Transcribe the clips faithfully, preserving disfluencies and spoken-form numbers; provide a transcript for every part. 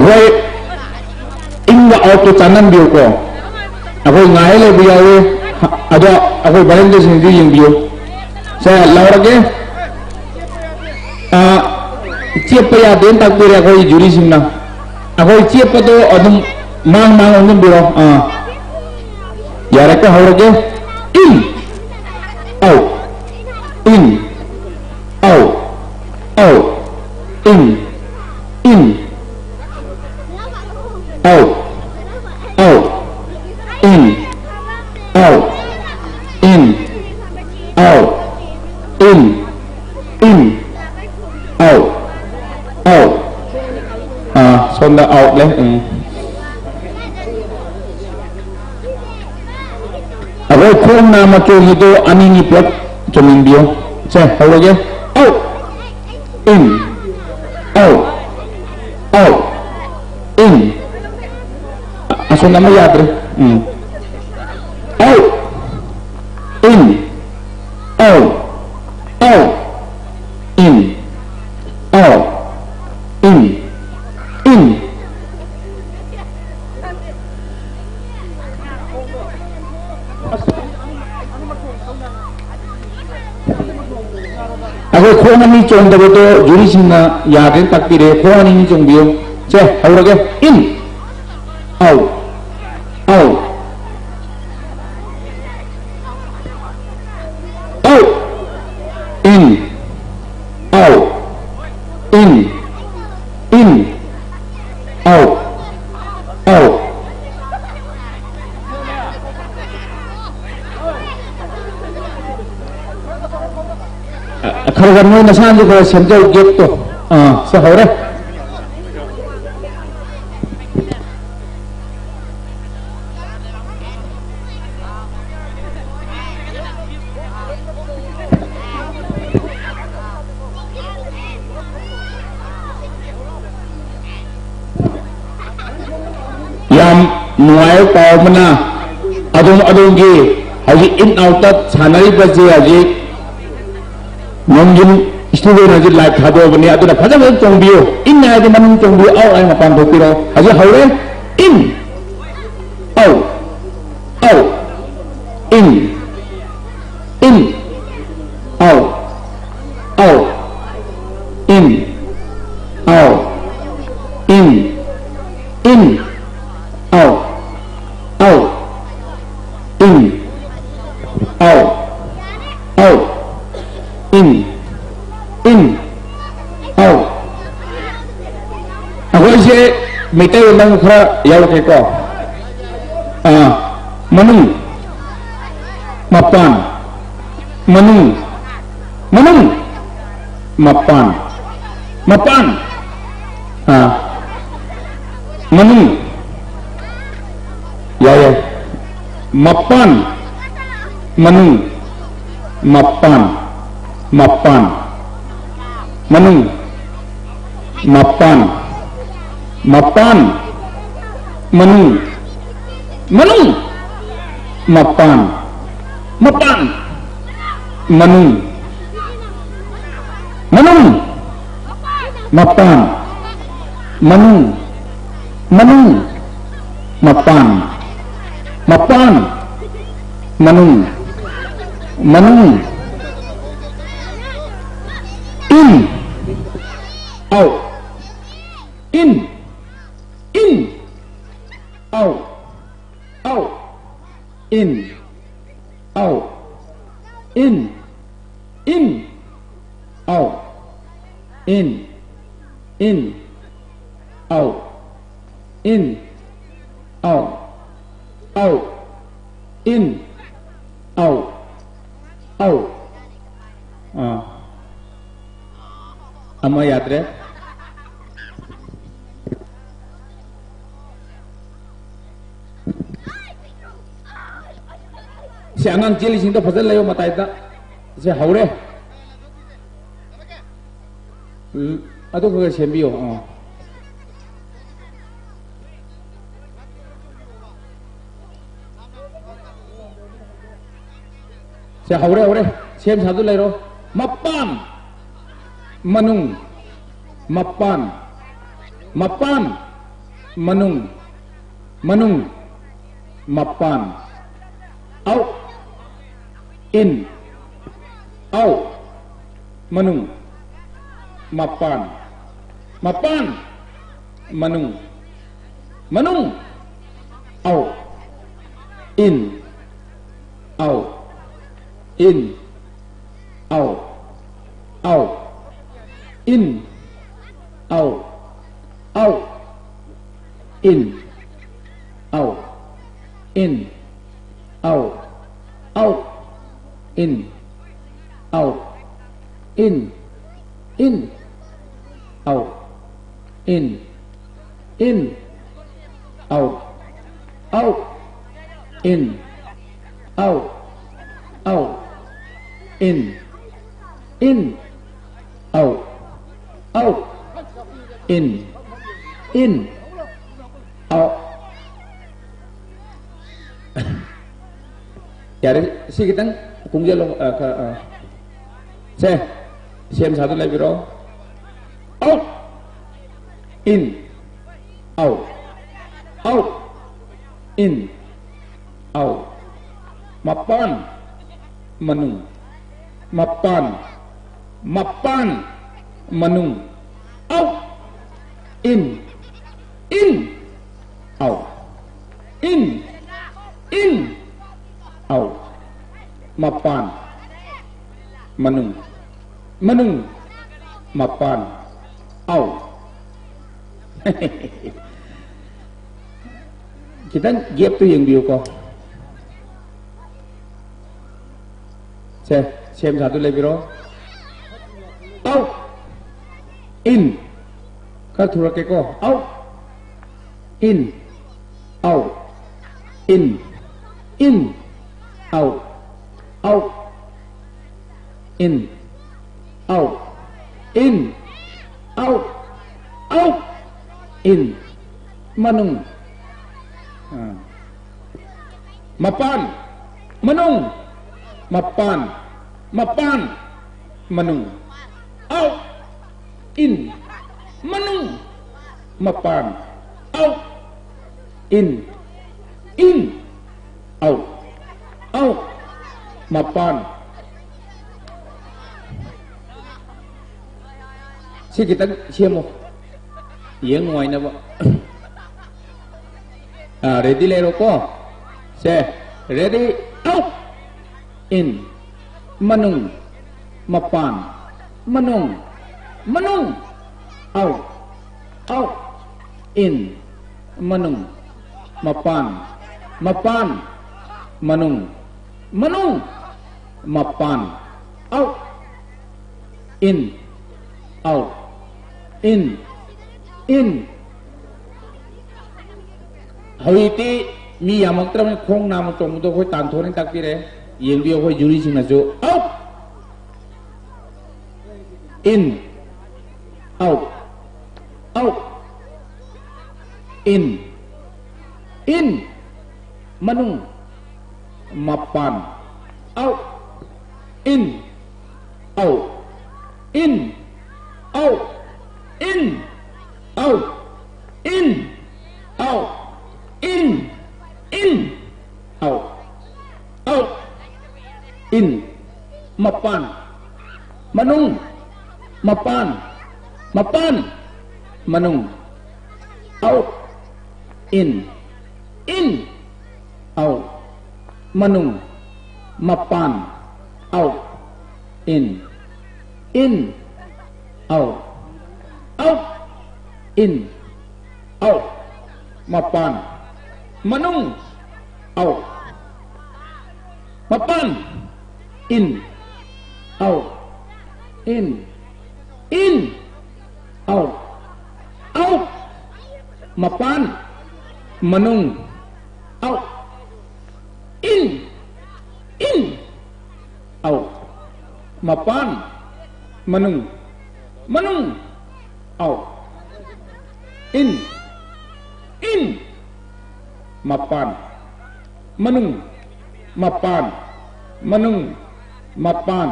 ꯍꯣꯏ, ꯏꯟꯒ ꯑꯥꯎꯠꯇꯣ ꯆꯥꯟꯅꯟꯕꯤꯌꯨꯀꯣ꯫ ꯑꯩꯈꯣꯏ ꯉꯥꯏ ꯂꯩꯕ ꯌꯥꯎꯋꯤ, ꯑꯗꯣ ꯑꯩꯈꯣꯏ ꯚꯥꯂꯟꯇꯤꯌꯔꯁꯤꯡꯁꯨ ꯌꯦꯡꯕꯤꯌꯨ꯫ ꯁꯦ, ꯂꯧꯔꯒꯦ꯫ ꯑꯥ, ꯆꯦꯞꯄ ꯌꯥꯗꯦꯅ ꯇꯥꯛꯄꯤꯔꯦ ꯑꯩꯈꯣꯏ ꯖꯨꯔꯤꯁꯤꯡꯅ꯫ ꯑꯩꯈꯣꯏ ꯆꯦꯞꯄꯗꯣ ꯑꯗꯨꯝ ꯃꯥꯡ ꯃꯥꯡ ꯑꯣꯟꯁꯤꯟꯕꯤꯔꯣ꯫ ꯑꯥ, ꯌꯥꯔꯦꯀꯣ, ꯍꯧꯔꯒꯦ꯫ ꯏꯟ, ꯑꯥꯎꯠ, ꯏꯟ, ꯑꯥꯎꯠ, ꯑꯥꯎꯠ, ꯏꯟ, ꯏꯟ, ꯑꯥꯎꯠ, ꯑꯥꯎꯠ, ꯏꯟ, ꯑꯥꯎꯠ, ꯏꯟ, ꯑꯥꯎꯠ, ꯏꯟ, ꯏꯟ, ꯑꯥꯎꯠ, ꯑꯥꯎꯠ꯫ ꯑꯥ, ꯁꯣꯝꯗ ꯑꯥꯎꯠ ꯂꯩ꯫ ꯎꯝ꯫ ꯑꯩꯈꯣꯏ ꯈꯣꯡ ꯅꯥꯝꯃ ꯆꯣꯡꯉꯤꯗꯣ ꯑꯅꯤꯅꯤ ꯄꯨꯂꯞ ꯆꯣꯡꯍꯟꯕꯤꯌꯣ꯫ ꯁꯦ, ꯍꯧꯔꯒꯦ꯫ ꯑꯥꯎꯠ! ꯏꯟ! ꯑꯥꯎꯠ! ꯑꯥꯎꯠ! ꯏꯟ! ꯑꯁꯣꯝ ꯑꯃ ꯌꯥꯗ꯭ꯔꯦ꯫ ꯎꯝ꯫ ꯑꯥꯎꯠ! ꯏꯟ! ꯑꯥꯎꯠ! ꯑꯥꯎꯠ! ꯏꯟ! ꯑꯥꯎꯠ! ꯏꯟ! ꯏꯟ! ꯑꯩꯈꯣꯏ ꯈꯣꯡ ꯑꯅꯤ ꯆꯣꯡꯗꯕꯗꯣ ꯖꯨꯔꯤꯁꯤꯡꯅ ꯌꯥꯗ꯭ꯔꯦꯅ ꯇꯥꯛꯄꯤꯔꯦ꯫ ꯈꯣꯡ ꯑꯅꯤ ꯑꯅꯤ ꯆꯣꯡꯕꯤꯌꯨ꯫ ꯁꯦ, ꯍꯧꯔꯒꯦ꯫ ꯏꯟ! ꯑꯥꯎꯠ! ꯑꯥꯎꯠ! ꯑꯥꯎꯠ! ꯏꯟ! ꯑꯥꯎꯠ! ꯏꯟ! ꯏꯟ! ꯑꯥꯎꯠ! ꯑꯥꯎꯠ! ꯈꯔ ꯈꯔ ꯅꯣꯏ ꯅꯁꯥꯅꯁꯨ ꯈꯔ ꯁꯦꯝꯖꯧ, ꯒꯦꯞꯇꯣ꯫ ꯑꯥ, ꯁꯦ, ꯍꯧꯔꯦ꯫ ꯌꯥꯝ ꯅꯨꯡꯉꯥꯏꯕ ꯄꯥꯎ ꯑꯃꯅ, ꯑꯗꯣꯝ ꯑꯗꯣꯝꯒꯤ ꯍꯧꯖꯤꯛ ꯏꯟ ꯑꯥꯎꯠꯇ ꯁꯥꯟꯅꯔꯤꯕꯁꯦ ꯍꯧꯖꯤꯛ ꯅꯣꯡꯖꯤꯡ ꯁ꯭ꯇꯨꯗꯦꯟ ꯍꯧꯖꯤꯛ ꯂꯥꯏꯚ ꯊꯥꯗꯣꯛꯑꯕꯅꯤ, ꯑꯗꯨꯅ ꯐꯖ ꯐꯖꯅ ꯆꯣꯡꯕꯤꯌꯨ꯫ ꯏꯟ ꯍꯥꯏꯔꯗꯤ ꯃꯅꯨꯡ ꯆꯣꯡꯕꯤꯌꯨ, ꯑꯥꯎꯠ ꯍꯥꯏꯔꯗꯤ ꯃꯄꯥꯟ ꯊꯣꯛꯄꯤꯔꯣ꯫ ꯍꯧꯖꯤꯛ ꯍꯧꯔꯦ꯫ ꯏꯟ, ꯑꯥꯎꯠ, ꯑꯥꯎꯠ, ꯏꯟ, ꯏꯟ, ꯑꯥꯎꯠ, ꯑꯥꯎꯠ, ꯏꯟ, ꯑꯥꯎꯠ, ꯏꯟ, ꯏꯟ, ꯑꯥꯎꯠ, ꯑꯥꯎꯠ, ꯏꯟ, ꯑꯥꯎꯠ, ꯑꯥꯎꯠ, ꯏꯟ, ꯏꯟ, ꯑꯥꯎꯠ꯫ ꯑꯩꯈꯣꯏꯁꯦ ꯃꯩꯇꯩꯂꯣꯟꯗ ꯈꯔ ꯌꯥꯎꯔꯛꯀꯦꯀꯣ꯫ ꯑꯥ, ꯃꯅꯨꯡ, ꯃꯄꯥꯟ, ꯃꯅꯨꯡ, ꯃꯅꯨꯡ, ꯃꯄꯥꯟ, ꯃꯄꯥꯟ, ꯑꯥ, ꯃꯅꯨꯡ, ꯌꯥꯏ, ꯌꯥꯏ, ꯃꯄꯥꯟ, ꯃꯅꯨꯡ, ꯃꯄꯥꯟ, ꯃꯄꯥꯟ, ꯃꯅꯨꯡ, ꯃꯄꯥꯟ, ꯃꯄꯥꯟ, ꯃꯅꯨꯡ, ꯃꯅꯨꯡ, ꯃꯄꯥꯟ, ꯃꯄꯥꯟ, ꯃꯅꯨꯡ, ꯃꯅꯨꯡ, ꯃꯄꯥꯟ, ꯃꯅꯨꯡ, ꯃꯅꯨꯡ, ꯃꯄꯥꯟ, ꯃꯄꯥꯟ, ꯃꯅꯨꯡ, ꯃꯅꯨꯡ, ꯏꯟ, ꯑꯥꯎꯠ, ꯏꯟ, ꯏꯟ, ꯑꯥꯎꯠ, ꯑꯥꯎꯠ, ꯏꯟ, ꯑꯥꯎꯠ, ꯏꯟ, ꯏꯟ, ꯑꯥꯎꯠ, ꯏꯟ, ꯏꯟ, ꯑꯥꯎꯠ, ꯏꯟ, ꯑꯥꯎꯠ, ꯑꯥꯎꯠ, ꯏꯟ, ꯑꯥꯎꯠ, ꯑꯥꯎꯠ꯫ ꯑꯥ꯫ ꯑꯃ ꯌꯥꯗ꯭ꯔꯦ꯫ ꯁꯤ ꯑꯉꯥꯡ ꯆꯦꯜꯂꯤꯁꯤꯡꯗꯣ ꯐꯖꯅ ꯂꯩꯌꯣ ꯃꯇꯥꯏꯗ꯫ ꯁꯦ ꯍꯧꯔꯦ꯫ ꯎꯝ, ꯑꯗꯨ ꯈꯔ ꯈꯔ ꯁꯦꯝꯕꯤꯌꯣ꯫ ꯑꯥ꯫ ꯁꯦ ꯍꯧꯔꯦ, ꯍꯧꯔꯦ꯫ ꯁꯦꯝ ꯁꯥꯗꯨ ꯂꯩꯔꯣ꯫ ꯃꯄꯥꯟ꯫ ꯃꯅꯨꯡ, ꯃꯄꯥꯟ, ꯃꯄꯥꯟ, ꯃꯅꯨꯡ, ꯃꯅꯨꯡ, ꯃꯄꯥꯟ, out, in, out, ꯃꯅꯨꯡ, ꯃꯄꯥꯟ, ꯃꯄꯥꯟ, ꯃꯅꯨꯡ, ꯃꯅꯨꯡ, out, in, out, in, out, out, in, out, out, in, out, in, out, out, in, out, in, in, out, in, in, out, out, in, out, out, in, in, out, out, in, in, out. ꯌꯥꯔꯦ, ꯁꯤ ꯈꯤꯇꯪ ꯀꯨꯡꯖꯜꯂꯣ, ꯑ, ꯈꯔ, ꯑ꯫ ꯁꯦ, ꯁꯦꯝ ꯁꯥꯗꯨꯅ ꯂꯩꯕꯤꯔꯣ꯫ Out, in, out, out, in, out. ꯃꯄꯥꯟ, ꯃꯅꯨꯡ, ꯃꯄꯥꯟ, ꯃꯄꯥꯟ, ꯃꯅꯨꯡ, out, in, in, out, in, in, out. ꯃꯄꯥꯟ, ꯃꯅꯨꯡ, ꯃꯅꯨꯡ, ꯃꯄꯥꯟ, out. ꯈꯤꯇꯪ gapꯇꯨ ꯌꯦꯡꯕꯤꯌꯨꯀꯣ꯫ ꯁꯦ, ꯁꯦꯝ ꯁꯥꯗꯨ ꯂꯩꯕꯤꯔꯣ꯫ Out, in, ꯈꯔ ꯊꯨꯔꯛꯀꯦꯀꯣ꯫ Out, in, out, in, in, out, out, in, out, in, out, out, in, ꯃꯅꯨꯡ, ꯑꯥ, ꯃꯄꯥꯟ, ꯃꯅꯨꯡ, ꯃꯄꯥꯟ, ꯃꯄꯥꯟ, ꯃꯅꯨꯡ, out, In. Manung. Mapan. Out. In. In. Out. Out. Mapan. ꯁꯤ ꯈꯤꯇꯪ ꯁꯦꯝꯃꯣ, ꯌꯦꯡ ꯅꯨꯡꯉꯥꯏꯅꯕ꯫ ꯑꯥ, ready ꯂꯩꯔꯣꯀꯣ꯫ Say, ready, out. In. ꯃꯅꯨꯡ. ꯃꯄꯥꯟ. ꯃꯅꯨꯡ. ꯃꯅꯨꯡ. Out. Out. In. ꯃꯅꯨꯡ. ꯃꯄꯥꯟ. ꯃꯄꯥꯟ. ꯃꯅꯨꯡ. ꯃꯅꯨꯡ. ꯃꯄꯥꯟ. Out. In. Out. In. In. ꯍꯧꯖꯤꯛꯇꯤ ꯃꯤ ꯌꯥꯝꯃꯛꯇ꯭ꯔꯕꯅꯤꯅ ꯈꯣꯡ ꯅꯥꯝꯃ ꯆꯣꯡꯕꯗꯣ ꯑꯩꯈꯣꯏ ꯇꯥꯟꯊꯣꯛꯅ ꯇꯥꯛꯄꯤꯔꯦ꯫ ꯌꯦꯡꯕꯤꯌꯨ, ꯑꯩꯈꯣꯏ ꯖꯨꯔꯤꯁꯤꯡꯅꯁꯨ꯫ Out. In. Out. Out. In. In. ꯃꯅꯨꯡ. ꯃꯄꯥꯟ. Out. In. Out. In. Out. In. Out. In. Out. In. In. Out. Out. In. ꯃꯄꯥꯟ. ꯃꯅꯨꯡ. ꯃꯄꯥꯟ. ꯃꯄꯥꯟ. ꯃꯅꯨꯡ. Out. In. In. Out. ꯃꯅꯨꯡ. ꯃꯄꯥꯟ. Out. In. In. Out. Out. In. Out. ꯃꯄꯥꯟ. ꯃꯅꯨꯡ. Out. ꯃꯄꯥꯟ. In. Out. In. In. Out. Out. ꯃꯄꯥꯟ. ꯃꯅꯨꯡ. Out. In. In. Out. ꯃꯄꯥꯟ. ꯃꯅꯨꯡ. ꯃꯅꯨꯡ. Out. In. In. ꯃꯄꯥꯟ. ꯃꯅꯨꯡ. ꯃꯄꯥꯟ. ꯃꯅꯨꯡ. ꯃꯄꯥꯟ.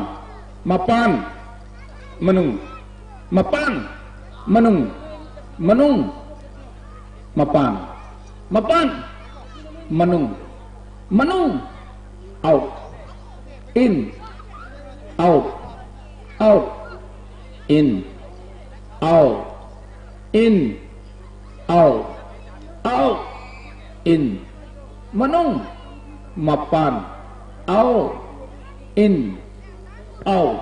ꯃꯄꯥꯟ. ꯃꯅꯨꯡ. ꯃꯄꯥꯟ, ꯃꯅꯨꯡ, ꯃꯅꯨꯡ, ꯃꯄꯥꯟ, ꯃꯄꯥꯟ, ꯃꯅꯨꯡ, ꯃꯅꯨꯡ, out, in, out, out, in, out, in, out, out, in, ꯃꯅꯨꯡ, ꯃꯄꯥꯟ, out, in, out,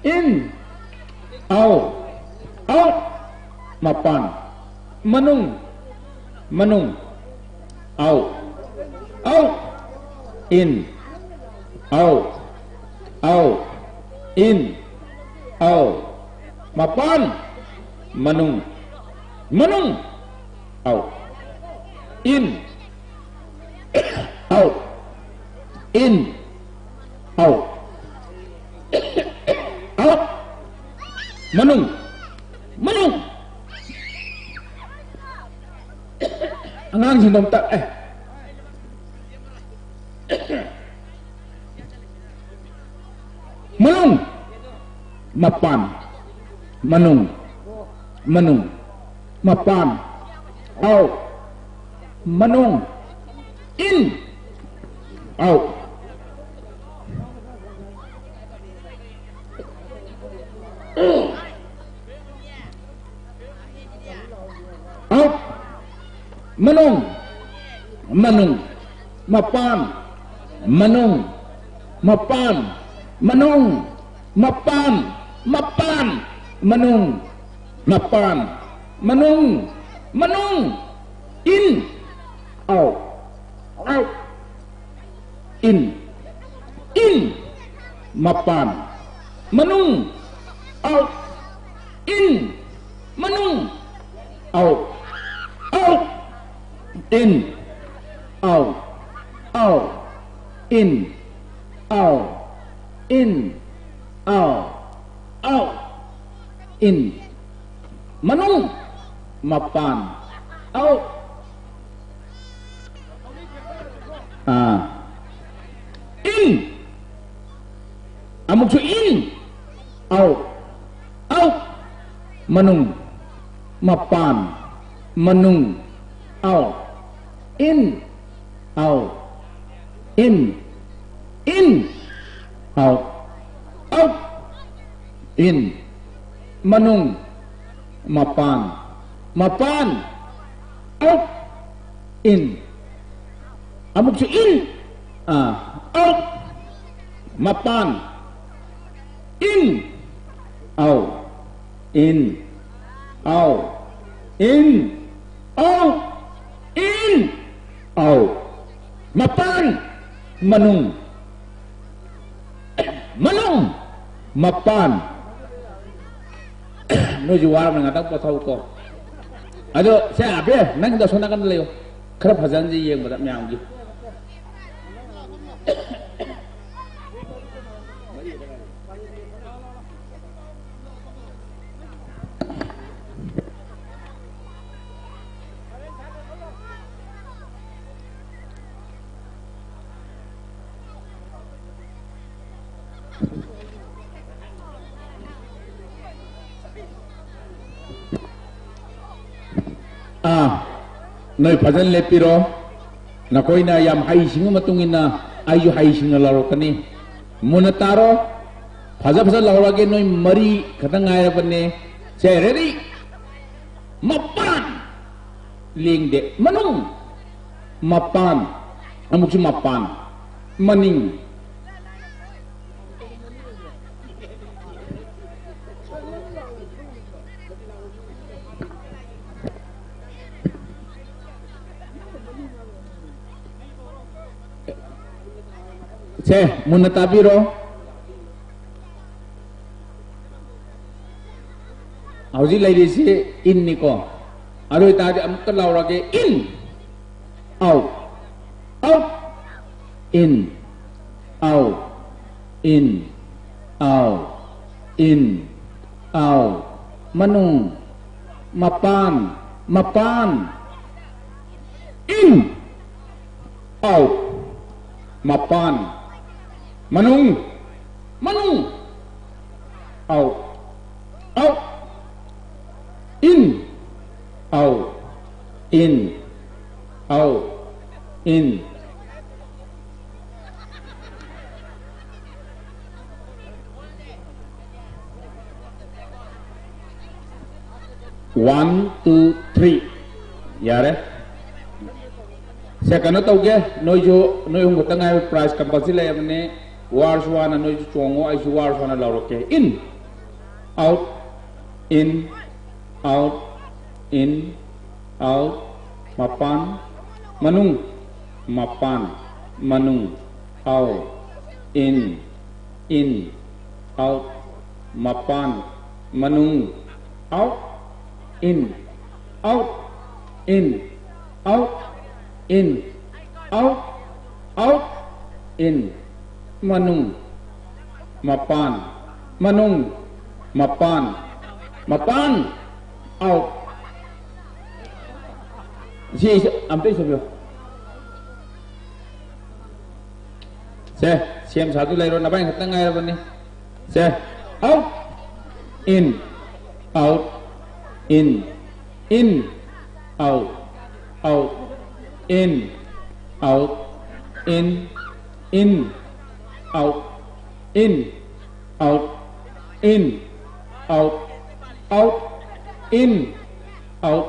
in, out, out, ꯃꯄꯥꯟ, ꯃꯅꯨꯡ, ꯃꯅꯨꯡ, out, out, in, out, out, in, out, ꯃꯄꯥꯟ, ꯃꯅꯨꯡ, ꯃꯅꯨꯡ, out, in, out, in, out, out, ꯃꯅꯨꯡ, ꯃꯅꯨꯡ꯫ ꯑꯉꯥꯡꯁꯤꯡꯗꯣ ꯑꯝꯇ, ꯑꯦ꯫ ꯃꯅꯨꯡ, ꯃꯄꯥꯟ, ꯃꯅꯨꯡ, ꯃꯅꯨꯡ, ꯃꯄꯥꯟ, out, ꯃꯅꯨꯡ, in, out, out, ꯃꯅꯨꯡ, ꯃꯅꯨꯡ, ꯃꯄꯥꯟ, ꯃꯅꯨꯡ, ꯃꯄꯥꯟ, ꯃꯅꯨꯡ, ꯃꯄꯥꯟ, ꯃꯄꯥꯟ, ꯃꯅꯨꯡ, ꯃꯄꯥꯟ, ꯃꯅꯨꯡ, ꯃꯅꯨꯡ, in, out, out, in, in, ꯃꯄꯥꯟ, ꯃꯅꯨꯡ, out, in, ꯃꯅꯨꯡ, out, out, in, out, out, in, out, in, out, out, in, ꯃꯅꯨꯡ, ꯃꯄꯥꯟ, out, ꯑꯥ, in, ꯑꯃꯨꯛꯁꯨ in, out, out, ꯃꯅꯨꯡ, ꯃꯄꯥꯟ, ꯃꯅꯨꯡ, ꯑꯥꯎ, ꯏꯟ, ꯑꯥꯎ, ꯏꯟ, ꯏꯟ, ꯑꯥꯎ, ꯑꯥꯎ, ꯏꯟ, ꯃꯅꯨꯡ, ꯃꯄꯥꯟ, ꯃꯄꯥꯟ, ꯑꯥꯎ, ꯏꯟ, ꯑꯃꯨꯛꯁꯨ ꯏꯟ, ꯑꯥ, ꯑꯥꯎ, ꯃꯄꯥꯟ, ꯏꯟ, ꯑꯥꯎ, ꯏꯟ, ꯑꯥꯎ, ꯏꯟ, ꯑꯥꯎ, ꯏꯟ, ꯑꯥꯎ, ꯃꯄꯥꯟ, ꯃꯅꯨꯡ, ꯃꯅꯨꯡ, ꯃꯄꯥꯟ꯫ ꯅꯣꯏꯁꯨ ꯋꯥꯔꯕꯅꯤ, ꯉꯥꯛꯇꯪ ꯄꯣꯊꯥꯎꯀꯣ꯫ ꯑꯗꯣ ꯁꯦ, ꯑꯕꯦ, ꯅꯪꯗꯣ ꯑꯁꯣꯝ ꯅꯥꯀꯟꯗ ꯂꯩꯌꯣ, ꯈꯔ ꯐꯖꯍꯟꯁꯤ ꯌꯦꯡꯕꯗ ꯃꯌꯥꯝꯒꯤ꯫ ꯑꯥ, ꯅꯣꯏ ꯐꯖꯅ ꯂꯦꯞꯄꯤꯔꯣ꯫ ꯅꯈꯣꯏꯅ ꯌꯥꯝ ꯍꯩꯁꯤꯡꯕ ꯃꯇꯨꯡ ꯏꯟꯅ ꯑꯩꯁꯨ ꯍꯩꯁꯤꯡꯅ ꯂꯥꯎꯔꯛꯀꯅꯤ꯫ ꯃꯨꯟꯅ ꯇꯥꯔꯣ꯫ ꯐꯖ ꯐꯖ ꯂꯥꯎꯔꯛꯑꯒꯦ꯫ ꯅꯣꯏ ꯃꯔꯤ ꯈꯛꯇ ꯉꯥꯏꯔꯕꯅꯦ꯫ ꯁꯦ, ꯔꯦꯗꯤ? ꯃꯄꯥꯟ꯫ ꯂꯦꯡꯗꯦ꯫ ꯃꯅꯨꯡ꯫ ꯃꯄꯥꯟ꯫ ꯑꯃꯨꯛꯁꯨ ꯃꯄꯥꯟ꯫ ꯃꯅꯤꯡ꯫ ꯁꯦ, ꯃꯨꯟꯅ ꯇꯥꯕꯤꯔꯣ꯫ ꯍꯧꯖꯤꯛ ꯂꯩꯔꯤꯁꯤ ꯏꯟꯅꯤꯀꯣ꯫ ꯑꯗꯨ ꯑꯣꯏꯇꯥꯔꯗꯤ ꯑꯃꯨꯛꯇ ꯂꯥꯎꯔꯒꯦ, ꯏꯟ, ꯑꯥꯎ, ꯑꯥꯎ, ꯏꯟ, ꯑꯥꯎ, ꯏꯟ, ꯑꯥꯎ, ꯏꯟ, ꯑꯥꯎ, ꯃꯅꯨꯡ, ꯃꯄꯥꯟ, ꯃꯄꯥꯟ, ꯏꯟ, ꯑꯥꯎ, ꯃꯄꯥꯟ, ꯃꯅꯨꯡ, ꯃꯅꯨꯡ, ꯑꯥꯎ, ꯑꯥꯎ, In, out, in. One, two, three. ꯌꯥꯔꯦ꯫ ꯁꯦ, ꯀꯩꯅꯣ ꯇꯧꯒꯦ, ꯅꯣꯏꯁꯨ, ꯅꯣꯏ ꯑꯍꯨꯝ ꯈꯛꯇ ꯉꯥꯏꯕ, prize compulsory ꯂꯩꯔꯕꯅꯦ꯫ ꯋꯥꯔꯁꯨ ꯋꯥꯅ ꯅꯣꯏꯁꯨ ꯆꯣꯡꯉꯣ, ꯑꯩꯁꯨ ꯋꯥꯔꯁꯨ ꯋꯥꯅ ꯂꯥꯎꯔꯛꯀꯦ꯫ In, out, in, out, in, out, ꯃꯄꯥꯟ, ꯃꯅꯨꯡ, ꯃꯄꯥꯟ, ꯃꯅꯨꯡ, out, in, in, out, ꯃꯄꯥꯟ, ꯃꯅꯨꯡ, out, in, out, in, out, in, out, out, in, ꯃꯅꯨꯡ, ꯃꯄꯥꯟ, ꯃꯅꯨꯡ, ꯃꯄꯥꯟ, ꯃꯄꯥꯟ, out. ꯁꯤ ꯑꯝꯇ ꯏꯁꯤꯟꯕꯤꯌꯨ꯫ ꯁꯦ, ꯁꯦꯝ ꯁꯥꯗꯨ ꯂꯩꯔꯣ, ꯅꯕꯥꯏ ꯈꯛꯇꯪ ꯉꯥꯏꯔꯕꯅꯤ꯫ ꯁꯦ, out, in, out, in, in, out, out, in, out, in, in, out, in, out, in, out, out, in, out,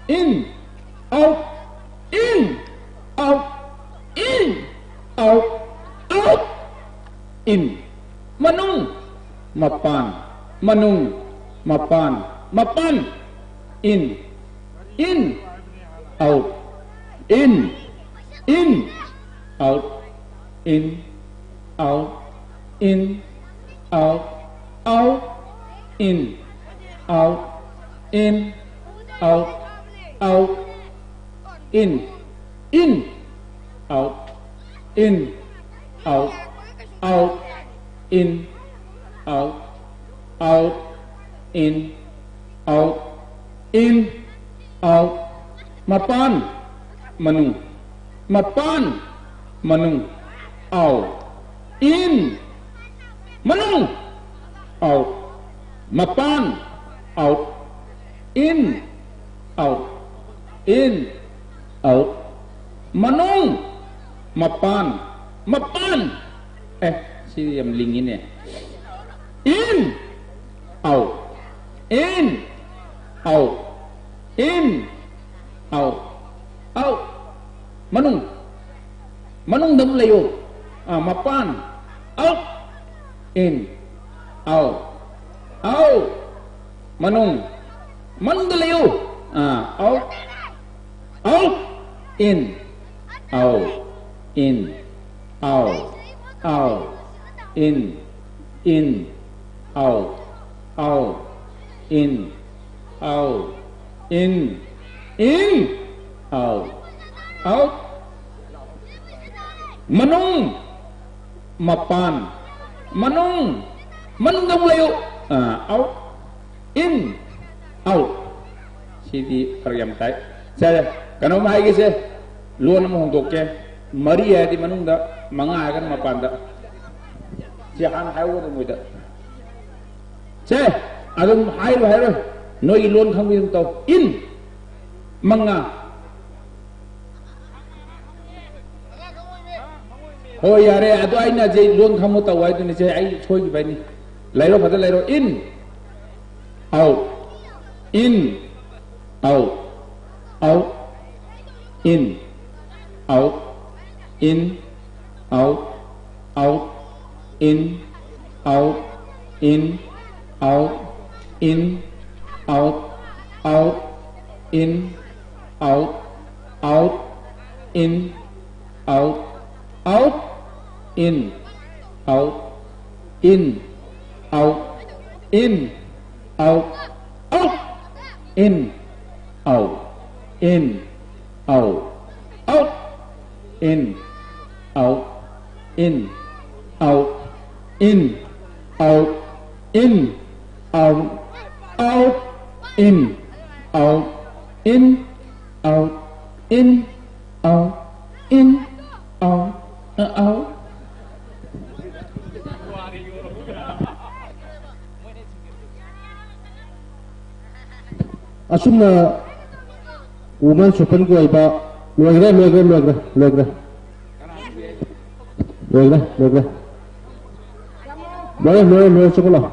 in, out, in, out, in, out, out, in. ꯃꯅꯨꯡ, ꯃꯄꯥꯟ, ꯃꯅꯨꯡ, ꯃꯄꯥꯟ, ꯃꯄꯥꯟ. In, in, out, in, in, out, in, out, in, out, out, in, out, in, out, out, in, in, out, in, out, out, in, out, out, in, out, in, out. ꯃꯄꯥꯟ, ꯃꯅꯨꯡ, ꯃꯄꯥꯟ, ꯃꯅꯨꯡ, out, in, ꯃꯅꯨꯡ, out, ꯃꯄꯥꯟ, out, in, out. In, out. ꯃꯅꯨꯡ, ꯃꯄꯥꯟ, ꯃꯄꯥꯟ꯫ ꯑꯦ, ꯁꯤꯗꯤ ꯌꯥꯝ ꯂꯤꯡꯉꯤꯅꯦ꯫ In, out. In, out. In, out. Out. ꯃꯅꯨꯡ, ꯃꯅꯨꯡꯗ ꯑꯃꯨꯛ ꯂꯩꯌꯨ꯫ ꯑꯥ, ꯃꯄꯥꯟ꯫ Out. In, out. Out. ꯃꯅꯨꯡ, ꯃꯅꯨꯡꯗ ꯂꯩꯌꯨ꯫ ꯑꯥ, out. Out. In, out. In, out. Out. In, in. Out. Out. In, out. In, in. Out. Out. ꯃꯅꯨꯡ, ꯃꯄꯥꯟ, ꯃꯅꯨꯡ, ꯃꯅꯨꯡꯗ ꯑꯃꯨꯛ ꯂꯩꯌꯨ꯫ ꯑꯥ, out. In, out. ꯁꯤꯗꯤ ꯐꯔꯛ ꯌꯥꯝ ꯇꯥꯏ꯫ ꯁꯦ, ꯀꯩꯅꯣꯝ ꯍꯥꯏꯒꯦꯁꯦ, ꯂꯣꯟ ꯑꯃ ꯍꯣꯡꯗꯣꯛꯀꯦ꯫ ꯃꯔꯤ ꯍꯥꯏꯔꯗꯤ ꯃꯅꯨꯡꯗ, ꯃꯉꯥ ꯍꯥꯏꯔꯒꯅ ꯃꯄꯥꯟꯗ꯫ ꯁꯤ ꯍꯥꯟꯅ ꯍꯥꯏꯍꯧꯒꯗꯕ ꯃꯣꯏꯗ꯫ ꯁꯦ, ꯑꯗꯨꯝ ꯍꯥꯏꯔꯣ, ꯍꯥꯏꯔꯣ꯫ ꯅꯣꯏꯒꯤ ꯂꯣꯟ ꯈꯪꯕꯤ ꯑꯗꯨꯝ ꯇꯧ꯫ In, ꯃꯉꯥ꯫ ꯍꯣꯏ, ꯌꯥꯔꯦ꯫ ꯑꯗꯨ ꯑꯩꯅ ꯁꯦ ꯂꯣꯟ ꯈꯪꯕ ꯇꯧ ꯍꯥꯏꯗꯨꯅꯤ꯫ ꯁꯦ, ꯑꯩ ꯁꯣꯏꯈꯤꯕ ꯍꯥꯏꯅꯤ꯫ ꯂꯩꯔꯣ, ꯐꯖꯅ ꯂꯩꯔꯣ꯫ In, out. In, out. Out. In, out. In, out. Out. In, out. In, out. In, out. Out. In, out. Out. In, out. Out. In, out. In, out. In, out. Out. In, out. In, out. Out. In, out. In, out. In, out. In, out. Out. In, out. In, out. In, out. In, out. Out. ꯑꯁꯨꯝꯅ Women's Open ꯒꯤ ꯑꯣꯏꯕ ꯂꯣꯏꯈ꯭ꯔꯦ, ꯂꯣꯏꯈ꯭ꯔꯦ, ꯂꯣꯏꯈ꯭ꯔꯦ, ꯂꯣꯏꯈ꯭ꯔꯦ꯫ ꯂꯣꯏꯈ꯭ꯔꯦ, ꯂꯣꯏꯈ꯭ꯔꯦ꯫ ꯂꯣꯏꯔꯦ, ꯂꯣꯏꯔꯦ, ꯂꯣꯏꯔꯦ, ꯆꯠꯈ꯭ꯔꯣ ꯂꯥꯎ꯫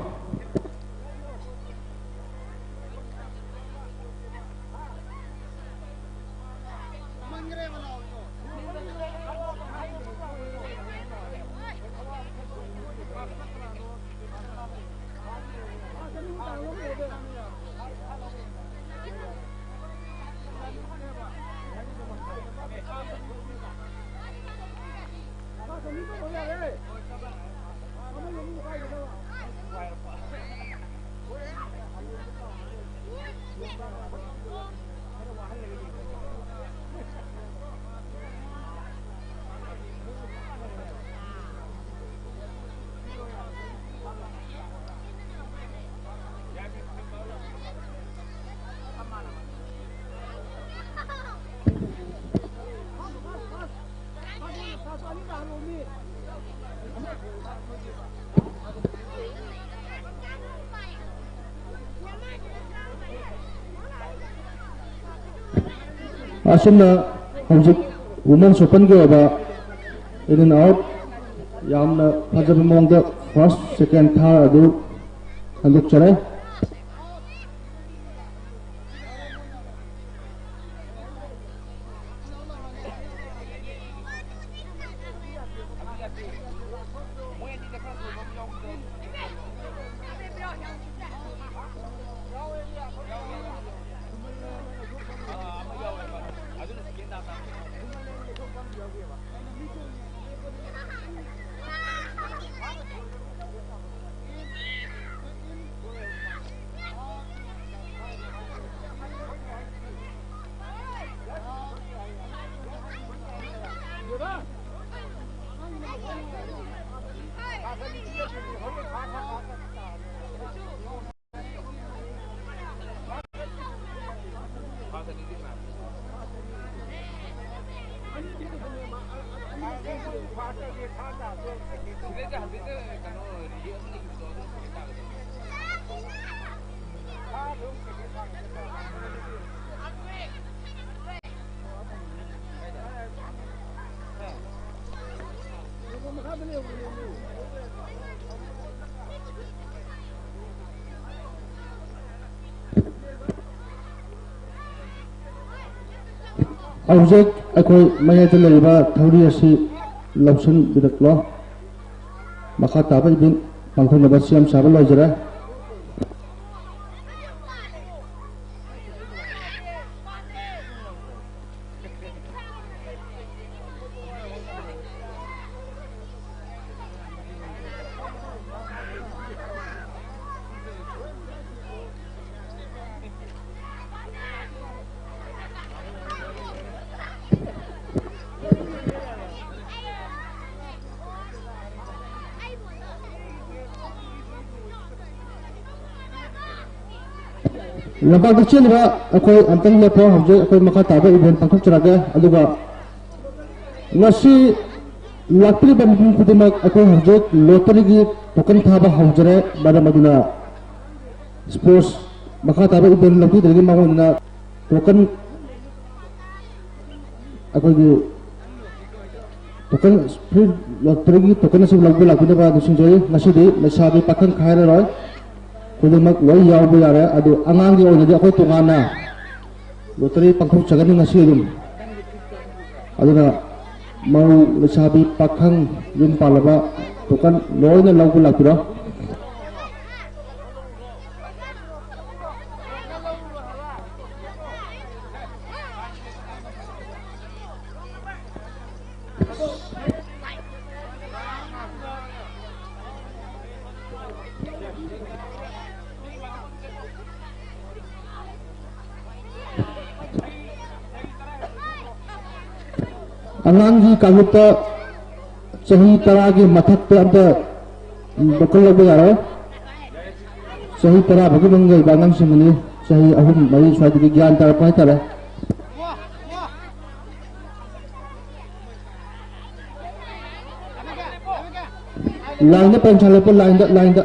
ꯑꯁꯨꯝꯅ ꯍꯧꯖꯤꯛ Women's Open ꯒꯤ ꯑꯣꯏꯕ in and out ꯌꯥꯝꯅ ꯐꯖꯕ ꯃꯑꯣꯡꯗ first, second, third ꯑꯗꯨ ꯈꯟꯗꯣꯛꯆꯔꯦ꯫ ꯍꯧꯖꯤꯛ ꯑꯩꯈꯣꯏ ꯃꯌꯥꯏꯗ ꯂꯩꯔꯤꯕ ꯊꯧꯔꯤ ꯑꯁꯤ ꯂꯧꯁꯤꯟꯕꯤꯔꯛꯂꯣ꯫ ꯃꯈꯥ ꯇꯥꯕ ꯏꯚꯦꯟ ꯄꯥꯡꯊꯣꯛꯅꯕ ꯁꯦꯝ ꯁꯥꯕ ꯂꯣꯏꯖꯔꯦ꯫ ꯂꯝꯄꯥꯛꯇ ꯆꯦꯜꯂꯤꯕ ꯑꯩꯈꯣꯏ ꯑꯝꯇꯪ ꯂꯦꯞꯄꯣ꯫ ꯍꯧꯖꯤꯛ ꯑꯩꯈꯣꯏ ꯃꯈꯥ ꯇꯥꯕ ꯏꯚꯦꯟ ꯄꯥꯡꯊꯣꯛꯆꯔꯒꯦ꯫ ꯑꯗꯨꯒ ꯉꯁꯤ ꯂꯥꯛꯄꯤꯔꯤꯕ ꯃꯤꯄꯨꯝ ꯈꯨꯗꯤꯡꯃꯛ ꯑꯩꯈꯣꯏ ꯍꯧꯖꯤꯛ ꯂꯣꯇꯔꯤꯒꯤ ꯇꯣꯀꯟ ꯊꯥꯕ ꯍꯧꯖꯔꯦ꯫ ꯃꯔꯝ ꯑꯗꯨꯅ ꯁ꯭ꯄꯣꯔꯠꯁ ꯃꯈꯥ ꯇꯥꯕ ꯏꯚꯦꯟ ꯂꯧꯕꯤꯗ꯭ꯔꯗꯤ ꯃꯉꯣꯟꯗ ꯇꯣꯀꯟ ꯑꯩꯈꯣꯏꯒꯤ ꯇꯣꯀꯟ, ꯐ꯭ꯔꯤ ꯂꯣꯇꯔꯤꯒꯤ ꯇꯣꯀꯟ ꯑꯁꯤ ꯂꯧꯕ ꯂꯥꯛꯄꯤꯅꯕ ꯅꯤꯡꯁꯤꯡꯖꯔꯤ꯫ ꯉꯁꯤꯗꯤ ꯂꯩꯁꯥꯕꯤ ꯄꯥꯈꯪ ꯈꯥꯏꯔꯔꯣꯏ, ꯈꯨꯗꯤꯡꯃꯛ ꯂꯣꯏ ꯌꯥꯎꯕ ꯌꯥꯔꯦ꯫ ꯑꯗꯨ ꯑꯉꯥꯡꯒꯤ ꯑꯣꯏꯅꯗꯤ ꯑꯩꯈꯣꯏ ꯇꯣꯉꯥꯟꯅ ꯂꯣꯇꯔꯤ ꯄꯥꯡꯊꯣꯛꯆꯒꯅꯤ ꯉꯁꯤ ꯑꯗꯨꯝ꯫ ꯑꯗꯨꯅ ꯃꯧ, ꯂꯩꯁꯥꯕꯤ, ꯄꯥꯈꯪ, ꯌꯨꯝ ꯄꯥꯜꯂꯕ ꯇꯣꯀꯟ ꯂꯣꯏꯅ ꯂꯧꯕ ꯂꯥꯛꯄꯤꯔꯣ꯫ ꯑꯉꯥꯡꯒꯤ ꯀꯥꯡꯂꯨꯞꯇ ꯆꯍꯤ ꯇꯔꯥꯒꯤ ꯃꯊꯛꯇ ꯑꯝꯇ ꯇꯣꯀꯟ ꯂꯧꯕ ꯌꯥꯔꯣꯏ꯫ ꯆꯍꯤ ꯇꯔꯥ ꯐꯥꯎꯒꯤ ꯃꯅꯨꯡꯗ ꯂꯩꯕ ꯑꯉꯥꯡꯁꯤꯡꯒꯤꯅꯤ꯫ ꯆꯍꯤ ꯑꯍꯨꯝ, ꯃꯔꯤ ꯁ꯭ꯋꯥꯏꯗꯒꯤ ꯒ꯭ꯌꯥꯟ ꯇꯥꯔꯛꯄ ꯍꯥꯏꯇꯥꯔꯦ꯫ ꯂꯥꯏꯟꯗ ꯄꯔꯦꯡ ꯁꯥ ꯂꯦꯞꯄꯣ, ꯂꯥꯏꯟꯗ, ꯂꯥꯏꯟꯗ꯫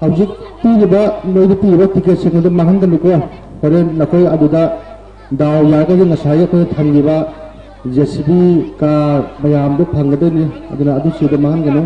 ꯍꯧꯖꯤꯛ ꯄꯤꯔꯤꯕ, ꯅꯣꯏꯗ ꯄꯤꯔꯤꯕ ꯇꯤꯀꯦꯠꯁꯤꯡ ꯑꯗꯨ ꯃꯥꯡꯍꯟꯒꯅꯨꯀꯣ꯫ ꯍꯣꯔꯦꯟ ꯅꯈꯣꯏ ꯑꯗꯨꯗ ꯗꯥꯎ ꯌꯥꯔꯒꯗꯤ ꯉꯁꯥꯏꯒꯤ ꯑꯩꯈꯣꯏꯅ ꯊꯝꯈꯤꯕ JCB ꯀꯥꯔ ꯃꯌꯥꯝꯗꯨ ꯐꯪꯒꯗꯣꯏꯅꯤ, ꯑꯗꯨꯅ ꯑꯗꯨꯁꯨ ꯑꯗꯨꯝ ꯃꯥꯡꯍꯟꯒꯅꯨ꯫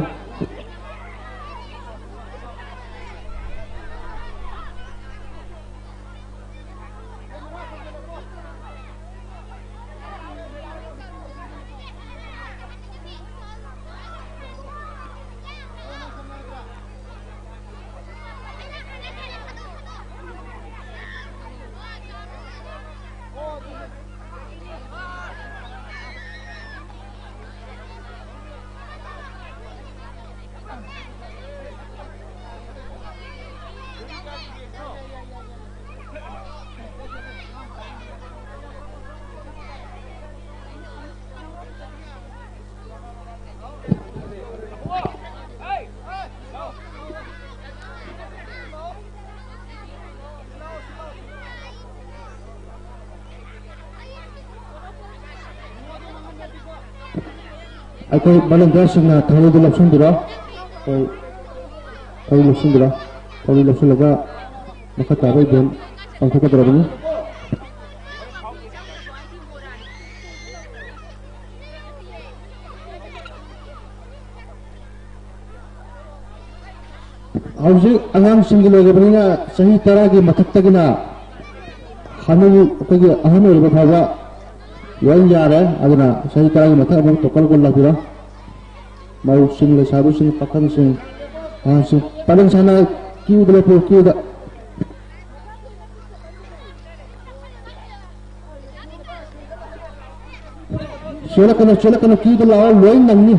ꯑꯩꯈꯣꯏ ꯃꯅꯨꯡꯗꯁꯤꯡꯅ ꯊꯧꯔꯤꯗꯨ ꯂꯧꯁꯤꯟꯕꯤꯔꯣ꯫ ꯑꯩꯈꯣꯏ ꯊꯧꯔꯤ ꯂꯧꯁꯤꯟꯕꯤꯔꯣ꯫ ꯊꯧꯔꯤ ꯂꯧꯁꯤꯜꯂꯒ ꯃꯈꯥ ꯇꯥꯕ ꯏꯚꯦꯟ ꯄꯥꯡꯊꯣꯛꯀꯗꯧꯔꯕꯅꯤ꯫ ꯍꯧꯖꯤꯛ ꯑꯉꯥꯡꯁꯤꯡꯒꯤ ꯂꯣꯏꯔꯕꯅꯤꯅ ꯆꯍꯤ ꯇꯔꯥꯒꯤ ꯃꯊꯛꯇꯒꯤꯅ ꯍꯅꯨ, ꯑꯩꯈꯣꯏꯒꯤ ꯑꯍꯟ ꯑꯣꯏꯔꯕ ꯐꯥꯎꯕ ꯂꯣꯏ ꯌꯥꯔꯦ꯫ ꯑꯗꯨꯅ ꯆꯍꯤ ꯇꯔꯥꯒꯤ ꯃꯊꯛ ꯑꯃꯨꯛ ꯇꯣꯀꯟ ꯀꯨꯟ ꯂꯥꯛꯄꯤꯔꯣ꯫ ꯃꯧꯁꯤꯡ, ꯂꯩꯁꯥꯕꯤꯁꯤꯡ, ꯄꯥꯈꯪꯁꯤꯡ, ꯑꯉꯥꯡꯁꯤꯡ ꯄꯔꯦꯡ ꯁꯥꯅ ꯀ꯭ꯌꯨꯗ ꯂꯦꯞꯄꯤꯌꯨ, ꯀ꯭ꯌꯨꯗ꯫ ꯆꯦꯜꯂꯛꯀꯅꯨ, ꯆꯦꯜꯂꯛꯀꯅꯨ, ꯀ꯭ꯌꯨꯗ ꯂꯥꯛꯑꯣ, ꯂꯣꯏ ꯅꯪꯅꯤ꯫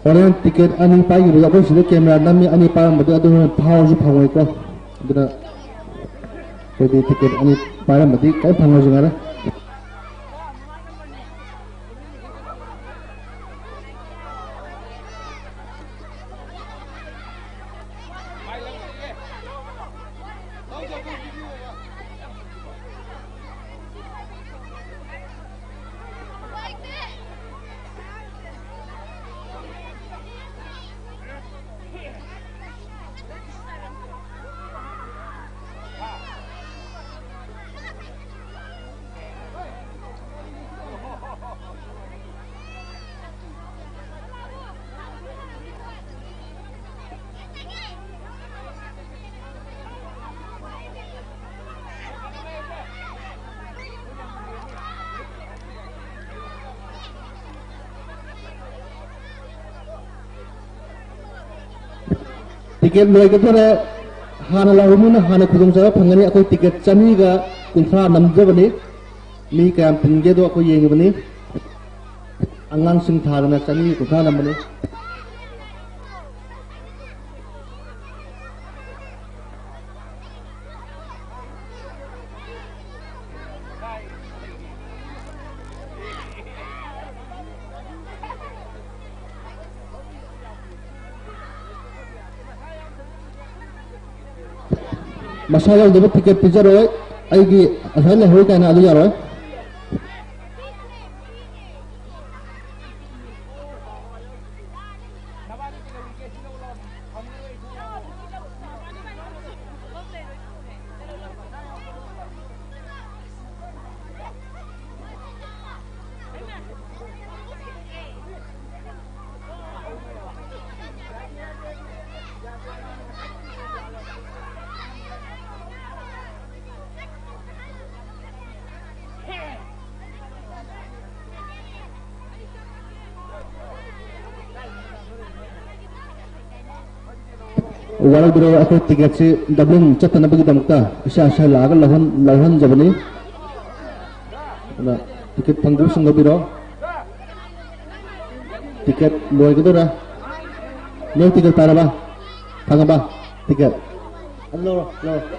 ꯍꯣꯔꯦꯟ ꯇꯤꯀꯦꯠ ꯑꯅꯤ ꯄꯥꯏꯈꯤꯕꯗꯣ ꯑꯩꯈꯣꯏ ꯁꯤꯗ ꯀꯦꯃꯦꯔꯥ ꯅꯝꯃꯤ, ꯑꯅꯤ ꯄꯥꯏꯔꯝꯕꯗꯤ ꯑꯗꯨ ꯍꯣꯔꯦꯟ ꯐꯥꯎꯔꯁꯨ ꯐꯪꯉꯣꯏꯀꯣ꯫ ꯑꯗꯨꯅ ꯑꯩꯈꯣꯏꯗꯤ ꯇꯤꯀꯦꯠ ꯑꯅꯤ ꯄꯥꯏꯔꯝꯕꯗꯤ ꯀꯔꯤꯝ ꯐꯪꯉꯣꯏꯁꯨ ꯉꯥꯏꯔꯦ꯫ ꯇꯤꯀꯦꯠ ꯂꯣꯏꯒꯗꯣꯔꯦ꯫ ꯍꯥꯟꯅ ꯂꯥꯛꯍꯧꯕ ꯃꯤꯅ ꯍꯥꯟꯅ ꯈꯨꯗꯣꯡꯆꯥꯕ ꯐꯪꯒꯅꯤ꯫ ꯑꯩꯈꯣꯏ ꯇꯤꯀꯦꯠ ꯆꯅꯤꯒ ꯀꯨꯟꯊ꯭ꯔꯥ ꯅꯝꯖꯕꯅꯤ꯫ ꯃꯤ ꯀꯌꯥꯝ ꯇꯤꯟꯒꯦꯗꯣ ꯑꯩꯈꯣꯏ ꯌꯦꯡꯉꯤꯕꯅꯤ꯫ ꯑꯉꯥꯡꯁꯤꯡ ꯊꯥꯗꯅ ꯆꯅꯤ ꯀꯨꯟꯊ꯭ꯔꯥ ꯅꯝꯕꯅꯤ꯫ ꯃꯁꯥ ꯌꯥꯎꯗꯕ ꯇꯤꯀꯦꯠ ꯄꯤꯖꯔꯣꯏ꯫ ꯑꯩꯒꯤ ꯑꯁꯥꯏ ꯂꯩꯍꯧꯔꯤ ꯀꯥꯏꯅ ꯑꯗꯨ ꯌꯥꯔꯣꯏ꯫ ꯋꯥꯔꯧꯕꯤꯔꯣꯏ, ꯑꯩꯈꯣꯏ ꯇꯤꯀꯦꯠꯁꯤ ꯗꯕ꯭ꯂꯤꯡ ꯆꯠꯇꯅꯕꯒꯤꯗꯃꯛꯇ ꯏꯁꯥ ꯏꯁꯥ ꯂꯥꯛꯑꯒ ꯂꯧꯍꯟ-, ꯂꯧꯍꯟꯖꯕꯅꯤ꯫ ꯑꯗꯨꯅ ꯇꯤꯀꯦꯠ ꯐꯪꯗꯕꯁꯤꯡ ꯂꯧꯕꯤꯔꯣ꯫ Ticket ꯂꯣꯏꯒꯗꯧꯔꯦ꯫ ꯅꯪ ticket ꯄꯥꯏꯔꯕ? ꯐꯪꯉꯕ? Ticket꯫ ꯑꯗꯨ ꯂꯧꯔꯣ, ꯂꯧꯔꯣ꯫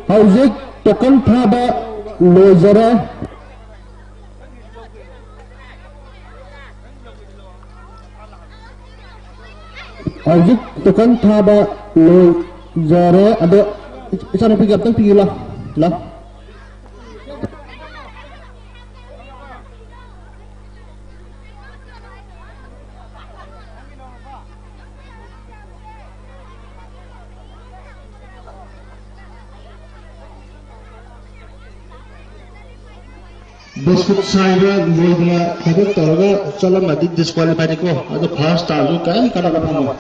ꯍꯧꯖꯤꯛ token ꯊꯥꯕ ꯂꯣꯏꯖꯔꯦ꯫ ꯍꯧꯖꯤꯛ token ꯊꯥꯕ ꯂꯣꯏꯖꯔꯦ꯫ ꯑꯗꯣ ꯏꯆꯥꯅꯨꯄꯤꯒꯤ ꯑꯝꯇꯪ ꯄꯤꯒꯦ ꯂꯥꯎ꯫ ꯂꯥꯎ꯫ Biscuit ꯁꯥꯏꯕ ꯂꯣꯏꯗꯅ ꯊꯕꯛ ꯇꯧꯔꯒ ꯆꯠꯂꯝꯃꯗꯤ disqualify ꯅꯤꯀꯣ꯫ ꯑꯗꯣ first ꯇꯥꯔꯁꯨ ꯀꯔꯤꯝ ꯀꯥꯟꯅꯕ ꯐꯪꯉꯣꯏ꯫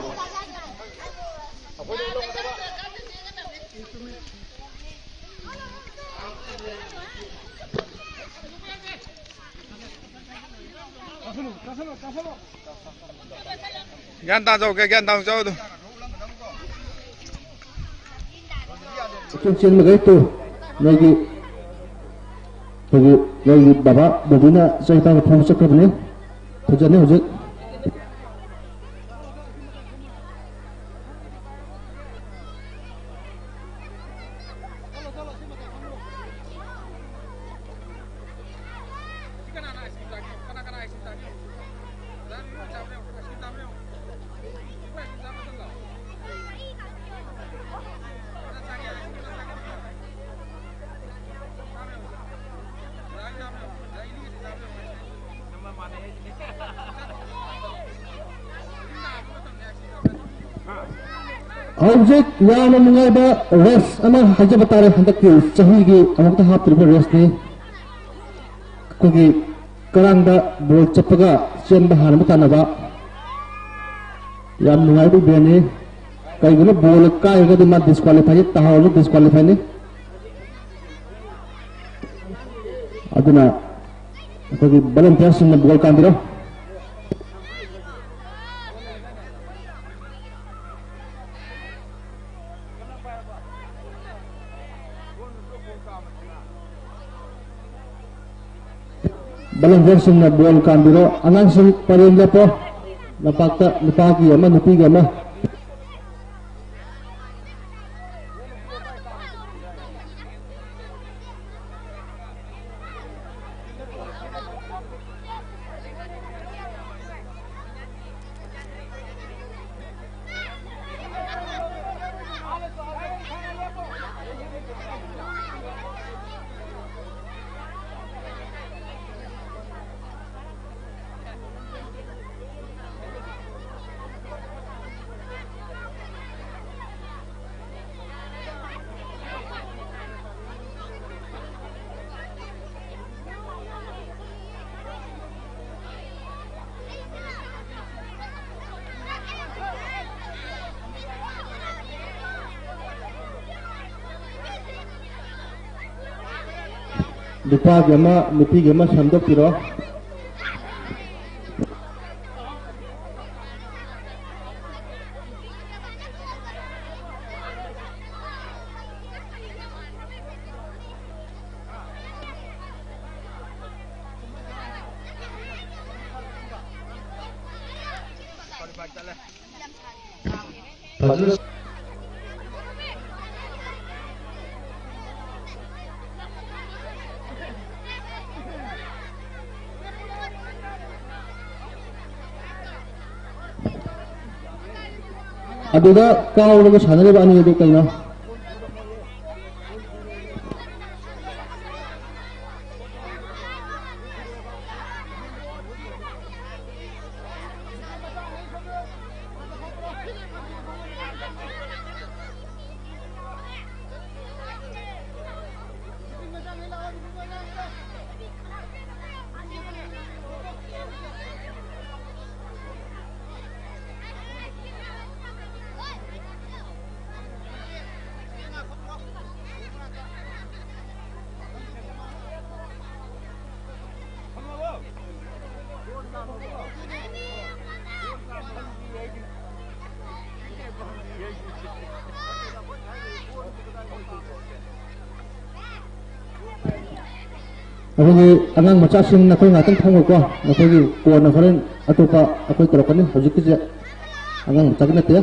ꯒ꯭ꯌꯥꯟ ꯇꯥꯅ ꯆꯧꯒꯦ, ꯒ꯭ꯌꯥꯟ ꯇꯥꯅ ꯆꯧ ꯑꯗꯨ꯫ ꯋꯥꯛꯀꯤꯡ ꯆꯦꯟꯕꯈꯩ ꯇꯨ, ꯅꯣꯏꯒꯤ, ꯑꯩꯈꯣꯏꯒꯤ, ꯅꯣꯏꯒꯤ ꯕꯕꯥ ꯕꯣꯕꯤꯅ ꯆꯩ ꯇꯥꯡ ꯐꯥꯎ ꯆꯠꯈ꯭ꯔꯕꯅꯤ꯫ ꯐꯖꯅꯤ ꯍꯧꯖꯤꯛ꯫ ꯍꯧꯖꯤꯛ ꯌꯥꯝꯅ ꯅꯨꯡꯉꯥꯏꯕ ꯔꯦꯁ ꯑꯃ ꯍꯥꯏꯖꯕ ꯇꯥꯔꯦ꯫ ꯍꯟꯗꯛꯀꯤ ꯆꯍꯤꯒꯤ ꯑꯃꯨꯛꯇ ꯍꯥꯞꯇ꯭ꯔꯤꯕ ꯔꯦꯁꯅꯤ꯫ ꯑꯩꯈꯣꯏꯒꯤ ꯀꯔꯥꯡꯗ ꯕꯣꯜ ꯆꯠꯄꯒ ꯆꯦꯟꯕ ꯍꯥꯟꯅꯕ ꯇꯥꯟꯅꯕ꯫ ꯌꯥꯝ ꯅꯨꯡꯉꯥꯏꯕ ꯏꯚꯦꯟꯅꯤ꯫ ꯀꯩꯒꯨꯝꯕ ꯕꯣꯜ ꯀꯥꯏꯔꯒꯗꯤ ꯃꯥ ꯗꯤꯁꯀ꯭ꯋꯥꯂꯤꯐꯥꯏ, ꯇꯥꯍꯧꯔꯁꯨ ꯗꯤꯁꯀ꯭ꯋꯥꯂꯤꯐꯥꯏꯅꯤ꯫ ꯑꯗꯨꯅ ꯑꯩꯈꯣꯏꯒꯤ ꯚꯣꯂꯨꯟꯇꯤꯌꯔꯁꯤꯡꯅ ꯕꯣꯜ ꯀꯥꯟꯕꯤꯔꯣ꯫ ꯚꯣꯂꯨꯟꯇꯤꯌꯔꯁꯤꯡꯅ ꯕꯣꯜ ꯀꯥꯟꯕꯤꯔꯣ꯫ ꯑꯉꯥꯡꯁꯤꯡ ꯄꯔꯦꯡ ꯂꯦꯞꯄꯣ꯫ ꯂꯝꯄꯥꯛꯇ ꯅꯨꯄꯥꯒꯤ ꯑꯃ, ꯅꯨꯄꯤꯒꯤ ꯑꯃ꯫ ꯅꯨꯄꯥꯒꯤ ꯑꯃ, ꯅꯨꯄꯤꯒꯤ ꯑꯃ ꯁꯦꯝꯗꯣꯛꯄꯤꯔꯣ꯫ ꯐꯖꯅ ꯑꯗꯨꯗ ꯀꯥꯎꯔꯒ ꯁꯥꯟꯅꯔꯤꯕ ꯑꯅꯤ ꯑꯗꯨ ꯀꯩꯅꯣ? ꯑꯩꯈꯣꯏꯒꯤ ꯑꯉꯥꯡ ꯃꯆꯥꯁꯤꯡ, ꯅꯈꯣꯏ ꯉꯥꯛꯇꯪ ꯐꯝꯃꯨꯀꯣ꯫ ꯅꯈꯣꯏꯒꯤ ꯀꯣꯟꯅ ꯍꯣꯔꯦꯟ ꯑꯇꯣꯞꯄ ꯑꯩꯈꯣꯏ ꯇꯧꯔꯛꯀꯅꯤ꯫ ꯍꯧꯖꯤꯛꯀꯤꯁꯦ ꯑꯉꯥꯡ ꯃꯆꯥꯒꯤ ꯅꯠꯇꯦ꯫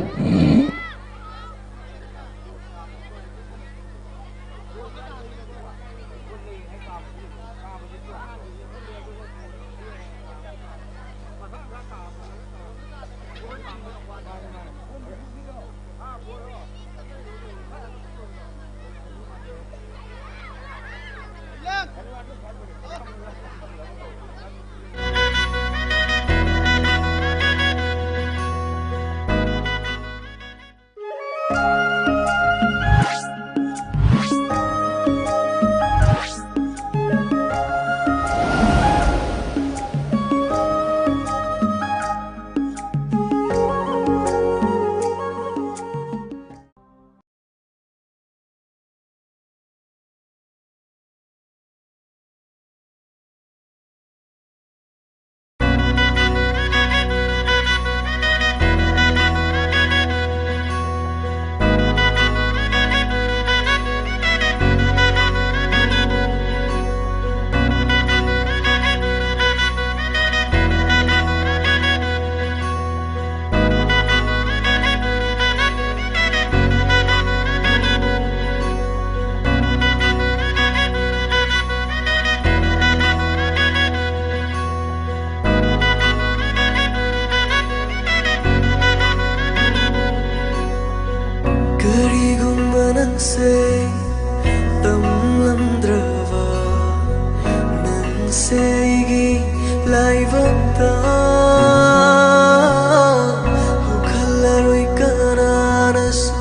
ꯈꯜꯂꯔꯣꯏ ꯀꯅꯥꯅꯁꯨ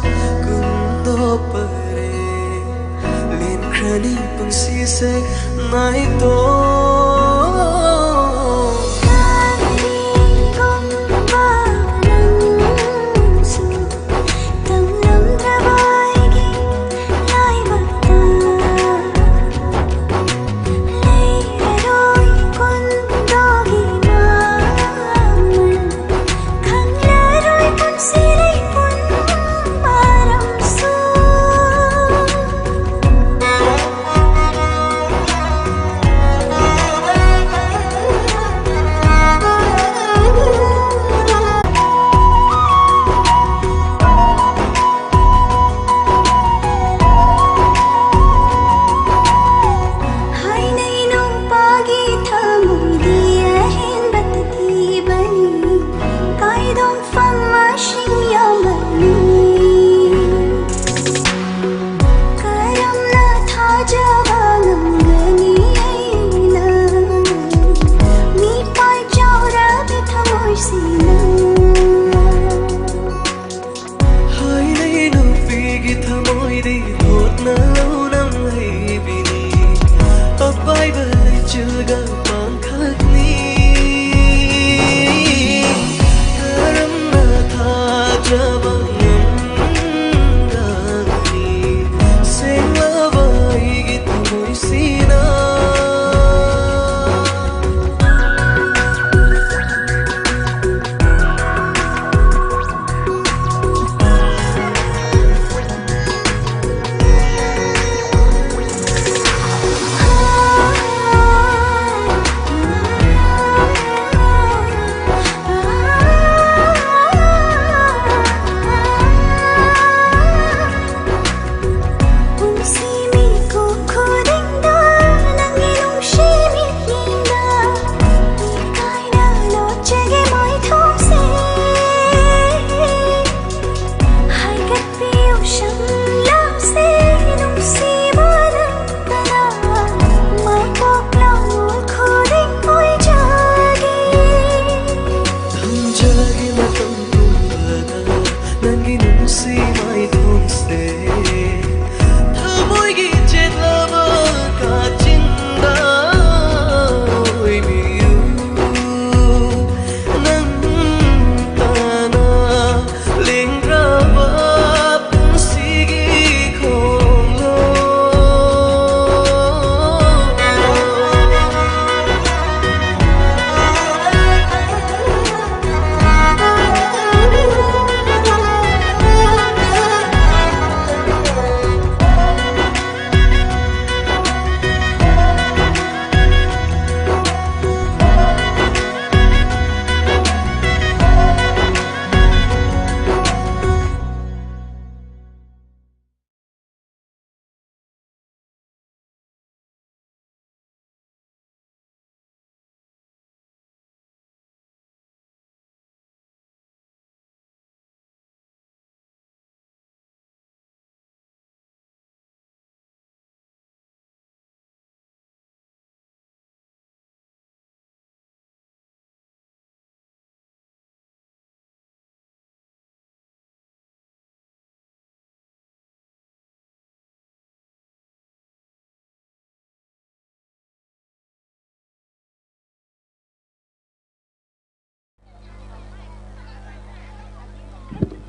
ꯀꯨꯟꯗꯣꯛꯄꯔꯦ꯫ ꯂꯦꯟꯈ꯭ꯔꯅꯤ ꯄꯨꯟꯁꯤꯁꯦ ꯅꯥꯏꯇꯣꯝ꯫ ꯀꯔꯤꯒꯨꯝꯕ ꯅꯪꯁꯨ ꯇꯝꯂꯝꯗ꯭ꯔꯕ ꯑꯩꯒꯤ ꯂꯥꯏꯕꯛꯇ ꯂꯩꯔꯔꯣꯏ ꯀꯨꯟꯗꯣꯒꯤ ꯃꯃꯜ꯫ ꯈꯪꯂꯔꯣꯏ ꯄꯨꯟꯁꯤ ꯂꯩꯄꯨꯟ ꯃꯔꯝꯁꯨ꯫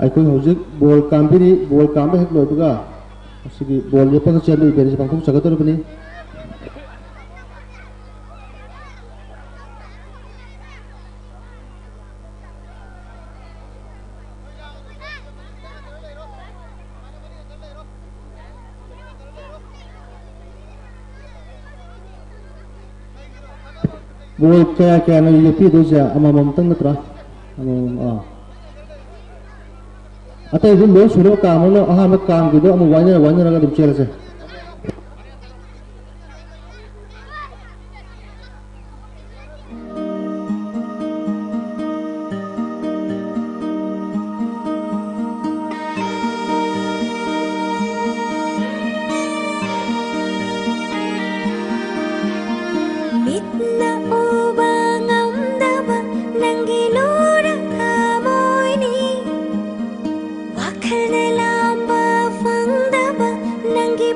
ꯑꯩꯈꯣꯏ ꯍꯧꯖꯤꯛ ꯕꯣꯜ ꯀꯥꯝꯕꯤꯔꯤ꯫ ꯕꯣꯜ ꯀꯥꯝꯕ ꯍꯦꯛ ꯂꯣꯏꯕꯒ ꯃꯁꯤꯒꯤ ꯕꯣꯜ ꯂꯦꯞꯄꯒ ꯆꯦꯟꯕ ꯏꯚꯦꯟꯁꯤ ꯄꯥꯡꯊꯣꯛꯆꯒꯗꯧꯔꯤꯕꯅꯤ꯫ ꯕꯣꯜ ꯀꯌꯥ ꯀꯌꯥꯅꯣ ꯂꯦꯞꯄꯤꯗꯣꯏꯁꯦ? ꯑꯃꯃꯝꯇꯪ ꯅꯠꯇ꯭ꯔꯥ? ꯑꯃꯃꯝ, ꯑꯥ꯫ ꯑꯇꯩꯗꯤ ꯂꯣꯏ ꯁꯨꯅꯕ ꯀꯥꯝꯃꯒ ꯑꯍꯥꯟꯕ ꯀꯥꯝꯈꯤꯕꯗꯣ ꯑꯃꯨꯛ ꯋꯥꯏꯅꯔ ꯋꯥꯏꯅꯔꯒ ꯑꯗꯨꯝ ꯆꯦꯜꯂꯁꯦ꯫ ꯃꯤꯠꯅ ꯎꯕ ꯉꯝꯗꯕ ꯅꯪꯒꯤ ꯂꯨꯔ ꯊꯃꯣꯏꯅꯤ꯫ ꯋꯥꯈꯜꯅ ꯂꯥꯝꯕ ꯐꯪꯗꯕ ꯅꯪꯒꯤ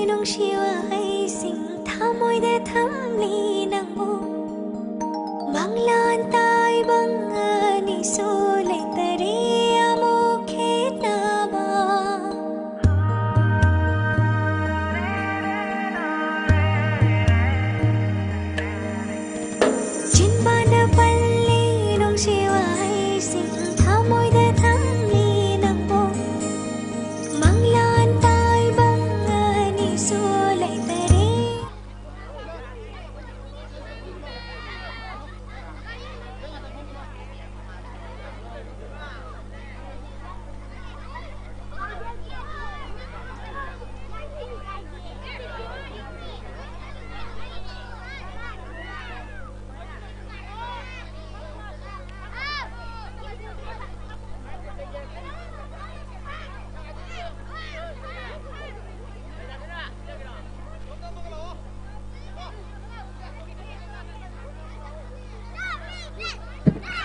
ꯅꯨꯡꯁꯤ ꯋꯥꯍꯩꯁꯤꯡ ꯊꯃꯣꯏꯗ ꯊꯝꯂꯤ ꯅꯪꯕꯨ꯫ ꯃꯪꯂꯥꯟ ꯇꯥꯏꯕꯪ ꯑꯅꯤꯁꯨ ꯂꯩꯇꯔꯦ ꯑꯃꯨꯛ ꯈꯦꯠꯅꯕ꯫ ꯆꯤꯟꯕꯥꯟꯗ ꯄꯜꯂꯤ ꯅꯨꯡꯁꯤ ꯋꯥꯍꯩꯁꯤꯡ ꯊꯃꯣꯏꯗ ꯊꯝꯂꯤ ꯅꯪꯕꯨ꯫ ꯃꯪꯂꯥꯟ ꯇꯥꯏꯕꯪ ꯑꯅꯤꯁꯨ ꯂꯩꯇꯔꯦ꯫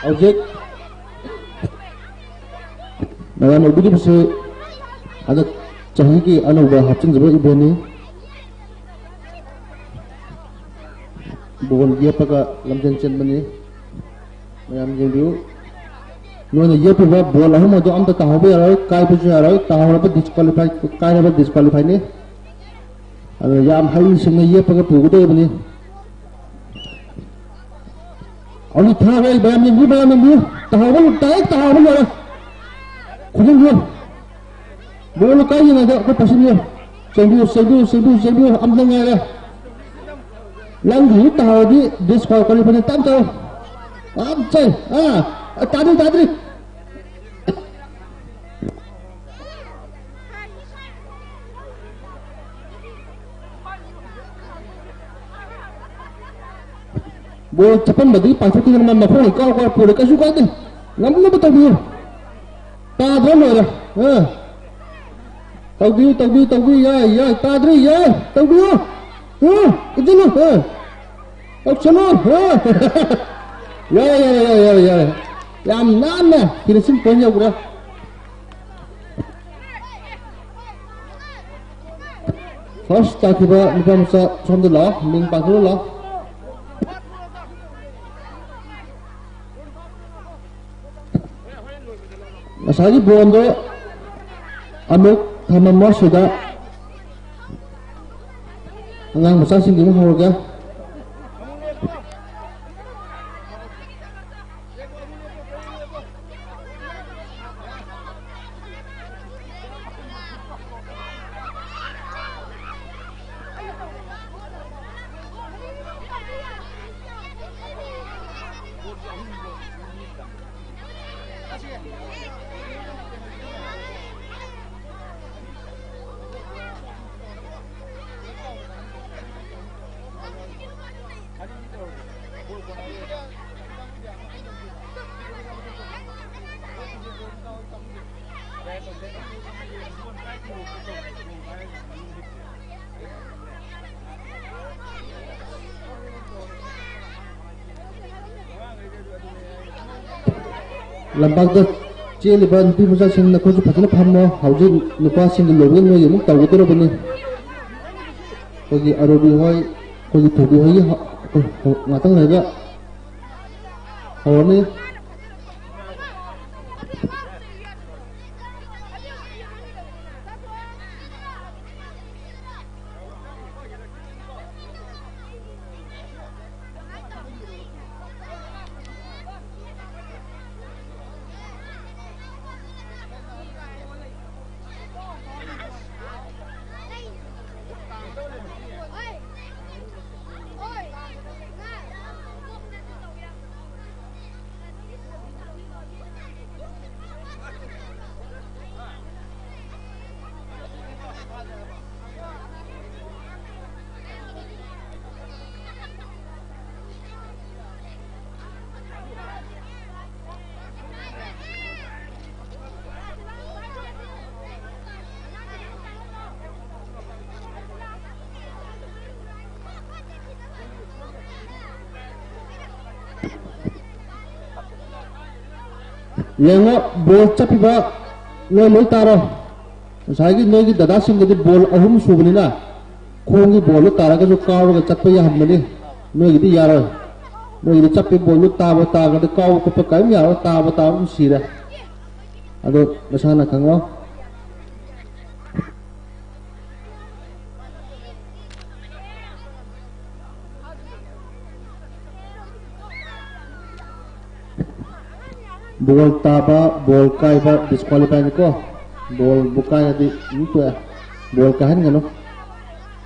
ꯍꯧꯖꯤꯛ ꯃꯌꯥꯝ ꯎꯕꯤꯔꯤꯕꯁꯤ ꯍꯟꯗꯛ ꯆꯍꯤꯒꯤ ꯑꯅꯧꯕ ꯍꯥꯞꯆꯤꯟꯖꯕ ꯏꯚꯦꯟꯅꯤ꯫ ꯕꯣꯜ ꯌꯦꯞꯄꯒ ꯂꯝꯖꯦꯟ ꯆꯦꯟꯕꯅꯤ꯫ ꯃꯌꯥꯝ ꯌꯦꯡꯕꯤꯌꯨ꯫ ꯅꯣꯏꯅ ꯌꯦꯞꯄꯤꯕ ꯕꯣꯜ ꯑꯍꯨꯝ ꯑꯗꯨ ꯑꯝꯇ ꯇꯥꯍꯧꯕ ꯌꯥꯔꯣꯏ, ꯀꯥꯏꯕꯁꯨ ꯌꯥꯔꯣꯏ꯫ ꯇꯥꯍꯧꯔꯕ ꯗꯤꯁꯀ꯭ꯋꯥꯂꯤꯐꯥꯏ, ꯀꯥꯏꯔꯕ ꯗꯤꯁꯀ꯭ꯋꯥꯂꯤꯐꯥꯏꯅꯤ꯫ ꯑꯗꯨꯅ ꯌꯥꯝ ꯍꯩꯁꯤꯡꯅ ꯌꯦꯞꯄꯒ ꯄꯨꯒꯗꯧꯔꯤꯕꯅꯤ꯫ ꯍꯧꯖꯤꯛ ꯊꯥꯔꯦ, ꯃꯌꯥꯝ ꯌꯦꯡꯕꯤꯌꯨ, ꯃꯌꯥꯝ ꯌꯦꯡꯕꯤꯌꯨ꯫ ꯇꯥꯍꯧꯕ, ꯗꯥꯏꯔꯦꯛ ꯇꯥꯍꯧꯕ ꯂꯣꯏꯔꯦ꯫ ꯈꯨꯗꯤꯡꯃꯛ ꯕꯣꯜ ꯀꯥꯏꯔꯤꯉꯩꯗ ꯑꯩꯈꯣꯏ ꯄꯥꯁꯤꯟꯕꯤꯌꯨ꯫ ꯆꯦꯟꯕꯤꯌꯨ, ꯆꯦꯟꯕꯤꯌꯨ, ꯆꯦꯟꯕꯤꯌꯨ, ꯆꯦꯟꯕꯤꯌꯨ꯫ ꯑꯝꯇ ꯉꯥꯏꯔꯦ꯫ ꯅꯪꯒꯤ ꯍꯦꯛ ꯇꯥꯍꯧꯔꯗꯤ ꯗꯤꯁꯀ꯭ꯋꯥꯂꯤꯐꯥꯏꯅꯤ꯫ ꯇꯞ ꯇꯧ꯫ ꯑꯝ ꯆꯩ꯫ ꯑꯥ, ꯇꯥꯗ꯭ꯔꯤ, ꯇꯥꯗ꯭ꯔꯤ꯫ ꯕꯣꯜ ꯆꯠꯄꯟꯕꯗꯒꯤ ꯄꯥꯏꯊꯣꯛꯈꯤꯗꯅ ꯃꯥ ꯃꯈꯣꯡ ꯏꯀꯥꯎ ꯀꯥꯎ ꯄꯨꯔꯦ꯫ ꯀꯩꯁꯨ ꯀꯥꯏꯗꯦ, ꯉꯝꯅꯕ ꯇꯧꯕꯤꯌꯨ꯫ ꯇꯥꯗ꯭ꯔ ꯂꯣꯏꯔꯦ꯫ ꯑ꯫ ꯇꯧꯕꯤꯌꯨ, ꯇꯧꯕꯤꯌꯨ, ꯇꯧꯕꯤꯌꯨ, ꯌꯥꯏ, ꯌꯥꯏ, ꯇꯥꯗ꯭ꯔꯤ, ꯌꯥꯏ, ꯇꯧꯕꯤꯌꯨ꯫ ꯑ, ꯏꯟꯁꯤꯜꯂꯨ, ꯑ꯫ ꯇꯧꯁꯜꯂꯨ, ꯑ꯫ ꯌꯥꯏ, ꯌꯥꯏ, ꯌꯥꯏ, ꯌꯥꯏ, ꯌꯥꯏ꯫ ꯌꯥꯝ ꯅꯥꯟꯅ finishing point ꯌꯧꯈ꯭ꯔꯦ꯫ First ꯇꯥꯈꯤꯕ ꯅꯨꯄꯥ ꯃꯆꯥ ꯁꯣꯝꯗ ꯂꯥꯛꯑꯣ, ꯃꯤꯡ ꯄꯥꯟꯊꯣꯛꯑ ꯂꯥꯛꯑꯣ꯫ ꯉꯁꯥꯏꯒꯤ ꯕꯣꯜꯗꯣ ꯑꯃꯨꯛ ꯊꯝꯃꯝꯃꯣ ꯁꯤꯗ꯫ ꯑꯉꯥꯡ ꯃꯆꯥꯁꯤꯡꯒꯤ ꯑꯃꯨꯛ ꯍꯧꯔꯒꯦ꯫ ꯂꯝꯄꯥꯛꯇ ꯆꯦꯜꯂꯤꯕ ꯅꯨꯄꯤ ꯃꯆꯥꯁꯤꯡ, ꯅꯈꯣꯏꯁꯨ ꯐꯖꯅ ꯐꯝꯃꯣ꯫ ꯍꯧꯖꯤꯛ ꯅꯨꯄꯥꯁꯤꯡꯒꯤ ꯂꯣꯏꯕꯒ ꯅꯣꯏꯒꯤ ꯑꯃꯨꯛ ꯇꯧꯒꯗꯧꯔꯕꯅꯤ꯫ ꯑꯩꯈꯣꯏꯒꯤ ꯑꯔꯣꯕꯤ ꯍꯣꯏ, ꯑꯩꯈꯣꯏꯒꯤ ꯊꯣꯏꯕꯤ ꯍꯣꯏꯒꯤ ꯍ-, ꯉꯥꯛꯇꯪ ꯂꯩꯔꯒ ꯍꯧꯔꯅꯤ꯫ ꯌꯦꯡꯉꯣ, ꯕꯣꯜ ꯆꯠꯈꯤꯕ ꯅꯣꯏ ꯂꯣꯏ ꯇꯥꯔꯣ꯫ ꯉꯁꯥꯏꯒꯤ ꯅꯣꯏꯒꯤ ꯗꯗꯥꯁꯤꯡꯗꯗꯤ ꯕꯣꯜ ꯑꯍꯨꯝ ꯁꯨꯕꯅꯤꯅ ꯈꯣꯡꯒꯤ ꯕꯣꯜꯗꯣ ꯇꯥꯔꯒꯁꯨ ꯀꯥꯎꯔꯒ ꯆꯠꯄ ꯌꯥꯍꯟꯕꯅꯤ꯫ ꯅꯣꯏꯒꯤꯗꯤ ꯌꯥꯔꯣꯏ꯫ ꯅꯣꯏꯒꯤꯗꯤ ꯆꯞꯄꯤ ꯕꯣꯜꯗꯨ ꯇꯥꯕ ꯇꯥꯒꯗꯤ ꯀꯥꯎꯕ ꯈꯣꯠꯄ ꯀꯔꯤꯝ ꯌꯥꯔꯣꯏ꯫ ꯇꯥꯕ ꯇꯥꯕ ꯑꯗꯨꯝ ꯁꯤꯔꯦ꯫ ꯑꯗꯣ ꯅꯁꯥꯅ ꯈꯪꯉꯣ꯫ ꯕꯣꯜ ꯇꯥꯕ, ꯕꯣꯜ ꯀꯥꯏꯕ ꯗꯤꯁꯀ꯭ꯋꯥꯂꯤꯐꯥꯏꯅꯤꯀꯣ꯫ ꯕꯣꯜꯕꯨ ꯀꯥꯏꯔꯗꯤ ꯑꯗꯨꯝ ꯇꯣꯛꯑꯦ꯫ ꯕꯣꯜ ꯀꯥꯏꯍꯟꯒꯅꯨ꯫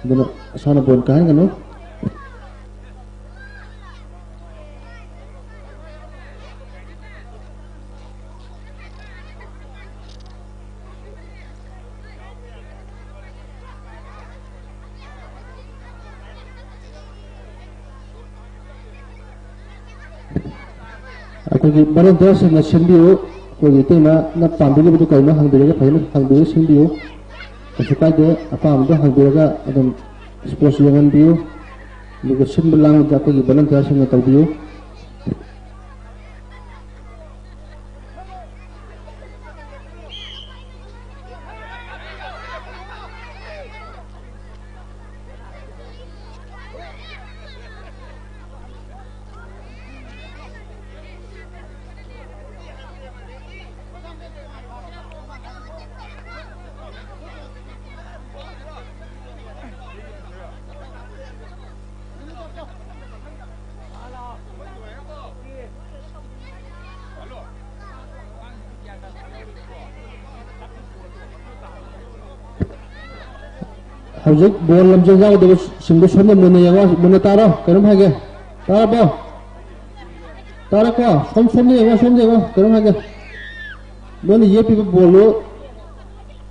ꯑꯗꯨꯅ ꯏꯁꯥꯅ ꯕꯣꯜ ꯀꯥꯏꯍꯟꯒꯅꯨ꯫ ꯑꯩꯈꯣꯏꯒꯤ ꯚꯣꯂꯨꯟꯇꯤꯌꯔꯁꯤꯡꯅ ꯁꯤꯟꯕꯤꯌꯨ꯫ ꯑꯩꯈꯣꯏꯒꯤ ꯏꯇꯩꯃꯅ ꯄꯥꯝꯕꯤꯔꯤꯕꯗꯨ ꯀꯩꯅꯣ ꯍꯪꯕꯤꯔꯒ ꯐꯖꯅ ꯍꯪꯕꯤꯔꯒ ꯁꯤꯟꯕꯤꯌꯨ꯫ ꯀꯩꯁꯨ ꯀꯥꯏꯗꯦ, ꯑꯄꯥꯝꯕꯗꯣ ꯍꯪꯕꯤꯔꯒ ꯑꯗꯨꯝ ꯁ꯭ꯄꯣꯔꯠꯁ ꯌꯦꯡꯍꯟꯕꯤꯌꯨ꯫ ꯑꯗꯨꯒ ꯁꯤꯟꯕ ꯂꯥꯡꯕꯗ ꯑꯩꯈꯣꯏꯒꯤ ꯚꯣꯂꯨꯟꯇꯤꯌꯔꯁꯤꯡꯅ ꯇꯧꯕꯤꯌꯨ꯫ ꯍꯧꯖꯤꯛ ꯕꯣꯜ ꯂꯝꯖꯦꯜ ꯌꯥꯎꯗꯕꯁꯤꯡꯗꯣ ꯁꯣꯝꯗ ꯃꯨꯟꯅ ꯌꯦꯡꯉꯣ, ꯃꯨꯟꯅ ꯇꯥꯔꯣ, ꯀꯩꯅꯣꯝ ꯍꯥꯏꯒꯦ꯫ ꯇꯥꯔꯕꯣ? ꯇꯥꯔꯦꯀꯣ? ꯁꯣꯝ, ꯁꯣꯝꯗ ꯌꯦꯡꯉꯣ, ꯁꯣꯝꯗ ꯌꯦꯡꯉꯣ, ꯀꯩꯅꯣꯝ ꯍꯥꯏꯒꯦ꯫ ꯅꯣꯏꯅ ꯌꯦꯞꯄꯤꯕ ꯕꯣꯜꯗꯨ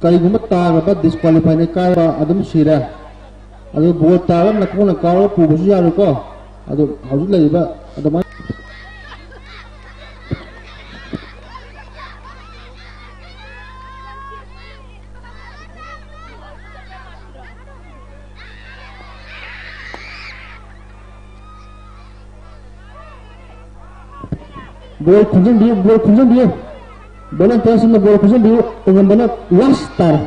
ꯀꯔꯤꯒꯨꯝꯕ ꯇꯥꯈ꯭ꯔꯕ, ꯗꯤꯁꯀ꯭ꯋꯥꯂꯤꯐꯥꯏꯅ ꯀꯥꯏꯕ ꯑꯗꯨꯝ ꯁꯤꯔꯦ꯫ ꯑꯗꯨ ꯕꯣꯜ ꯇꯥꯔꯒ ꯅꯈꯣꯡꯅ ꯀꯥꯎꯔꯒ ꯄꯨꯕꯁꯨ ꯌꯥꯔꯣꯏꯀꯣ꯫ ꯑꯗꯨ ꯍꯧꯖꯤꯛ ꯂꯩꯔꯤꯕ ꯑꯗꯨꯃꯥꯏꯅ ꯕꯣꯜ ꯈꯨꯟꯖꯟꯕꯤꯌꯨ, ꯕꯣꯜ ꯈꯨꯟꯖꯟꯕꯤꯌꯨ꯫ ꯚꯣꯂꯨꯟꯇꯤꯌꯔꯁꯤꯡꯅ ꯕꯣꯜ ꯈꯨꯟꯖꯟꯕꯤꯌꯨ꯫ ꯎꯉꯝꯕꯅ ꯂꯥꯁ ꯇꯥꯔꯦ꯫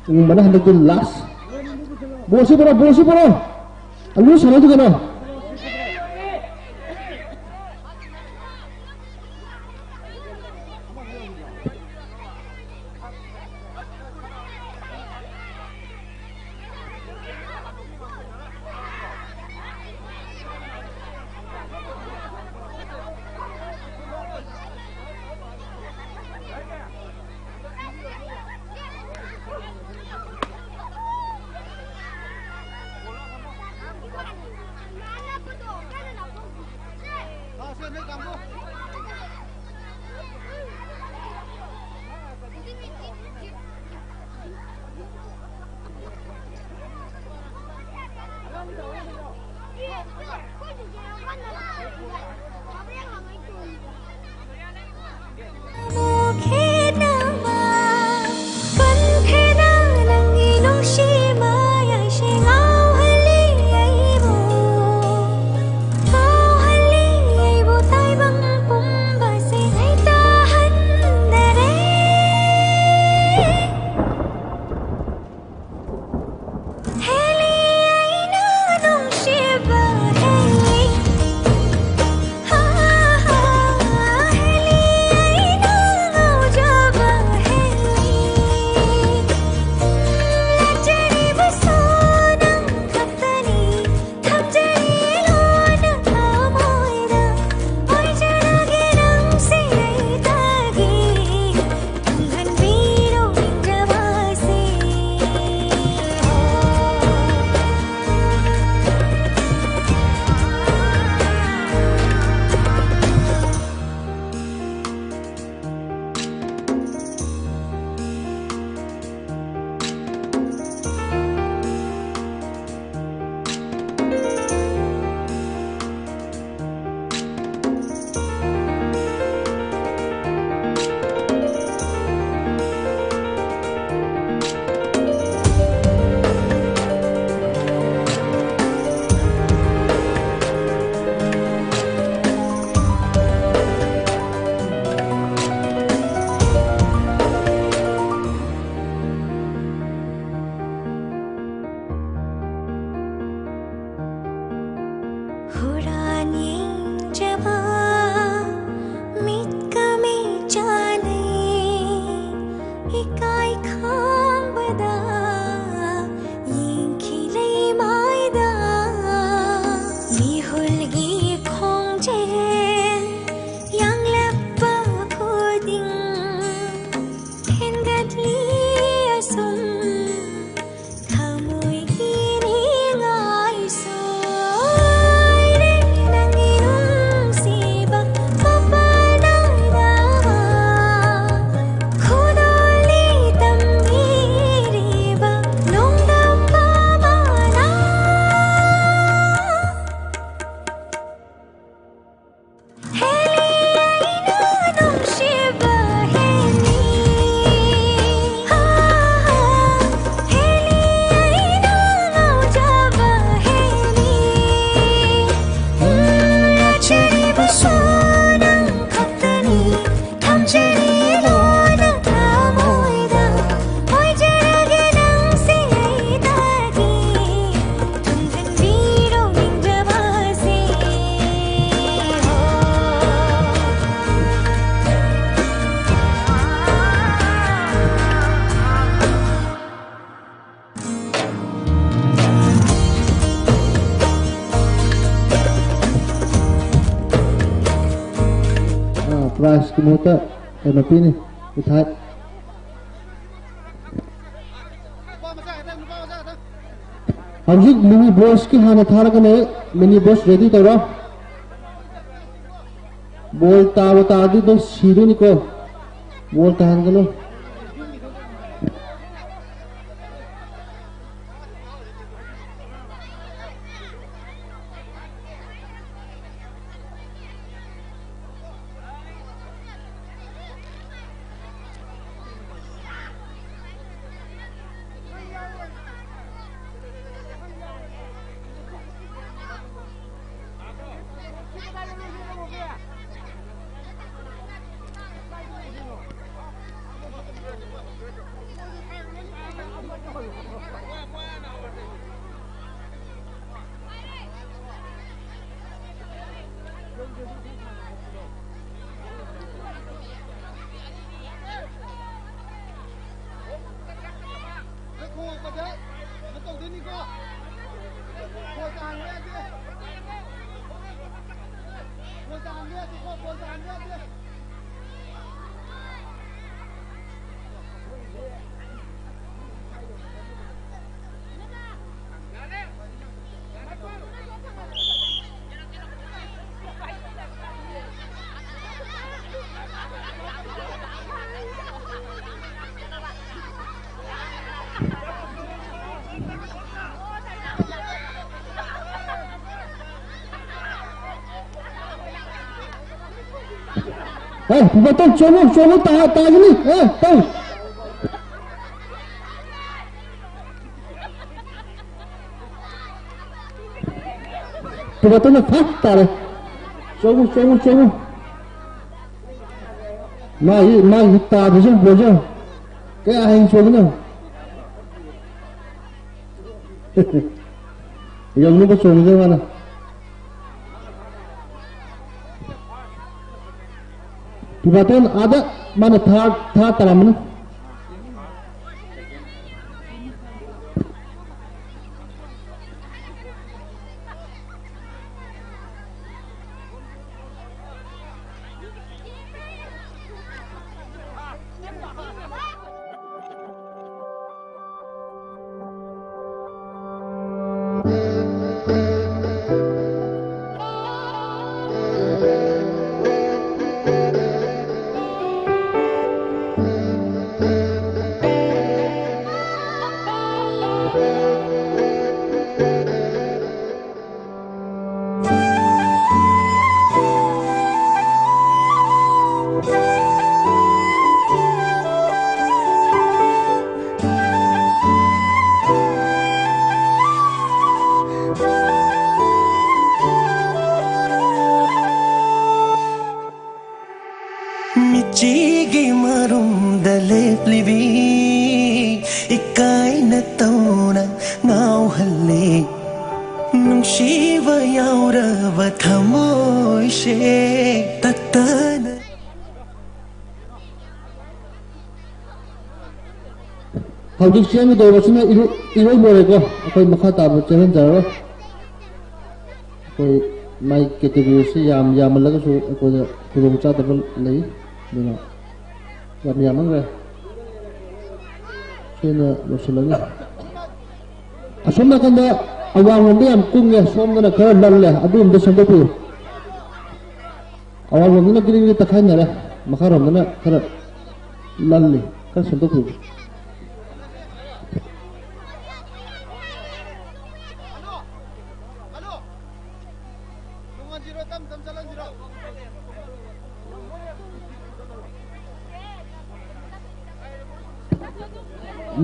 ꯎꯉꯝꯕꯅ ꯍꯟꯗꯛꯇꯤ ꯂꯥꯁ꯫ ꯕꯣꯜꯁꯤ ꯄꯨꯔꯛꯑꯣ, ꯕꯣꯜꯁꯤ ꯄꯨꯔꯛꯑꯣ꯫ ꯑꯂꯨ ꯁꯥꯟꯅꯗꯨ ꯀꯩꯅꯣ? ꯄ꯭ꯔꯥꯏꯖꯀꯤ ꯃꯍꯨꯠꯇ ꯀꯩꯅꯣ ꯄꯤꯅꯤ, ꯃꯤꯊꯥꯏ꯫ ꯍꯧꯖꯤꯛ ꯃꯤꯅꯤ ꯕꯣꯁꯀꯤ ꯍꯥꯟꯅ ꯊꯥꯔꯒꯅꯦ꯫ ꯃꯤꯅꯤ ꯕꯣꯁ ꯔꯦꯗꯤ ꯇꯧꯔꯣ꯫ ꯕꯣꯜ ꯇꯥꯕ ꯇꯥꯔꯗꯤ ꯑꯗꯨꯝ ꯁꯤꯗꯣꯏꯅꯤꯀꯣ꯫ ꯕꯣꯜ ꯇꯥꯍꯟꯒꯅꯨ꯫ ꯑꯦ, ꯃꯇꯧ ꯆꯣꯡꯉꯨ, ꯆꯣꯡꯉꯨ, ꯇꯥ-, ꯇꯥꯒꯤꯅꯤ꯫ ꯑꯦ, ꯇꯧ꯫ ꯇꯨꯕꯥꯇꯣꯟꯅ ꯐꯠ ꯇꯥꯔꯦ꯫ ꯆꯣꯡꯉꯨ, ꯆꯣꯡꯉꯨ, ꯆꯣꯡꯉꯨ꯫ ꯃꯥꯒꯤ, ꯃꯥꯒꯤ ꯇꯥꯕꯁꯨ ꯕꯣꯜꯁꯦ ꯀꯌꯥ ꯍꯦꯟꯅ ꯆꯣꯡꯉꯤꯅꯣ꯫ ꯌꯧꯅꯕ ꯆꯣꯡꯉꯤꯗ ꯃꯥꯅ꯫ ꯇꯨꯕꯥꯇꯣꯟ ꯑꯥꯗ ꯃꯥꯅ ꯊꯥꯔꯠ, ꯊꯥꯔꯠ ꯇꯥꯔꯝꯃꯅꯤ꯫ ꯂꯤꯕꯤ ꯏꯀꯥꯏꯅ ꯇꯧꯅ ꯉꯥꯎꯍꯜꯂꯤ ꯅꯨꯡꯁꯤꯕ ꯌꯥꯎꯔꯕ ꯊꯃꯣꯏꯁꯦ ꯇꯠꯇꯅ꯫ ꯍꯧꯖꯤꯛ ꯆꯦꯟꯒꯗꯧꯔꯤꯕꯁꯤꯅ ꯏꯔꯣꯏ ꯂꯣꯏꯔꯦꯀꯣ꯫ ꯑꯩꯈꯣꯏ ꯃꯈꯥ ꯇꯥꯕ ꯆꯦꯜꯍꯟꯖꯔꯔꯣꯏ꯫ ꯑꯩꯈꯣꯏ ꯃꯥꯏ ꯀꯦꯇꯦꯒꯣꯔꯤꯁꯤ ꯌꯥꯝ ꯌꯥꯝꯃꯜꯂꯒꯁꯨ ꯑꯩꯈꯣꯏꯗ ꯈꯨꯗꯣꯡꯆꯥꯗꯕ ꯂꯩ꯫ ꯑꯗꯨꯅ ꯌꯥꯝ ꯌꯥꯝꯃꯟꯈ꯭ꯔꯦ꯫ ꯁꯤꯅ ꯂꯣꯏꯁꯤꯜꯂꯅꯤ꯫ ꯑꯁꯣꯝ ꯅꯥꯀꯟꯗ ꯑꯋꯥꯡꯂꯣꯝꯗ ꯌꯥꯝ ꯀꯨꯡꯉꯦ, ꯁꯣꯝꯗꯅ ꯈꯔ ꯂꯜꯂꯦ, ꯑꯗꯨ ꯑꯝꯇ ꯁꯦꯝꯗꯣꯛꯄꯤꯌꯨ꯫ ꯑꯋꯥꯡꯂꯣꯝꯗꯅ ꯒ꯭ꯔꯤꯟ ꯒ꯭ꯔꯤꯟ ꯇꯛꯈꯥꯏꯅꯔꯦ, ꯃꯈꯥꯔꯣꯝꯗꯅ ꯈꯔ ꯂꯜꯂꯤ, ꯈꯔ ꯁꯦꯝꯗꯣꯛꯄꯤꯌꯨ꯫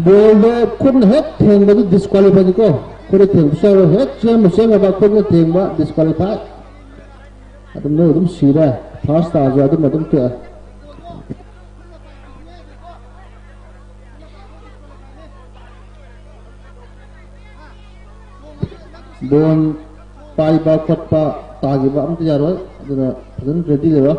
ꯕꯣꯜꯗꯣ ꯈꯨꯠꯅ ꯍꯦꯛ ꯊꯦꯡꯕꯗꯨ ꯗꯤꯁꯀ꯭ꯋꯥꯂꯤꯐꯥꯏꯅꯤꯀꯣ꯫ ꯈꯨꯠꯅ ꯊꯦꯡꯕꯁꯨ ꯌꯥꯔꯣꯏ, ꯍꯦꯛ ꯆꯦꯟꯕ ꯆꯦꯟꯈ꯭ꯔꯕ ꯈꯨꯠꯅ ꯊꯦꯡꯕ ꯗꯤꯁꯀ꯭ꯋꯥꯂꯤꯐꯥꯏ꯫ ꯑꯗꯨꯝ ꯅꯣꯏ ꯑꯗꯨꯝ ꯁꯤꯔꯦ꯫ ꯐꯥꯔꯁ ꯇꯥꯔꯁꯨ ꯑꯗꯨꯝ ꯑꯗꯨꯝ ꯇꯣꯛꯑꯦ꯫ ꯕꯣꯜ ꯄꯥꯏꯕ ꯈꯣꯠꯄ ꯇꯥꯈꯤꯕ ꯑꯝꯇ ꯌꯥꯔꯣꯏ꯫ ꯑꯗꯨꯅ ꯐꯖꯅ ꯔꯦꯗꯤ ꯂꯩꯔꯣ꯫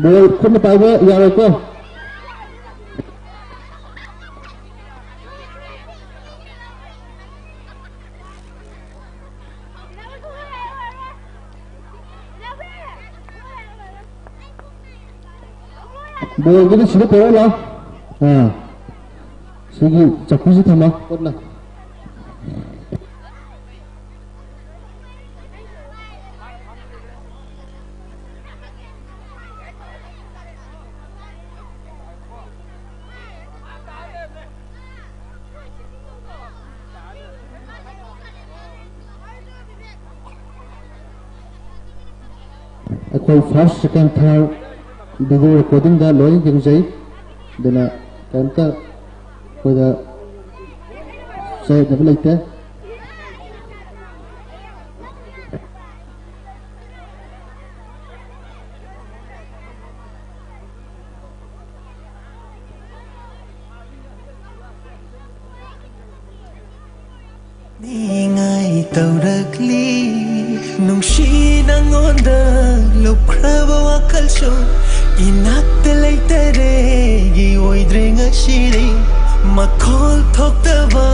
ꯕꯣꯜ ꯈꯨꯠꯅ ꯄꯥꯏꯕ ꯌꯥꯔꯣꯏꯀꯣ꯫ ꯕꯣꯜꯗꯨꯗꯤ ꯁꯤꯗ ꯄꯨꯔꯛꯑꯣ ꯂꯥꯎ꯫ ꯑꯥ꯫ ꯁꯤꯒꯤ ꯆꯧꯀ꯭ꯔꯤꯁꯤ ꯊꯝꯃꯣ ꯄꯨꯟꯅ꯫ ꯑꯩꯈꯣꯏ first, second, third video recordingꯗ ꯂꯣꯏ ꯌꯦꯡꯖꯩ꯫ ꯑꯗꯨꯅ ꯀꯔꯤꯝꯇ ꯑꯩꯈꯣꯏꯗ ꯆꯌꯦꯠꯅꯕ ꯂꯩꯇꯦ꯫ ꯅꯤꯡꯉꯥꯏ ꯇꯧꯔꯛꯂꯤ꯫ ꯅꯨꯡꯁꯤ, ꯅꯪꯉꯣꯟꯗ ꯂꯨꯞꯈ꯭ꯔꯕ ꯋꯥꯈꯜꯁꯨ ꯏꯅꯥꯛꯇ ꯂꯩꯇꯔꯦ꯫ ꯑꯩꯒꯤ ꯑꯣꯏꯗ꯭ꯔꯦ ꯉꯁꯤꯗꯤ꯫ ꯃꯈꯣꯜ ꯊꯣꯛꯇꯕ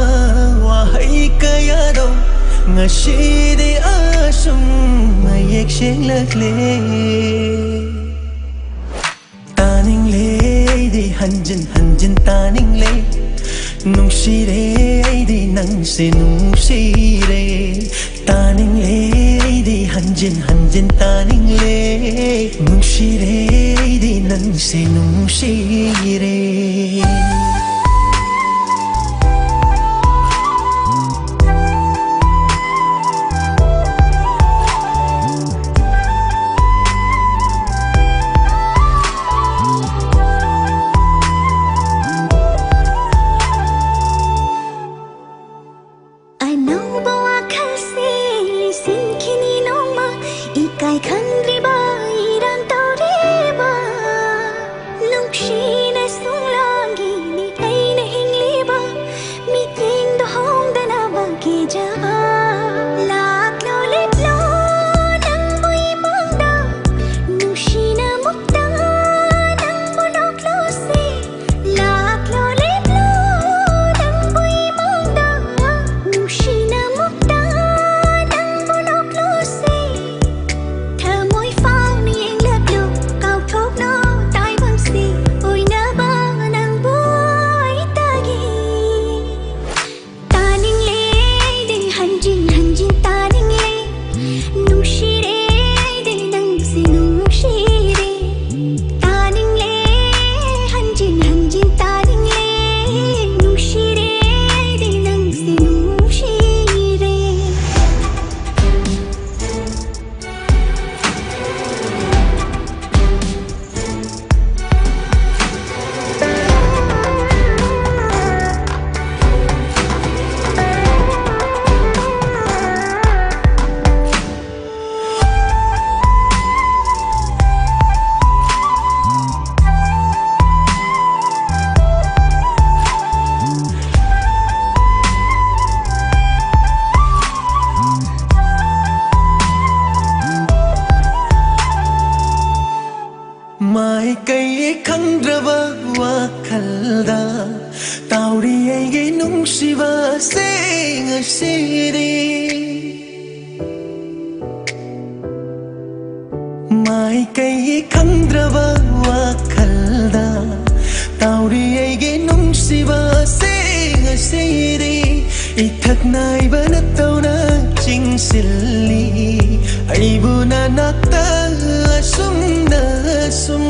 ꯋꯥꯍꯩ ꯀꯌꯥꯗꯣ ꯉꯁꯤꯗꯤ ꯑꯁꯨꯝ ꯃꯌꯦꯛ ꯁꯦꯡꯂꯛꯂꯦ꯫ ꯇꯥꯅꯤꯡꯂꯦ ꯑꯩꯗꯤ ꯍꯟꯖꯤꯟ ꯍꯟꯖꯤꯟ ꯇꯥꯅꯤꯡꯂꯦ꯫ ꯅꯨꯡꯁꯤꯔꯦ ꯑꯩꯗꯤ ꯅꯪꯁꯦ ꯅꯨꯡꯁꯤꯔꯦ꯫ ꯇꯥꯅꯤꯡꯂꯦ ꯑꯩꯗꯤ ꯍꯟꯖꯤꯟ ꯍꯟꯖꯤꯟ ꯇꯥꯅꯤꯡꯂꯦ꯫ ꯅꯨꯡꯁꯤꯔꯦ ꯑꯩꯗꯤ ꯅꯪꯁꯦ ꯅꯨꯡꯁꯤꯔꯦ꯫ ꯑꯅꯧꯕ ꯋꯥꯈꯜꯁꯦ ꯂꯤꯁꯤꯟꯈꯤꯅꯤ ꯅꯣꯡꯃ, ꯏꯀꯥꯏ ꯈꯪꯗ꯭ꯔꯤꯕ ꯏꯔꯥꯡ ꯇꯧꯔꯤꯕ, ꯅꯨꯡꯁꯤꯅꯁꯨ ꯅꯨꯡꯁꯤꯕꯁꯦ ꯉꯁꯤꯗꯤ ꯃꯥꯏꯀꯩ ꯈꯪꯗ꯭ꯔꯕ ꯋꯥꯈꯜꯗ ꯇꯥꯎꯔꯤ ꯑꯩꯒꯤ ꯅꯨꯡꯁꯤꯕꯁꯦ ꯉꯁꯤꯗꯤ ꯏꯊꯛ ꯅꯥꯏꯕ ꯅꯠꯇꯧꯅ ꯆꯤꯡꯁꯤꯜꯂꯤ ꯑꯩꯕꯨ ꯅꯅꯥꯛꯇ ꯑꯁꯨꯝꯅ ꯁꯨꯝ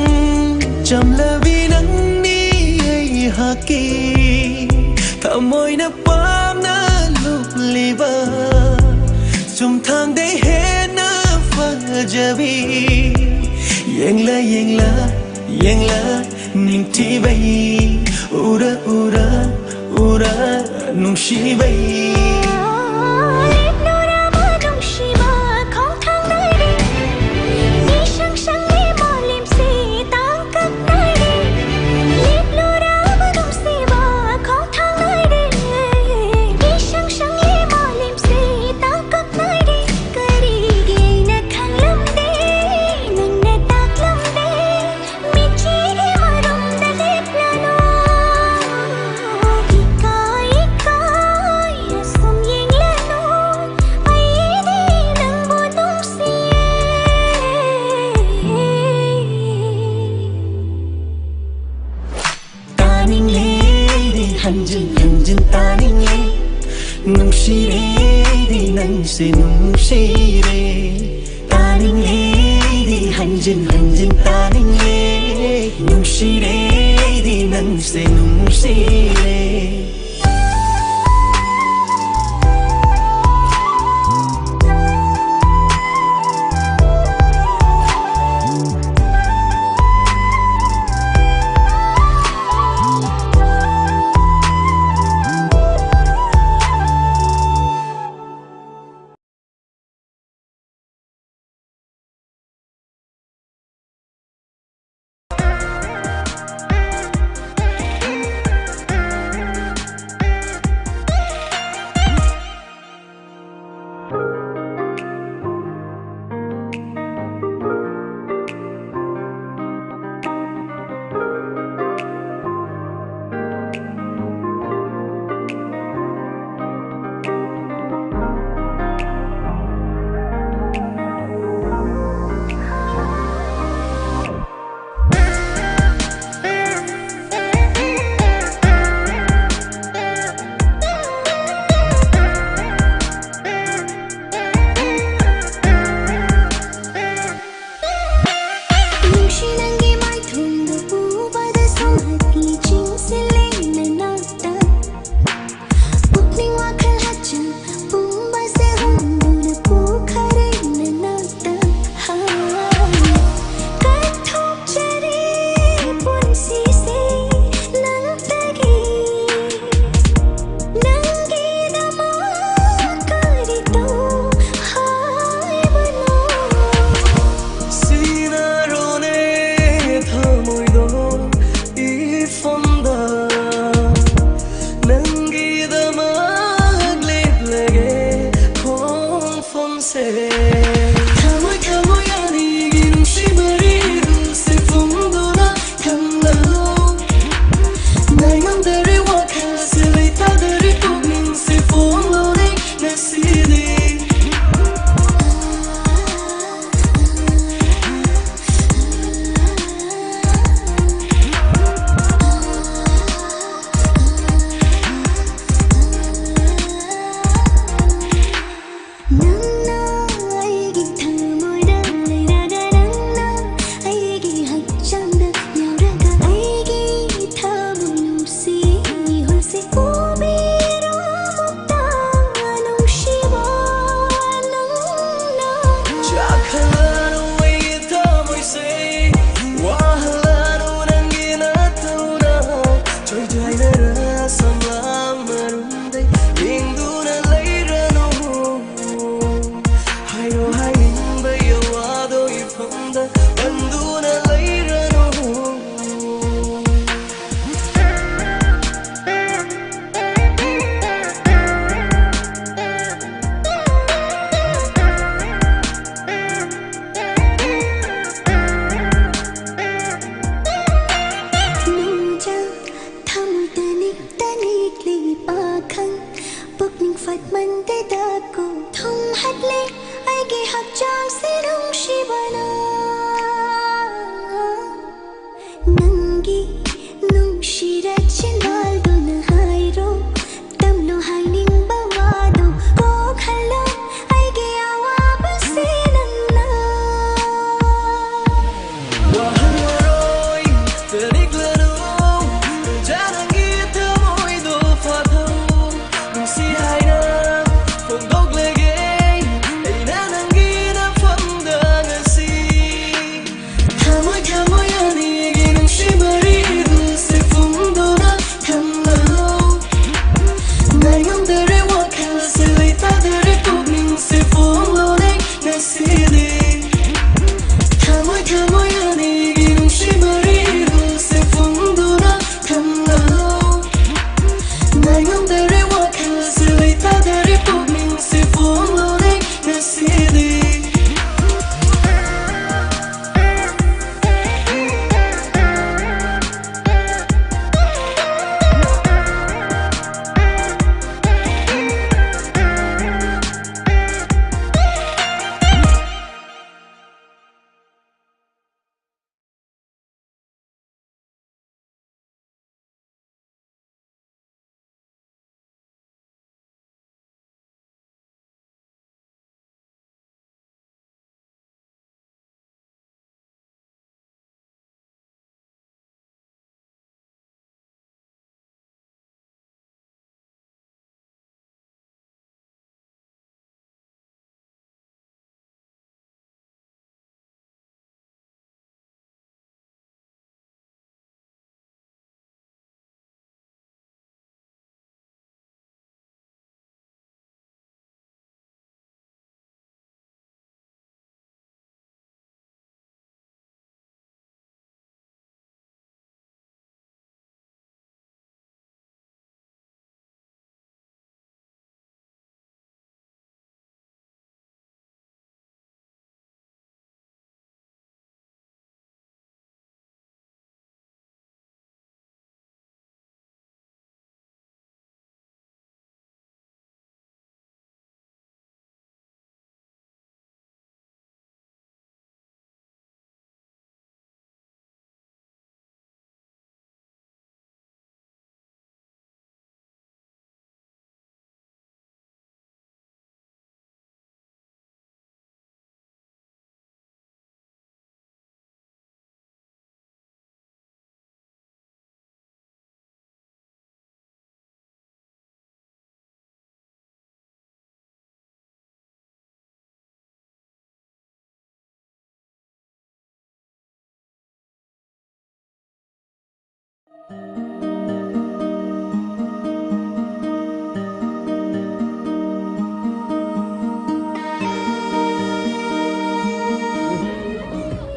ꯆꯝꯂꯕꯤ ꯅꯪꯅꯤ ꯑꯩꯍꯥꯛꯀꯤ ꯊꯃꯣꯏꯅ ꯄꯥꯝꯅ ꯂꯨꯞꯂꯤꯕ ꯆꯨꯝꯊꯥꯡꯗꯩ ꯍꯦꯟꯅ ꯐꯖꯕꯤ ꯌꯦꯡꯂ ꯌꯦꯡꯂ ꯌꯦꯡꯂ ꯅꯤꯡꯊꯤꯕꯩ ꯎꯔ ꯎꯔ ꯎꯔ ꯅꯨꯡꯁꯤꯕꯩ ꯇꯥꯅꯤꯡꯂꯦ ꯑꯩꯗꯤ ꯍꯟꯖꯤꯟ ꯍꯟꯖꯤꯟ ꯇꯥꯅꯤꯡꯂꯦ ꯅꯨꯡꯁꯤꯔꯦ ꯑꯩꯗꯤ ꯅꯪꯁꯦ ꯅꯨꯡꯁꯤꯔꯦ ꯇꯥꯅꯤꯡꯂꯦ ꯑꯩꯗꯤ ꯍꯟꯖꯤꯟ ꯍꯟꯖꯤꯟ ꯇꯥꯅꯤꯡꯂꯦ ꯅꯨꯡꯁꯤꯔꯦ ꯑꯩꯗꯤ ꯅꯪꯁꯦ ꯅꯨꯡꯁꯤꯔꯦ ꯇꯅꯤꯛꯂꯤ ꯄꯥꯈꯪ ꯄꯨꯛꯅꯤꯡ ꯐꯠꯃꯟꯗꯦꯗꯀꯣ꯫ ꯊꯨꯝꯍꯠꯂꯤ ꯑꯩꯒꯤ ꯍꯛꯆꯥꯡꯁꯦ ꯅꯨꯡꯁꯤꯕꯅ꯫ ꯅꯪꯒꯤ ꯅꯨꯡꯁꯤꯔ ꯆꯤꯟꯕꯥꯜꯗꯨꯅ ꯍꯥꯏꯔꯣ, ꯇꯝꯂꯣ ꯍꯥꯏꯅꯤꯡꯕ ꯋꯥꯗꯣ ꯀꯣꯛꯍꯜꯂꯣ꯫ ꯑꯩꯒꯤ ꯑꯋꯥꯕꯁꯦ ꯅꯪꯅ ꯋꯥꯍꯪ ꯃꯔꯣꯏ ꯇꯅꯤꯛꯂꯅꯨ, ꯄꯦꯟꯖ ꯅꯪꯒꯤ ꯊꯃꯣꯏꯗꯣ ꯐꯥꯊꯧ꯫ ꯅꯨꯡꯁꯤ ꯍꯥꯏꯅ ꯐꯣꯡꯗꯣꯛꯂꯒꯦ ꯑꯩꯅ ꯅꯪꯒꯤ ꯅꯐꯝꯗ ꯉꯁꯤ꯫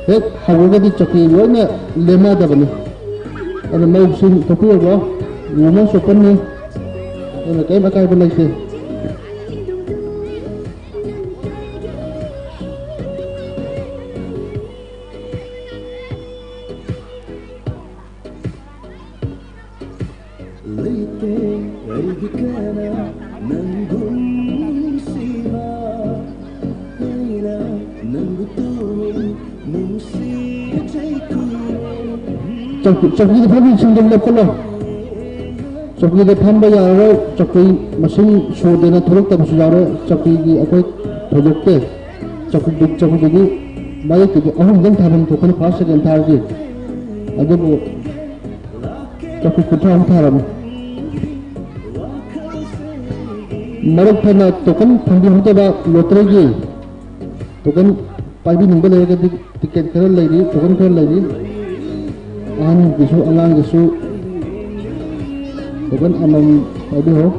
ꯍꯦꯛ ꯍꯧꯔꯒꯗꯤ ꯆꯧꯀꯤ ꯂꯣꯏꯅ ꯂꯦꯝꯃꯗꯕꯅꯤ꯫ ꯑꯗꯨꯅ ꯃꯧꯁꯤꯡ ꯊꯣꯛꯄꯤꯔꯨꯔꯣ, ꯋꯨꯃꯦꯟꯁ ꯑꯣꯄꯟꯅꯤ, ꯑꯗꯨꯅ ꯀꯔꯤꯝ ꯑꯀꯥꯏꯕ ꯂꯩꯇꯦ꯫ ꯂꯩꯇꯦ ꯑꯩꯒꯤ ꯀꯅꯥ ꯅꯪꯒꯨꯝ ꯅꯨꯡꯁꯤꯕ, ꯑꯩꯅ ꯅꯪꯕꯨ ꯇꯨꯃꯤꯟ ꯅꯨꯡꯁꯤꯖꯩ ꯀꯨꯏꯔꯦ꯫ ꯆꯧꯀꯤ-, ꯆꯧꯀꯤꯗ ꯐꯝꯃꯤꯁꯤꯡꯗꯣ ꯂꯦꯞꯈꯠꯂꯣ꯫ ꯆꯧꯀꯤꯗ ꯐꯝꯕ ꯌꯥꯔꯔꯣꯏ꯫ ꯆꯧꯀꯤ ꯃꯁꯤꯡ ꯁꯨꯗꯅ ꯊꯣꯛꯂꯛꯇꯕꯁꯨ ꯌꯥꯎꯔꯦ꯫ ꯆꯧꯀꯤꯒꯤ ꯑꯩꯈꯣꯏ ꯊꯣꯏꯗꯣꯛꯇꯦ꯫ ꯆꯧꯀꯤꯗꯨ-, ꯆꯧꯀꯤꯗꯨꯒꯤ ꯃꯔꯛꯇꯨꯗꯤ ꯑꯍꯨꯝꯗꯪ ꯊꯥꯐꯝ ꯊꯣꯛꯄꯅꯤ, ꯐꯥꯔꯁ, ꯁꯦꯀꯦꯟ, ꯊꯥꯔꯗꯤ꯫ ꯑꯗꯨꯕꯨ ꯆꯧꯀꯤ ꯀꯨꯟꯊ꯭ꯔꯥ ꯑꯃ ꯊꯥꯔꯝꯃꯤ꯫ ꯃꯔꯨꯞ ꯈꯔꯅ ꯇꯣꯀꯟ ꯐꯪꯕꯤꯍꯧꯗꯕ ꯂꯣꯇꯔꯤꯒꯤ ꯇꯣꯀꯟ ꯄꯥꯏꯕꯤꯅꯤꯡꯕ ꯂꯩꯔꯒꯗꯤ ꯇꯤꯀꯦꯠ ꯈꯔ ꯂꯩꯔꯤ, ꯇꯣꯀꯟ ꯈꯔ ꯂꯩꯔꯤ꯫ ꯑꯍꯟꯒꯤꯁꯨ ꯑꯉꯥꯡꯒꯤꯁꯨ ꯇꯣꯀꯟ ꯑꯃꯃꯝ ꯄꯥꯏꯕꯤꯍꯧ꯫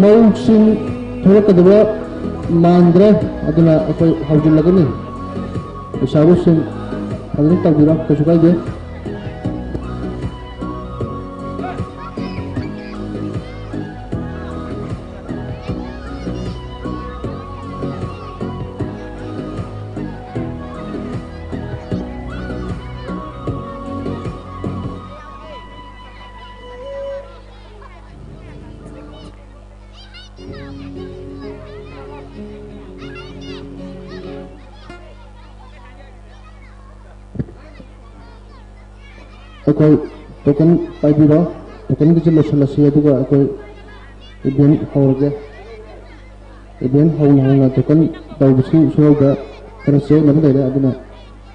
ꯃꯧꯁꯤꯡ ꯊꯣꯛꯂꯛꯀꯗꯕ ꯃꯥꯟꯗ꯭ꯔꯦ, ꯑꯗꯨꯅ ꯑꯩꯈꯣꯏ ꯍꯧꯖꯤꯜꯂꯒꯅꯤ꯫ ꯂꯩꯁꯥꯕꯤꯁꯤꯡ ꯐꯖꯅ ꯇꯧꯕꯤꯔꯣ, ꯀꯩꯁꯨ ꯀꯥꯏꯗꯦ꯫ ꯑꯩꯈꯣꯏ ꯇꯣꯀꯟ ꯄꯥꯏꯕꯤꯔꯣ꯫ ꯇꯣꯀꯟꯒꯤꯁꯤ ꯂꯣꯏꯁꯤꯜꯂꯁꯤ, ꯑꯗꯨꯒ ꯑꯩꯈꯣꯏ ꯏꯚꯦꯟ ꯍꯧꯔꯒꯦ꯫ ꯏꯚꯦꯟ ꯍꯧꯅ ꯍꯧꯅ ꯇꯣꯀꯟ ꯇꯧꯕꯁꯤ ꯁꯣꯏꯗ ꯈꯔ ꯆꯌꯦꯠꯅꯕ ꯂꯩꯔꯦ, ꯑꯗꯨꯅ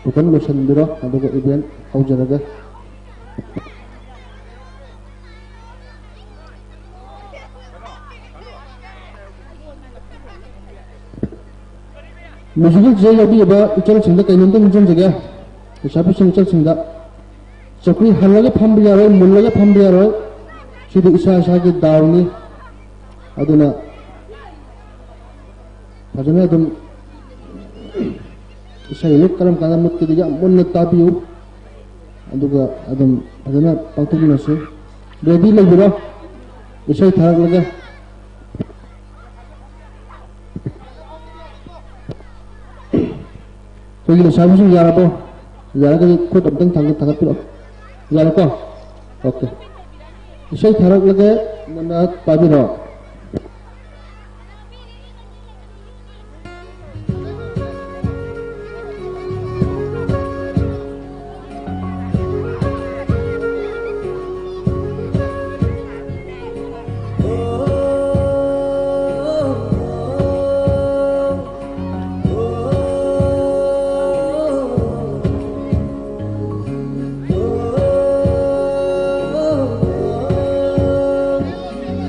ꯇꯣꯀꯟ ꯂꯣꯏꯁꯤꯟꯕꯤꯔꯣ, ꯑꯗꯨꯒ ꯏꯚꯦꯟ ꯍꯧꯖꯔꯒꯦ꯫ Musical chair ꯌꯥꯎꯕꯤꯔꯤꯕ ꯏꯆꯜꯁꯤꯡꯗ ꯀꯩꯅꯣꯝꯇ ꯅꯤꯡꯁꯤꯡꯖꯒꯦ꯫ ꯂꯩꯁꯥꯕꯤꯁꯤꯡ, ꯏꯆꯜꯁꯤꯡꯗ ꯆꯧꯀ꯭ꯔꯤ ꯍꯜꯂꯒ ꯐꯝꯕ ꯌꯥꯔꯣꯏ, ꯃꯨꯜꯂꯒ ꯐꯝꯕ ꯌꯥꯔꯣꯏ꯫ ꯁꯤꯗꯤ ꯏꯁꯥ ꯏꯁꯥꯒꯤ ꯗꯥꯎꯅꯤ꯫ ꯑꯗꯨꯅ ꯐꯖꯅ ꯑꯗꯨꯝ ꯏꯁꯩ ꯀꯔꯝ ꯀꯥꯟꯗ ꯃꯨꯠꯀꯦꯗꯤ ꯌꯥꯝ ꯃꯨꯟꯅ ꯇꯥꯕꯤꯌꯨ꯫ ꯑꯗꯨꯒ ꯑꯗꯨꯝ ꯐꯖꯅ ꯄꯥꯡꯊꯣꯛꯃꯤꯟꯅꯁꯤ꯫ Ready ꯂꯩꯕꯤꯔꯣ? ꯏꯁꯩ ꯊꯥꯔꯛꯂꯒ꯫ ꯑꯩꯈꯣꯏꯒꯤ ꯂꯩꯁꯥꯕꯤꯁꯤꯡ ꯌꯥꯔꯕꯣ? ꯌꯥꯔꯒꯗꯤ ꯈꯨꯠ ꯑꯝꯇꯪ ꯊꯥꯡꯒꯠ-, ꯊꯥꯡꯒꯠꯄꯤꯔꯛꯑꯣ꯫ ꯌꯥꯔꯦꯀꯣ? Okay꯫ ꯏꯁꯩ ꯊꯥꯔꯛꯂꯒꯦ, ꯃꯨꯟꯅ ꯇꯥꯕꯤꯔꯣ꯫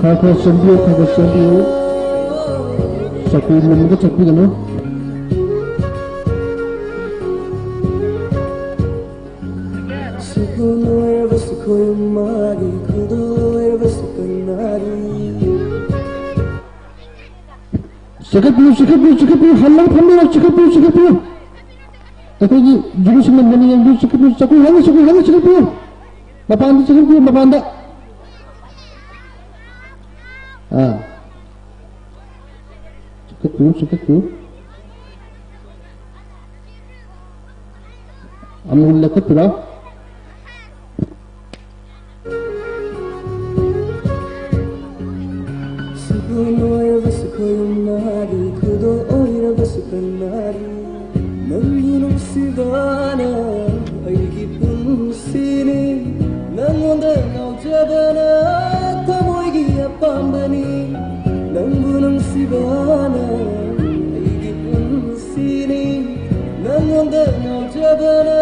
ꯈꯔ ꯈꯔ ꯆꯦꯟꯕꯤꯌꯨ, ꯈꯔ ꯈꯔ ꯆꯦꯟꯕꯤꯌꯨ꯫ ꯆꯧꯀ꯭ꯔꯤ ꯂꯨꯝꯃꯒ ꯆꯠꯄꯤꯒꯅꯨ꯫ ꯁꯒꯣꯜ ꯑꯣꯏꯔꯕꯁꯨ ꯈꯣꯏꯔꯝꯃꯒꯤ ꯈꯨꯗꯣꯜ ꯑꯣꯏꯔꯕꯁꯨ ꯀꯅꯥꯒꯤ? ꯆꯤꯡꯈꯠꯄꯤꯌꯨ, ꯆꯤꯡꯈꯠꯄꯤꯌꯨ, ꯆꯤꯡꯈꯠꯄꯤꯌꯨ, ꯍꯜꯂꯒ ꯐꯝꯕꯤꯔꯣ, ꯆꯤꯡꯈꯠꯄꯤꯌꯨ, ꯆꯤꯡꯈꯠꯄꯤꯌꯨ꯫ ꯑꯩꯈꯣꯏꯒꯤ ꯖꯨꯔꯤꯁꯤꯡꯅ ꯃꯨꯟꯅ ꯌꯦꯡꯕꯤꯌꯨ, ꯆꯤꯡꯈꯠꯄꯤꯌꯨ, ꯆꯧꯀ꯭ꯔꯤ ꯍꯜꯂ, ꯆꯧꯀ꯭ꯔꯤ ꯍꯜꯂ, ꯆꯤꯡꯈꯠꯄꯤꯌꯨ꯫ ꯃꯄꯥꯟꯗ ꯆꯤꯡꯈꯠꯄꯤꯌꯨ, ꯃꯄꯥꯟꯗ꯫ ꯑꯥ꯫ ꯆꯤꯡꯈꯠꯄꯤꯌꯨ, ꯆꯤꯡꯈꯠꯄꯤꯌꯨ꯫ ꯑꯃꯨꯛ ꯂꯦꯞꯈꯠꯄꯤꯔꯣ꯫ ꯁꯒꯣꯜ ꯑꯣꯏꯔꯕꯁꯨ ꯈꯣꯏꯔꯝꯅꯥꯒꯤ ꯈꯨꯗꯣꯜ ꯑꯣꯏꯔꯕꯁꯨ ꯀꯅꯥꯒꯤ? ꯅꯪꯒꯤ ꯅꯨꯡꯁꯤꯕꯅ ꯑꯩꯒꯤ ꯄꯨꯟꯁꯤꯅꯤ꯫ ꯅꯪꯉꯣꯟꯗ ꯉꯥꯎꯖꯕꯅ ꯊꯃꯣꯏꯒꯤ ꯑꯄꯥꯝꯕꯅꯤ꯫ ꯅꯪꯕꯨ ꯅꯨꯡꯁꯤꯕꯅ ꯑꯩꯒꯤ ꯄꯨꯟꯁꯤꯅꯤ꯫ ꯅꯪꯉꯣꯟꯗ ꯉꯥꯎꯖꯕꯅ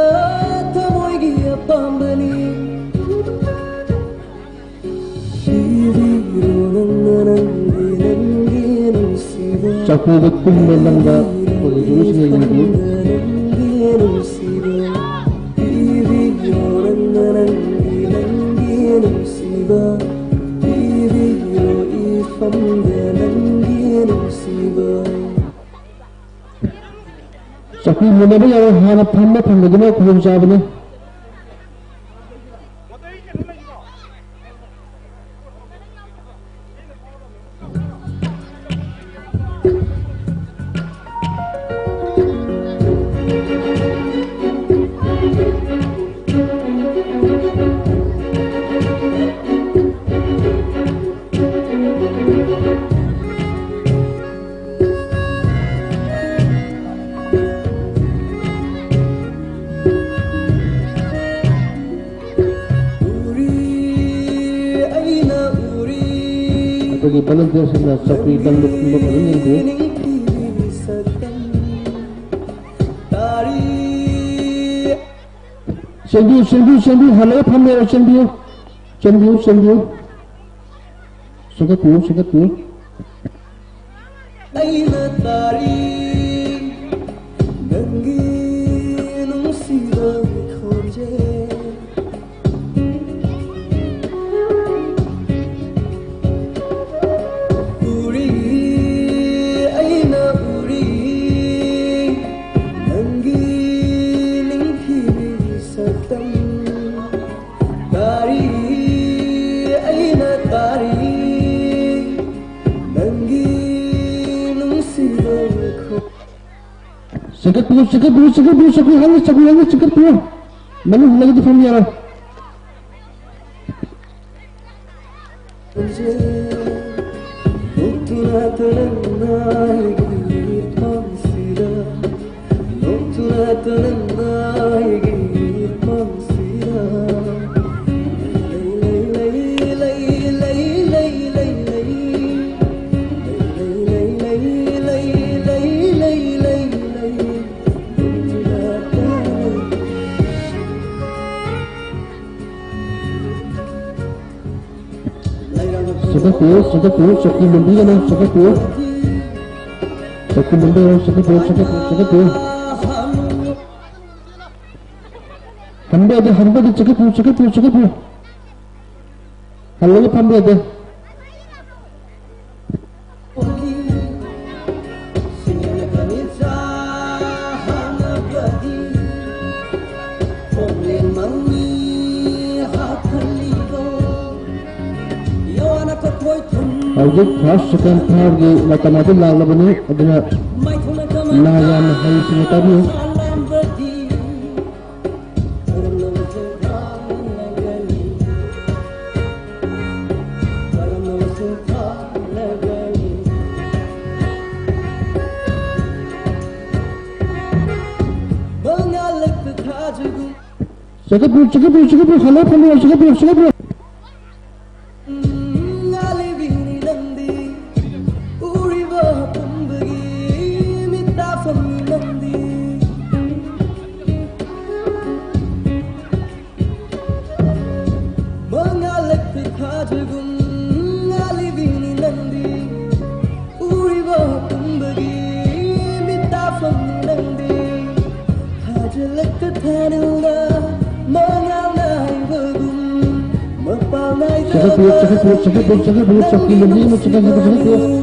ꯊꯃꯣꯏꯒꯤ ꯑꯄꯥꯝꯕꯅꯤ꯫ ꯁꯤꯕꯤꯔꯣ ꯅꯪꯅ ꯅꯪꯒꯤ, ꯅꯪꯒꯤ ꯅꯨꯡꯁꯤꯕ꯫ ꯆꯥꯛꯈꯨꯝꯗ ꯇꯨꯝꯕ ꯅꯪꯗ ꯆꯧꯀ꯭ꯔꯤ ꯃꯨꯟꯅꯕ ꯌꯥꯔꯣꯏ, ꯍꯥꯟꯅ ꯐꯝꯕ ꯐꯪꯕꯗꯨꯅ ꯈꯨꯗꯣꯡꯆꯥꯕꯅꯤ꯫ ꯑꯩꯈꯣꯏꯒꯤ volunteerꯁꯤꯡꯅ ꯆꯧꯀ꯭ꯔꯤ ꯇꯪꯗꯨ ꯈꯨꯝꯕ ꯐꯖꯅ ꯌꯦꯡꯕꯤꯌꯨ꯫ ꯆꯦꯟꯕꯤꯌꯨ, ꯆꯦꯟꯕꯤꯌꯨ, ꯆꯦꯟꯕꯤꯌꯨ, ꯍꯜꯂꯒ ꯐꯝꯃꯦꯔꯣ, ꯆꯦꯟꯕꯤꯌꯨ, ꯆꯦꯟꯕꯤꯌꯨ, ꯆꯦꯟꯕꯤꯌꯨ꯫ ꯆꯦꯟꯈꯠꯄꯤꯌꯨ, ꯆꯦꯟꯈꯠꯄꯤꯌꯨ꯫ ꯑꯩꯅ ꯇꯥꯔꯤ ꯅꯪꯒꯤ ꯅꯨꯡꯁꯤꯕ ꯈꯣꯟꯖꯦꯜ꯫ ꯎꯔꯤ, ꯑꯩꯅ ꯎꯔꯤ, ꯅꯪꯒꯤ ꯅꯤꯡꯊꯤꯕꯤ ꯁꯛꯇꯝ꯫ ꯇꯥꯔꯤ, ꯑꯩꯅ ꯇꯥꯔꯤ, ꯅꯪꯒꯤ ꯅꯨꯡꯁꯤꯕ ꯈꯣꯟ- ꯆꯤꯡꯈꯠꯄꯤꯌꯨ, ꯆꯤꯡꯈꯠꯄꯤꯌꯨ, ꯆꯤꯡꯈꯠꯄꯤꯌꯨ, ꯆꯤꯡꯈꯠꯄꯤꯌꯨ, ꯍꯜꯂꯨ, ꯆꯤꯡꯈꯠꯄꯤꯌꯨ, ꯍꯜꯂꯨ, ꯆꯤꯡꯈꯠꯄꯤꯌꯨ꯫ ꯃꯅꯨꯡ ꯍꯜꯂꯒꯗꯤ ꯐꯝꯕ ꯌꯥꯔꯣꯏ꯫ ꯆꯤꯡꯈꯠꯄꯤꯌꯨ, ꯆꯤꯡꯈꯠꯄꯤꯌꯨ, ꯆꯧꯀꯤ ꯂꯨꯝꯕꯤꯒꯅꯨ, ꯆꯤꯡꯈꯠꯄꯤꯌꯨ꯫ ꯆꯠꯈꯠꯄꯤꯌꯨ, ꯆꯠꯈꯠꯄꯤꯌꯨ, ꯆꯠꯈꯠꯄꯤꯌꯨ, ꯆꯠꯈꯠꯄꯤꯌꯨ꯫ ꯍꯟꯕ ꯌꯥꯗꯦ, ꯍꯟꯕ ꯌꯥꯗꯦ, ꯆꯠꯈꯠꯄꯤꯌꯨ, ꯆꯠꯈꯠꯄꯤꯌꯨ, ꯆꯠꯈꯠꯄꯤꯌꯨ꯫ ꯍꯜꯂꯒ ꯐꯝꯕ ꯌꯥꯗꯦ꯫ ꯍꯧꯖꯤꯛ first, second, thirdꯒꯤ ꯃꯇꯝ ꯑꯗꯨ ꯂꯥꯛꯂꯕꯅꯤ, ꯑꯗꯨꯅ ꯅꯥ ꯌꯥꯝꯅ ꯍꯩꯁꯤꯡꯅ ꯇꯥꯕꯤꯌꯨ꯫ ꯆꯠꯈꯠꯄꯤꯌꯨ, ꯆꯠꯈꯠꯄꯤꯌꯨ, ꯆꯠꯈꯠꯄꯤꯌꯨ, ꯍꯜꯂꯣ, ꯐꯝꯕꯤꯌꯨ, ꯆꯠꯈꯠꯄꯤꯌꯨ, ꯆꯠꯈꯠꯄꯤꯌꯨ꯫ ꯎꯝ, ꯉꯥꯜꯂꯤꯕꯤꯅꯤ ꯅꯪꯗꯤ, ꯎꯔꯤꯕ ꯄꯨꯝꯕꯒꯤ ꯃꯤꯠꯇꯥꯐꯝꯅꯤ ꯅꯪꯗꯤ꯫ ꯃꯉꯥꯜꯂꯛꯄꯤ ꯊꯥꯖꯒꯨꯝ ꯉꯥꯜꯂꯤꯕꯤꯅꯤ ꯅꯪꯗꯤ, ꯎꯔꯤꯕ ꯄꯨꯝꯕꯒꯤ ꯃꯤꯠꯇꯥꯐꯝꯅꯤ ꯅꯪꯗꯤ꯫ ꯊꯥꯖꯜꯂꯛꯇ ꯊꯥꯅꯤꯜꯅ ꯃꯉꯥꯜ ꯅꯥꯏꯕꯒꯨꯝ ꯃꯄꯥꯜ ꯅꯥꯏꯗꯕ ꯆꯠꯈꯠꯄꯤꯌꯨ, ꯆꯠꯈꯠꯄꯤꯌꯨ, ꯆꯠꯈꯠꯄꯤꯌꯨ, ꯆꯠꯈꯠꯄꯤꯌꯨ, ꯆꯠꯈꯠꯄꯤꯌꯨ, ꯅꯪꯒꯤ ꯆꯠꯈꯠꯄꯤꯌꯨ, ꯆꯠꯈꯠꯄꯤꯌꯨ꯫ ꯅꯨꯡꯁꯤꯕꯅꯤ꯫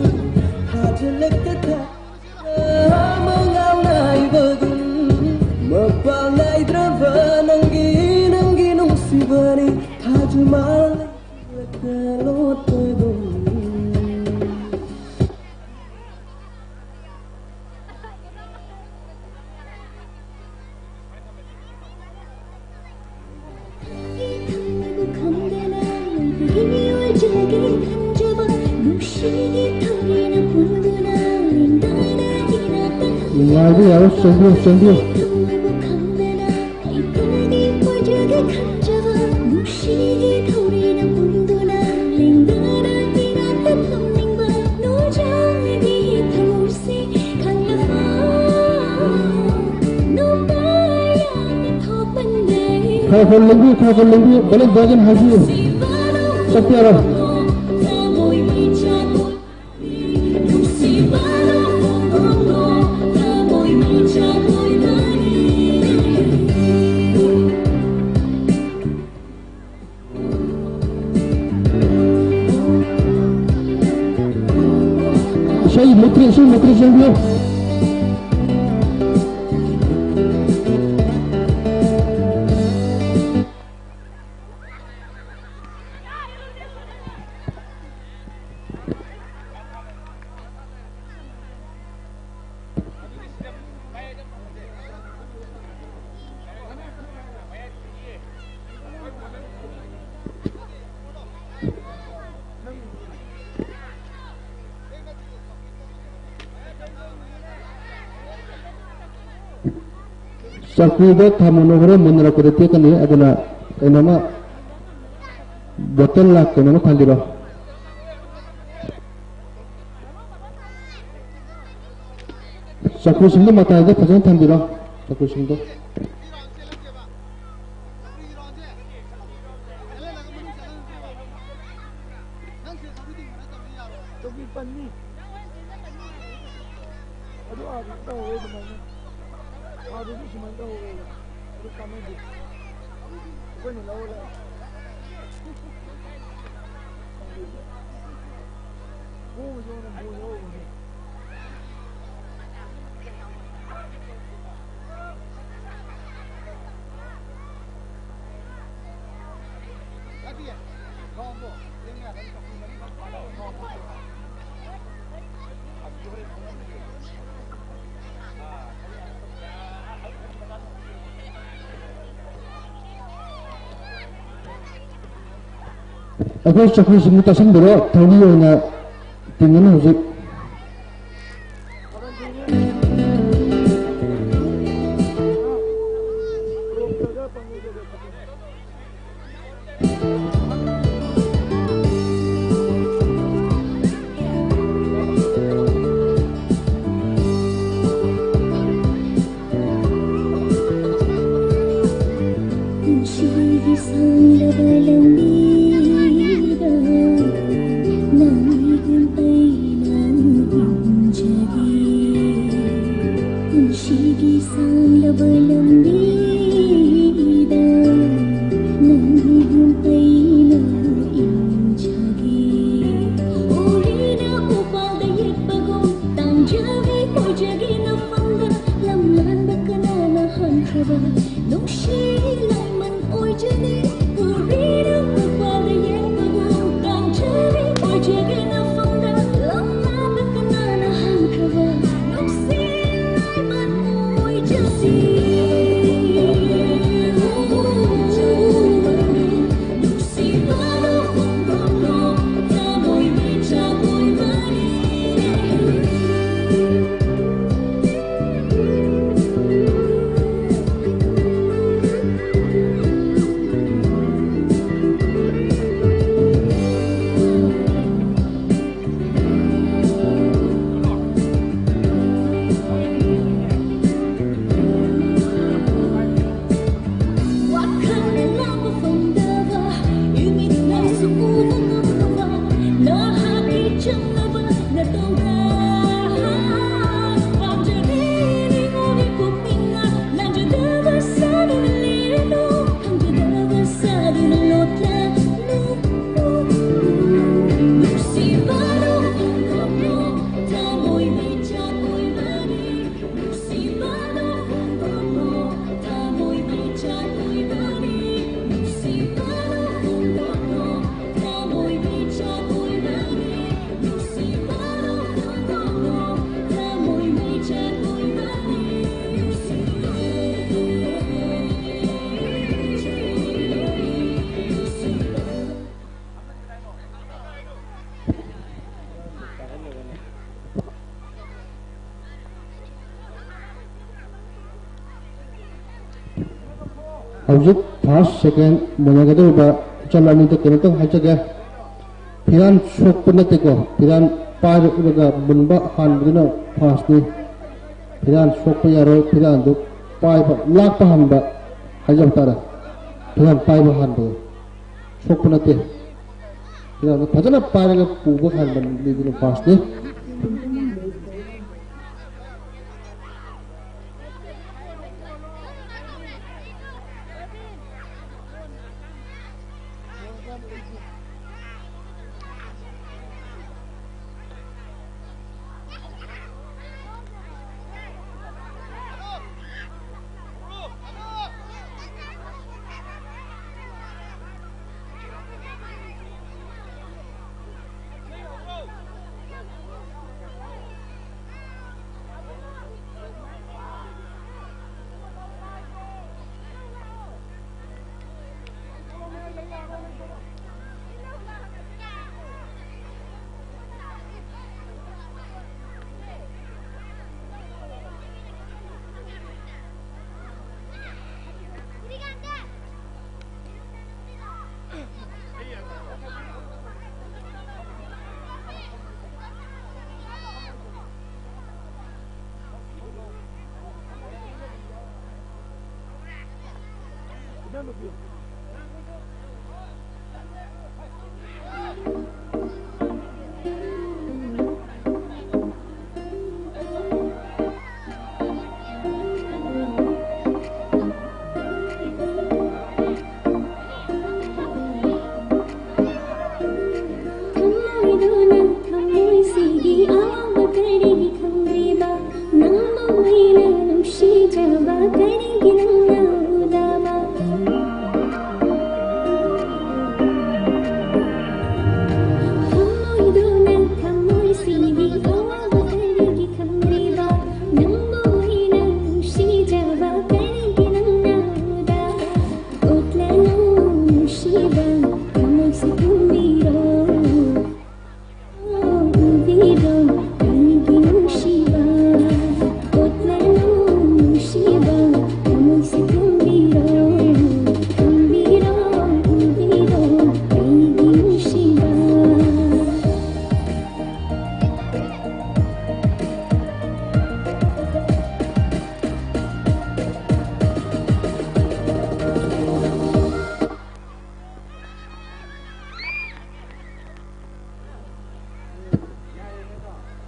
ꯊꯥꯖꯜꯂꯛꯇ ꯊꯥ ꯃꯉꯥꯜ ꯅꯥꯏꯕꯒꯨꯝ ꯃꯄꯥꯜ ꯅꯥꯏꯗ꯭ꯔꯕ ꯅꯪꯒꯤ, ꯅꯪꯒꯤ ꯅꯨꯡꯁꯤꯕꯅꯤ ꯊꯥꯖꯃꯥꯜ ꯂꯩꯔꯛꯇ ꯂꯣꯠꯄꯒꯨꯝ꯫ ꯅꯨꯡꯉꯥꯏꯕ ꯌꯥꯔꯣꯏ, ꯆꯪꯕꯤꯌꯨ, ꯆꯪꯕꯤꯌꯨ꯫ ꯈꯔ ꯈꯔ ꯂꯦꯡꯕꯤꯌꯨ, ꯈꯔ ꯈꯔ ꯂꯦꯡꯕꯤꯌꯨ, ꯕꯦꯂꯦꯟ ꯕꯦꯒꯤꯟ ꯍꯥꯏꯕꯤꯌꯨ꯫ ꯆꯠꯄ ꯌꯥꯔꯣꯏ꯫ ꯑꯩ ꯃꯨꯠꯇ꯭ꯔꯤ, ꯁꯤ ꯃꯨꯠꯇ꯭ꯔꯤ ꯆꯦꯟꯕꯤꯌꯨ꯫ ꯆꯧꯀ꯭ꯔꯤꯗ ꯊꯝꯃꯨꯅꯨ, ꯍꯣꯔꯦꯟ ꯃꯨꯟꯅꯔꯛꯄꯗ ꯇꯦꯛꯀꯅꯤ꯫ ꯑꯗꯨꯅ ꯀꯩꯅꯣꯝꯃ, ꯕꯣꯇꯜꯂ ꯀꯩꯅꯣꯝꯃ ꯊꯝꯕꯤꯔꯣ꯫ ꯆꯧꯀ꯭ꯔꯤꯁꯤꯡꯗꯣ ꯃꯇꯥꯏꯗ ꯐꯖꯅ ꯊꯝꯕꯤꯔꯣ, ꯆꯧꯀ꯭ꯔꯤꯁꯤꯡꯗꯣ꯫ ꯆꯧꯀ꯭ꯔꯤ ꯄꯟꯅꯤ꯫ ꯑꯗꯨ ꯑꯥꯗꯁꯨ ꯇꯧꯍꯧꯋꯦ ꯑꯗꯨꯃꯥꯏꯅ꯫ ꯑꯥꯗꯁꯨ ꯁꯨꯃꯥꯏꯅ ꯇꯧꯍꯧꯋꯦꯕ꯫ ꯑꯗꯨ ꯀꯥꯟꯅꯗꯦ꯫ ꯑꯩꯈꯣꯏꯅ ꯂꯧꯔ ꯂꯥꯛꯑꯦ꯫ ꯍꯣꯡꯕꯁꯨ ꯌꯥꯎꯅ ꯕꯣꯜ ꯌꯥꯎꯔꯨꯕꯅꯦ꯫ ꯑꯩꯈꯣꯏ ꯆꯧꯀ꯭ꯔꯤꯁꯤꯡꯗꯨ ꯇꯥꯁꯤꯟꯕꯤꯔꯣ, ꯊꯧꯔꯤ ꯑꯣꯏꯅ ꯇꯤꯡꯒꯅꯤ ꯍꯧꯖꯤꯛ꯫ ꯄꯨꯟꯁꯤꯒꯤ ꯁꯥꯡꯂꯕ ꯂꯝꯕꯤꯗ ꯅꯪꯒꯨꯝ ꯑꯩꯅ ꯍꯧꯖꯤꯛ ꯐꯥꯔꯁ ꯁꯦꯀꯦꯟ ꯃꯨꯟꯅꯒꯗꯧꯔꯤꯕ ꯏꯆꯜ ꯑꯅꯤꯗ ꯀꯩꯅꯣꯝꯇꯪ ꯍꯥꯏꯖꯒꯦ꯫ ꯐꯤꯔꯥꯟ ꯁꯣꯛꯄ ꯅꯠꯇꯦꯀꯣ, ꯐꯤꯔꯥꯟ ꯄꯥꯏꯔꯛꯂꯒ ꯃꯨꯟꯕ ꯍꯥꯟꯕꯗꯨꯅ ꯐꯥꯔꯁꯅꯤ꯫ ꯐꯤꯔꯥꯟ ꯁꯣꯛꯄ ꯌꯥꯔꯣꯏ, ꯐꯤꯔꯥꯟꯗꯨ ꯄꯥꯏꯕ, ꯂꯥꯛꯄ ꯍꯥꯟꯕ ꯍꯥꯏꯖꯕ ꯇꯥꯔꯦ꯫ ꯐꯤꯔꯥꯟ ꯄꯥꯏꯕ ꯍꯥꯟꯕꯗꯣ ꯁꯣꯛꯄ ꯅꯠꯇꯦ꯫ ꯐꯤꯔꯥꯟꯗꯨ ꯐꯖꯅ ꯄꯥꯏꯔꯒ ꯄꯨꯕ ꯍꯥꯟꯕ ꯃꯤꯗꯨꯅ ꯐꯥꯔꯁꯅꯤ꯫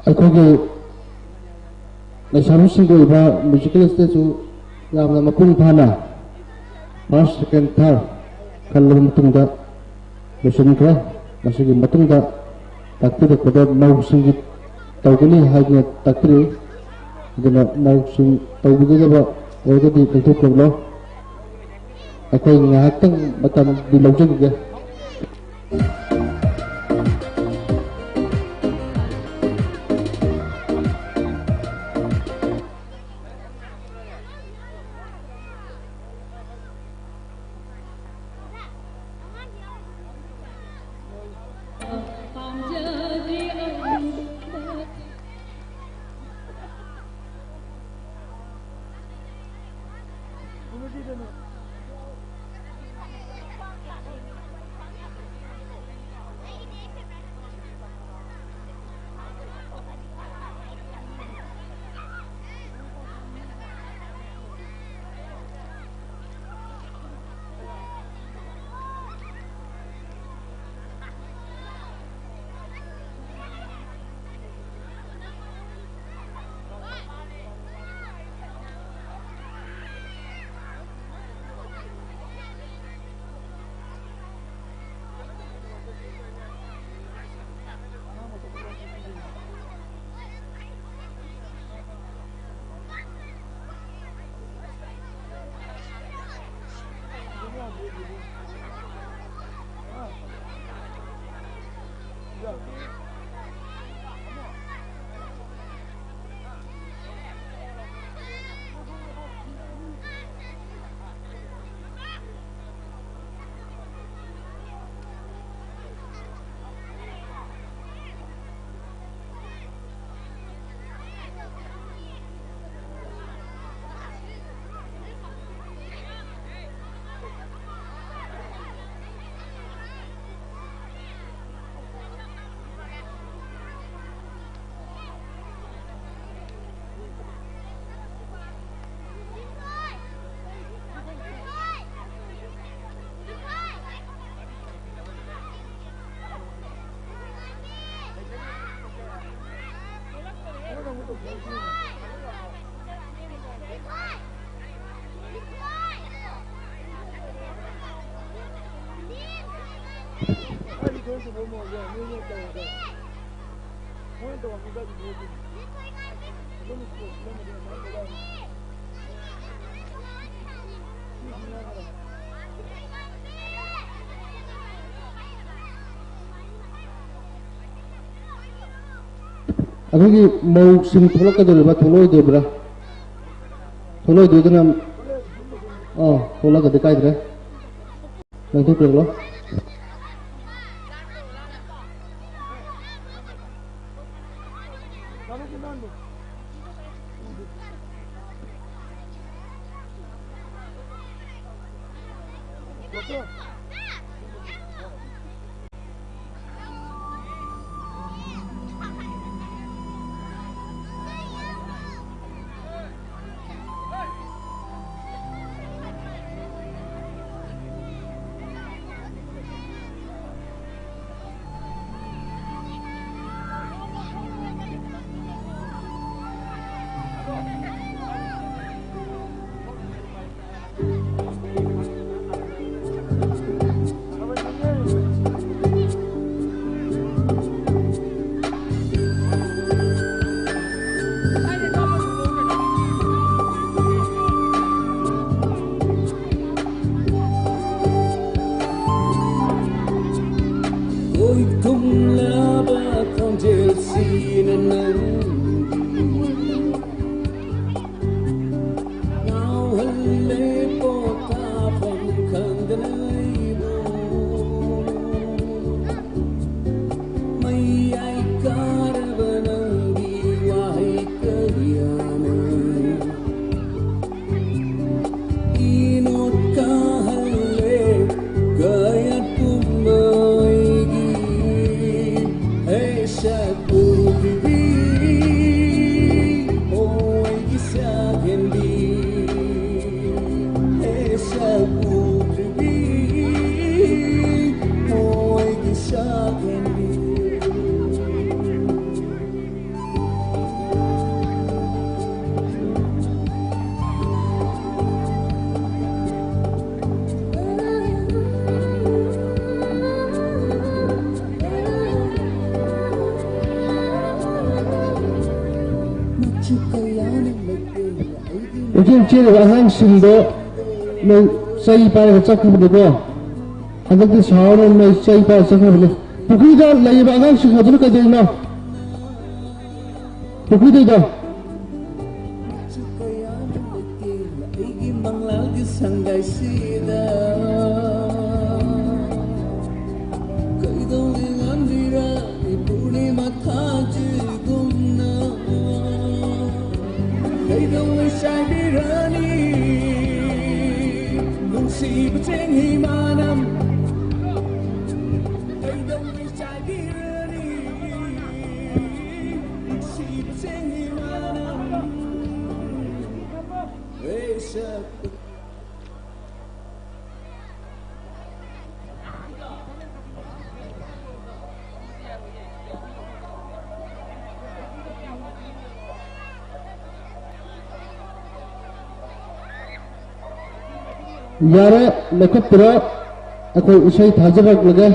ꯑꯩꯈꯣꯏꯒꯤ ꯂꯩꯁꯥꯕꯤꯁꯤꯡꯒꯤ ꯑꯣꯏꯕ ꯃ꯭ꯌꯨꯖꯤꯀꯦꯜ ꯁ꯭ꯇꯦꯖꯁꯨ ꯌꯥꯝꯅ ꯃꯄꯨꯡ ꯐꯥꯅ ꯐꯥꯔꯁ, ꯁꯦꯀꯦꯟ, ꯊꯥꯔꯠ ꯈꯜꯂꯕ ꯃꯇꯨꯡꯗ ꯂꯣꯏꯁꯤꯟꯈ꯭ꯔꯦ꯫ ꯃꯁꯤꯒꯤ ꯃꯇꯨꯡꯗ ꯇꯥꯛꯄꯤꯔꯛꯄꯗ ꯃꯧꯁꯤꯡꯒꯤ ꯇꯧꯒꯅꯤ ꯍꯥꯏꯗꯨꯅ ꯇꯥꯛꯄꯤꯔꯛꯏ꯫ ꯑꯗꯨꯅ ꯃꯧꯁꯤꯡ ꯇꯧꯕꯤꯒꯗꯕ ꯑꯣꯏꯔꯒꯗꯤ ꯂꯦꯡꯊꯣꯛꯄꯤꯔꯛꯂꯣ꯫ ꯑꯩꯈꯣꯏ ꯉꯥꯏꯍꯥꯛꯇꯪ ꯃꯇꯝꯗꯤ ꯂꯧꯖꯈꯤꯒꯦ꯫ ꯑꯩꯈꯣꯏꯒꯤ ꯃꯧꯁꯤꯡ ꯊꯣꯛꯂꯛꯀꯗꯧꯔꯤꯕ꯭ꯔꯥ, ꯊꯣꯛꯂꯛꯑꯣꯏꯗꯣꯔꯤꯕ꯭ꯔꯥ? ꯊꯣꯛꯂꯛꯑꯣꯏꯗꯣꯏꯗꯨꯅ, ꯑꯥ, ꯊꯣꯛꯂꯛꯑꯒꯗꯤ ꯀꯥꯏꯗ꯭ꯔꯦ꯫ ꯂꯪꯊꯣꯛꯄꯤꯔꯛꯂꯣ꯫ ꯈꯣꯏꯊꯨꯝꯂꯕ ꯈꯣꯟꯖꯦꯜꯁꯤꯅ ꯅꯪꯒꯤ ꯉꯥꯎꯍꯜꯂꯦ ꯄꯣꯊꯥꯐꯝ ꯈꯪꯗꯅ ꯑꯩꯕꯨ꯫ ꯃꯌꯥꯏ ꯀꯥꯔꯕ ꯅꯪꯒꯤ ꯋꯥꯍꯩ ꯀꯌꯥꯅ ꯏꯅꯣꯠ ꯀꯥꯍꯜꯂꯦ ꯀꯌꯥꯠ ꯄꯨꯝꯕ ꯑꯩꯒꯤ꯫ ꯍꯦ ꯁꯛ ꯎꯕꯤꯕꯤ, ꯆꯦꯟ ꯆꯦꯜꯂꯤꯕ ꯑꯉꯥꯡꯁꯤꯡꯗꯣ ꯅꯣꯏ ꯆꯩ ꯄꯥꯏꯔꯒ ꯆꯠꯈ꯭ꯔꯕꯅꯤꯀꯣ꯫ ꯍꯟꯗꯛꯇꯤ ꯁꯥꯎꯔꯅꯨ, ꯅꯣꯏ ꯆꯩ ꯄꯥꯏꯔꯒ ꯆꯠꯈ꯭ꯔꯕꯅꯤ꯫ ꯄꯨꯈ꯭ꯔꯤꯗ ꯂꯩꯔꯤꯕ ꯑꯉꯥꯡꯁꯤꯡ ꯑꯗꯨꯅ ꯀꯩꯗꯧꯔꯤꯅꯣ? ꯄꯨꯈ꯭ꯔꯤꯗꯩꯗꯣ꯫ ꯑꯩꯒꯤ ꯃꯪꯂꯥꯜꯒꯤ ꯁꯪꯒꯥꯏꯁꯤꯗ ꯀꯩꯗꯧꯉꯩ ꯉꯥꯟꯕꯤꯔꯅꯤ ꯄꯨꯔꯅꯤꯃꯥ ꯊꯥꯖꯒꯨꯝꯅ? ꯀꯩꯗꯧꯉꯩ ꯆꯥꯏꯕꯤꯔꯅꯤ ꯅꯨꯡꯁꯤꯕ ꯆꯤꯡꯍꯤ ꯃꯅꯝ? ꯀꯩꯗꯧꯉꯩ ꯆꯥꯏꯕꯤꯔꯅꯤ ꯅꯨꯡꯁꯤꯕ ꯆꯤꯡꯍꯤ ꯃꯅꯝ? ꯍꯦ ꯁꯛꯄ ꯌꯥꯔꯦ, ꯂꯦꯞꯈꯠꯄꯤꯔꯣ꯫ ꯑꯩꯈꯣꯏ ꯏꯁꯩ ꯊꯥꯖꯔꯛꯂꯒꯦ꯫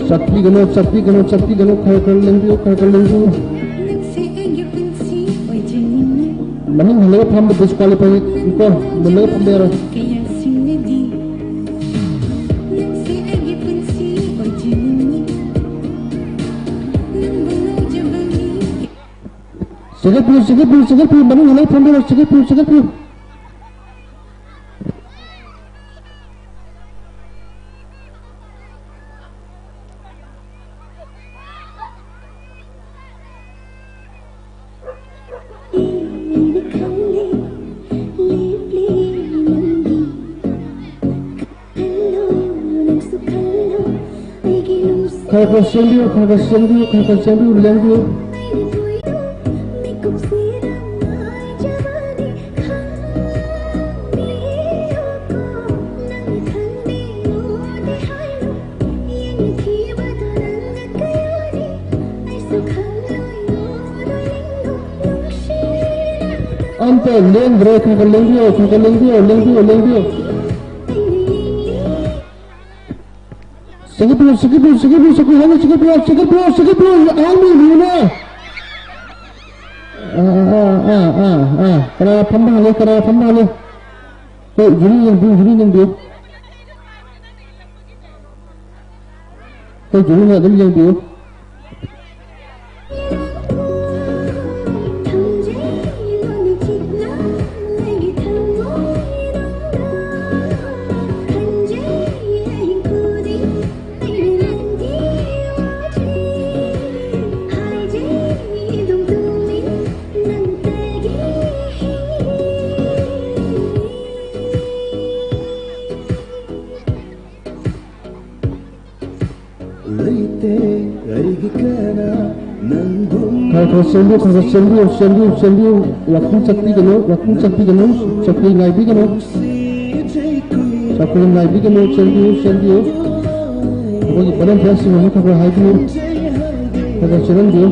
ꯆꯠꯄꯤꯒꯅꯨ, ꯆꯠꯄꯤꯒꯅꯨ, ꯆꯠꯄꯤꯒꯅꯨ, ꯈꯔ ꯈꯔ ꯂꯦꯡꯕꯤꯌꯨ, ꯈꯔ ꯈꯔ ꯂꯦꯡꯕꯤꯌꯨ꯫ ꯅꯪꯁꯦ ꯑꯩꯒꯤ ꯄꯨꯟꯁꯤ ꯑꯣꯏꯖꯅꯤꯡꯉꯦ꯫ ꯃꯅꯤꯡ ꯍꯜꯂꯒ ꯐꯝꯕ disqualify ꯀꯣ, ꯃꯨꯜꯂꯒ ꯐꯝꯕ ꯌꯥꯔꯣꯏ꯫ ꯀꯌꯥꯁꯤꯡꯅꯗꯤ ꯅꯪꯁꯦ ꯑꯩꯒꯤ ꯄꯨꯟꯁꯤ ꯑꯣꯏꯖꯅꯤꯡꯉꯦ꯫ ꯅꯪꯕꯨ ꯉꯥꯎꯖꯕ ꯃꯤ ꯆꯤꯡꯈꯠꯄꯤꯌꯨ, ꯆꯤꯡꯈꯠꯄꯤꯌꯨ, ꯆꯤꯡꯈꯠꯄꯤꯌꯨ, ꯃꯅꯨꯡ ꯍꯜꯂꯒ ꯐꯝꯕꯤꯔꯣ, ꯆꯤꯡꯈꯠꯄꯤꯌꯨ, ꯆꯤꯡꯈꯠꯄꯤꯌꯨ꯫ ꯈꯔ ꯈꯔ ꯆꯦꯟꯕꯤꯌꯨ, ꯈꯔ ꯈꯔ ꯆꯦꯟꯕꯤꯌꯨ, ꯈꯔ ꯈꯔ ꯆꯦꯟꯕꯤꯌꯨ, ꯂꯦꯡꯕꯤꯌꯨ꯫ ꯑꯝꯇ ꯂꯦꯡꯗ꯭ꯔꯦ, ꯈꯔ ꯈꯔ ꯂꯦꯡꯕꯤꯌꯣ, ꯈꯔ ꯈꯔ ꯂꯦꯡꯕꯤꯌꯣ, ꯂꯦꯡꯕꯤꯌꯣ, ꯂꯦꯡꯕꯤꯌꯣ꯫ ꯆꯤꯡꯈꯠꯄꯤꯌꯨ, ꯆꯤꯡꯈꯠꯄꯤꯌꯨ, ꯆꯤꯡꯈꯠꯄꯤꯌꯨ, ꯆꯤꯡꯈꯠꯄꯤꯌꯨ, ꯍꯥꯟꯅ ꯆꯤꯡꯈꯠꯄꯤꯌꯨ, ꯆꯤꯡꯈꯠꯄꯤꯌꯨ, ꯆꯤꯡꯈꯠꯄꯤꯌꯨ, ꯑꯍꯥꯟꯕꯒꯤ ꯃꯤꯅꯦ꯫ ꯑꯥ, ꯑꯥ, ꯑꯥ, ꯑꯥ, ꯑꯥ꯫ ꯀꯅꯥ ꯐꯝꯕ ꯍꯥꯜꯂꯦ, ꯀꯅꯥ ꯐꯝꯕ ꯍꯥꯜꯂꯦ? ꯍꯣꯏ, ꯖꯨꯔꯤ ꯌꯦꯡꯕꯤꯌꯨ, ꯖꯨꯔꯤ ꯌꯦꯡꯕꯤꯌꯨ꯫ ꯑꯩꯈꯣꯏ ꯖꯨꯔꯤꯅ ꯑꯗꯨꯝ ꯌꯦꯡꯕꯤꯌꯨ꯫ ꯈꯔ ꯈꯔ ꯆꯦꯟꯕꯤꯌꯨ, ꯈꯔ ꯈꯔ ꯆꯦꯟꯕꯤꯌꯨ, ꯆꯦꯟꯕꯤꯌꯨ, ꯆꯦꯟꯕꯤꯌꯨ, ꯆꯦꯟꯕꯤꯌꯨ꯫ ꯋꯥꯀꯤꯡ ꯆꯠꯄꯤꯒꯅꯨ, ꯋꯥꯀꯤꯡ ꯆꯠꯄꯤꯒꯅꯨ, ꯆꯧꯀ꯭ꯔꯤ ꯉꯥꯏꯕꯤꯒꯅꯨ꯫ ꯆꯧꯀ꯭ꯔꯤ ꯉꯥꯏꯕꯤꯒꯅꯨ, ꯆꯦꯟꯕꯤꯌꯨ, ꯆꯦꯟꯕꯤꯌꯨ꯫ ꯑꯩꯈꯣꯏꯒꯤ ꯚꯣꯂꯨꯟꯇꯤꯌꯔꯁꯤꯡ ꯑꯃ ꯈꯔ ꯈꯔ ꯍꯥꯏꯕꯤꯌꯨ꯫ ꯈꯔ ꯈꯔ ꯆꯦꯜꯍꯟꯕꯤꯌꯨ꯫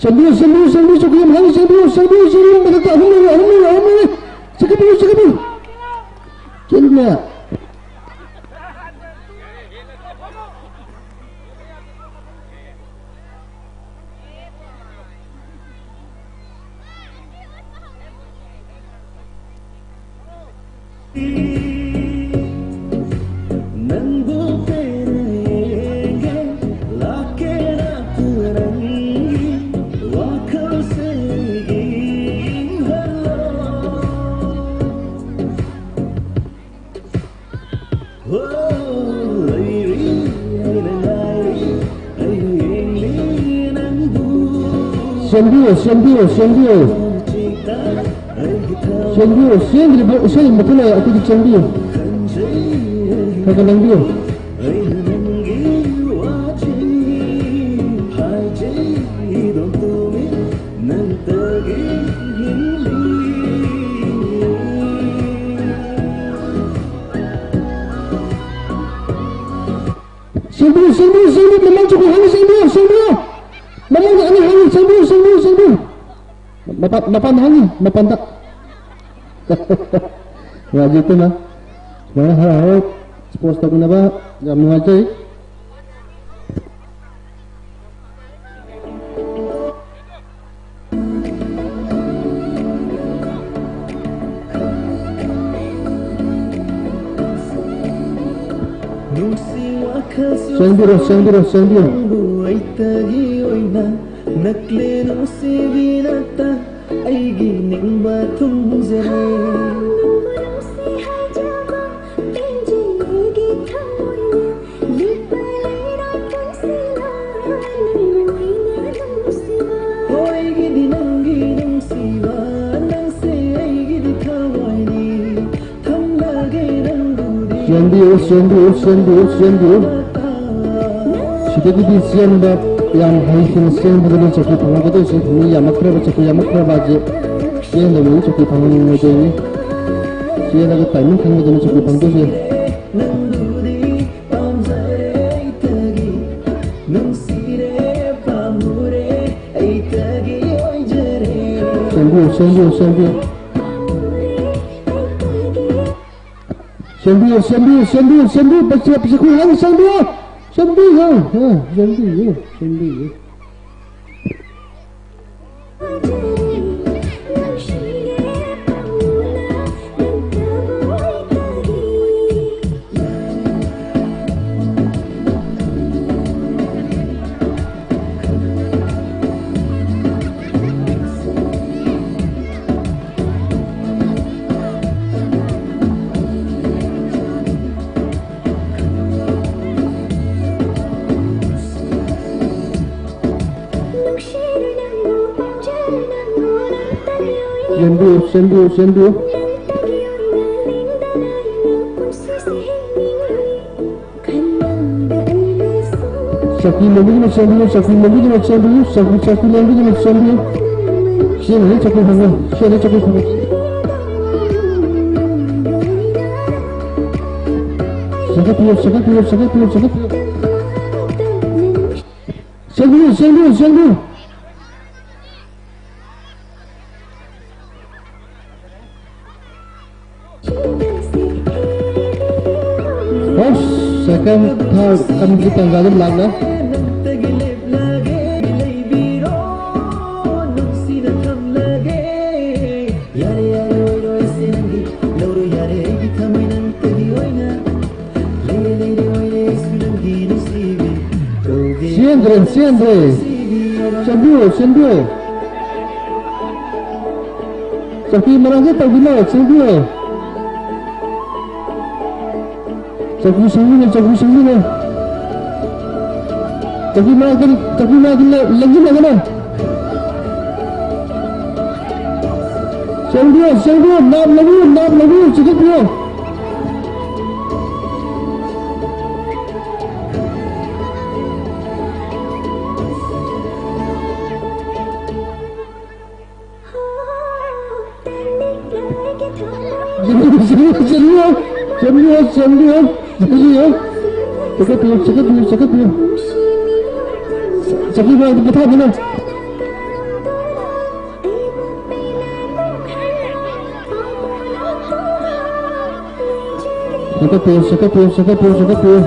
ꯆꯦꯟꯕꯤꯌꯨ, ꯆꯦꯟꯕꯤꯌꯨ, ꯆꯦꯟꯕꯤꯌꯨ, ꯆꯧꯀ꯭ꯔꯤ ꯑꯃ ꯍꯥꯏꯕꯤꯌꯨ, ꯆꯦꯟꯕꯤꯌꯨ, ꯆꯦꯟꯕꯤꯌꯨ, ꯆꯦꯟꯕꯤꯌꯨ, ꯃꯊꯛꯇ ꯑꯍꯨꯝ ꯂꯩꯔꯦ, ꯑꯍꯨꯝ ꯂꯩꯔꯦ, ꯑꯍꯨꯝ ꯂꯩꯔꯦ꯫ ꯆꯤꯡꯈꯠꯄꯤꯌꯨ, ꯆꯤꯡꯈꯠꯄꯤꯌꯨ꯫ ꯆꯦꯟꯕꯤꯌꯨ꯫ ꯅꯪꯕꯨ ꯄꯦꯟꯅ ꯌꯦꯡꯒꯦ, ꯂꯥꯛꯀꯦ ꯅꯥꯛꯇꯨꯅ ꯅꯪꯒꯤ ꯋꯥꯈꯜꯁꯦ ꯏꯪꯍꯜꯂꯣ꯫ ꯍꯣ, ꯂꯩꯔꯤ, ꯑꯩꯅ ꯉꯥꯏꯔꯤ, ꯑꯩꯅ ꯌꯦꯡꯂꯤ ꯅꯪꯕꯨ꯫ ꯆꯦꯟꯕꯤꯌꯨ, ꯆꯦꯟꯕꯤꯌꯨ, ꯆꯦꯟꯕꯤꯌꯨ꯫ ꯆꯦꯟꯕꯤꯌꯨ, ꯆꯦꯟꯗ꯭ꯔꯤꯕ ꯏꯁꯩ ꯃꯈꯜ ꯑꯩꯈꯣꯏꯒꯤ ꯆꯦꯟꯕꯤꯌꯨ꯫ ꯈꯔ ꯈꯔ ꯂꯦꯡꯕꯤꯌꯨ꯫ ꯆꯦꯟꯕꯤꯌꯨ, ꯆꯦꯟꯕꯤꯌꯨ, ꯆꯦꯟꯕꯤꯌꯨ, ꯃꯃꯥꯡ ꯆꯠꯄꯤꯌꯨ, ꯍꯥꯟꯅ ꯆꯦꯟꯕꯤꯌꯨ, ꯆꯦꯟꯕꯤꯌꯨ꯫ ꯃꯄꯥꯟ, ꯃꯄꯥꯟꯗ ꯍꯪꯉꯤ, ꯃꯄꯥꯟꯗ꯫ ꯅꯨꯡꯉꯥꯏꯖꯩ ꯏꯇꯩꯃ꯫ ꯁꯨꯃꯥꯏꯅ ꯍꯔꯥꯎ ꯍꯔꯥꯎ sports ꯇꯧꯃꯤꯟꯅꯕ ꯌꯥꯝ ꯅꯨꯡꯉꯥꯏꯖꯩ꯫ ꯆꯦꯟꯕꯤꯔꯣ, ꯆꯦꯟꯕꯤꯔꯣ, ꯆꯦꯟꯕꯤꯔꯣ꯫ ꯅꯛꯂꯦ ꯅꯨꯡꯁꯤꯕꯤ ꯅꯥꯛꯇ ꯑꯩꯒꯤ ꯅꯤꯡꯕ ꯊꯨꯡꯖꯔꯦ꯫ ꯍꯣꯏꯒꯤꯗꯤ ꯅꯪꯒꯤ ꯅꯨꯡꯁꯤꯕ, ꯅꯪꯁꯦ ꯑꯩꯒꯤꯗꯤ ꯊꯋꯥꯏꯅꯤ꯫ ꯊꯝꯂꯒꯦ ꯅꯪꯕꯨꯗꯤ꯫ ꯆꯦꯟꯕꯤꯌꯨ, ꯆꯦꯟꯕꯤꯌꯨ, ꯆꯦꯟꯕꯤꯌꯨ, ꯆꯦꯟꯕꯤꯌꯨ꯫ ꯁꯤꯗꯒꯤꯗꯤ ꯆꯦꯟꯕ ꯌꯥꯝ ꯍꯩꯁꯤꯡꯅ ꯆꯦꯟꯕꯗꯨꯅ ꯆꯧꯀꯤ ꯐꯪꯍꯧꯒꯗꯧꯁꯦ꯫ ꯃꯤ ꯌꯥꯝꯃꯛꯇ꯭ꯔꯕ, ꯆꯧꯀꯤ ꯌꯥꯝꯃꯛꯇ꯭ꯔꯕ ꯍꯥꯏꯁꯦ ꯆꯦꯟꯗꯕ ꯃꯤ ꯆꯧꯀꯤ ꯐꯪꯍꯟꯅꯤꯡꯉꯣꯏꯗꯣꯏꯅꯤ꯫ ꯆꯦꯜꯂꯒ timing ꯈꯪꯕꯗꯨꯅ ꯆꯧꯀꯤ ꯐꯪꯗꯣꯏꯁꯦ꯫ ꯆꯦꯟꯕꯤꯌꯨ, ꯆꯦꯟꯕꯤꯌꯨ, ꯆꯦꯟꯕꯤꯌꯨ꯫ ꯆꯦꯟꯕꯤꯌꯨ, ꯆꯦꯟꯕꯤꯌꯨ, ꯆꯦꯟꯕꯤꯌꯨ, ꯆꯦꯟꯕꯤꯌꯨ, ꯄꯩꯁꯥ, ꯄꯩꯁꯥ ꯈꯨꯌꯥ ꯆꯦꯟꯕꯤꯌꯨ, ꯆꯦꯟꯕꯤꯌꯨ, ꯑ, ꯆꯦꯟꯕꯤꯌꯨ, ꯆꯦꯟꯕꯤꯌꯨ꯫ ꯆꯦꯟꯕꯤꯌꯨ, ꯆꯦꯟꯕꯤꯌꯨ, ꯆꯦꯟꯕꯤꯌꯨ꯫ ꯆꯧꯀꯤ ꯂꯦꯡꯕꯤꯗꯨꯅ ꯆꯦꯟꯕꯤꯌꯨ, ꯆꯧꯀꯤ ꯂꯦꯡꯕꯤꯗꯨꯅ ꯆꯦꯟꯕꯤꯌꯨ, ꯆꯧꯀꯤ, ꯆꯧꯀꯤ ꯂꯦꯡꯕꯤꯗꯨꯅ ꯆꯦꯟꯕꯤꯌꯨ꯫ ꯁꯤꯅ ꯍꯦꯛ ꯆꯧꯀꯤ ꯐꯪꯉꯦ, ꯁꯤꯅ ꯍꯦꯛ ꯆꯧꯀꯤ ꯐꯪꯉꯦ꯫ ꯆꯦꯟꯈꯠꯄꯤꯌꯨ, ꯆꯦꯟꯈꯠꯄꯤꯌꯨ, ꯆꯦꯟꯈꯠꯄꯤꯌꯨ, ꯆꯦꯟꯈꯠꯄꯤꯌꯨ꯫ ꯆꯦꯟꯕꯤꯌꯨ, ꯆꯦꯟꯕꯤꯌꯨ, ꯆꯦꯟꯕꯤꯌꯨ꯫ ꯀꯝ ꯊꯥ ꯀꯝꯒꯤ ꯇꯥꯟꯖꯥꯗ ꯂꯥꯛꯅ ꯆꯦꯟꯗ꯭ꯔꯦ, ꯆꯦꯟꯗ꯭ꯔꯦ꯫ ꯆꯦꯟꯕꯤꯌꯨ, ꯆꯦꯟꯕꯤꯌꯨ꯫ ꯆꯧꯀꯤ ꯃꯅꯥꯛꯇ ꯇꯧꯕꯤꯅꯣ, ꯆꯦꯟꯕꯤꯌꯨ꯫ ꯆꯧꯀꯤ ꯁꯦꯝꯕꯤꯅꯦ, ꯆꯧꯀꯤ ꯁꯦꯝꯕꯤꯅꯦ꯫ ꯆꯧꯀꯤ ꯃꯅꯥꯛꯇ, ꯆꯧꯀꯤ ꯃꯅꯥꯛꯇ ꯂꯦ-, ꯂꯦꯡꯁꯤꯜꯂꯒꯅꯦ꯫ ꯆꯦꯟꯕꯤꯌꯨ, ꯆꯦꯟꯕꯤꯌꯨ, ꯅꯥꯞ ꯂꯧꯕꯤꯌꯨ, ꯅꯥꯞ ꯂꯧꯕꯤꯌꯨ, ꯆꯤꯡꯈꯠꯄꯤꯌꯨ꯫ ꯆꯦꯟꯕꯤꯌꯨ, ꯆꯦꯟꯕꯤꯌꯨ, ꯆꯦꯟꯕꯤꯌꯨ, ꯆꯦꯟꯕꯤꯌꯨ, ꯆꯦꯟꯕꯤꯌꯨ꯫ ꯆꯦꯟꯈꯠꯄꯤꯌꯨ, ꯆꯦꯟꯈꯠꯄꯤꯌꯨ, ꯆꯦꯟꯈꯠꯄꯤꯌꯨ꯫ ꯆꯦꯟꯕꯤꯌꯨ, ꯄꯣꯊꯥꯕꯤꯅꯨ꯫ ꯆꯦꯟꯈꯠꯄꯤꯌꯨ, ꯆꯦꯟꯈꯠꯄꯤꯌꯨ, ꯆꯦꯟꯈꯠꯄꯤꯌꯨ, ꯆꯦꯟꯈꯠꯄꯤꯌꯨ꯫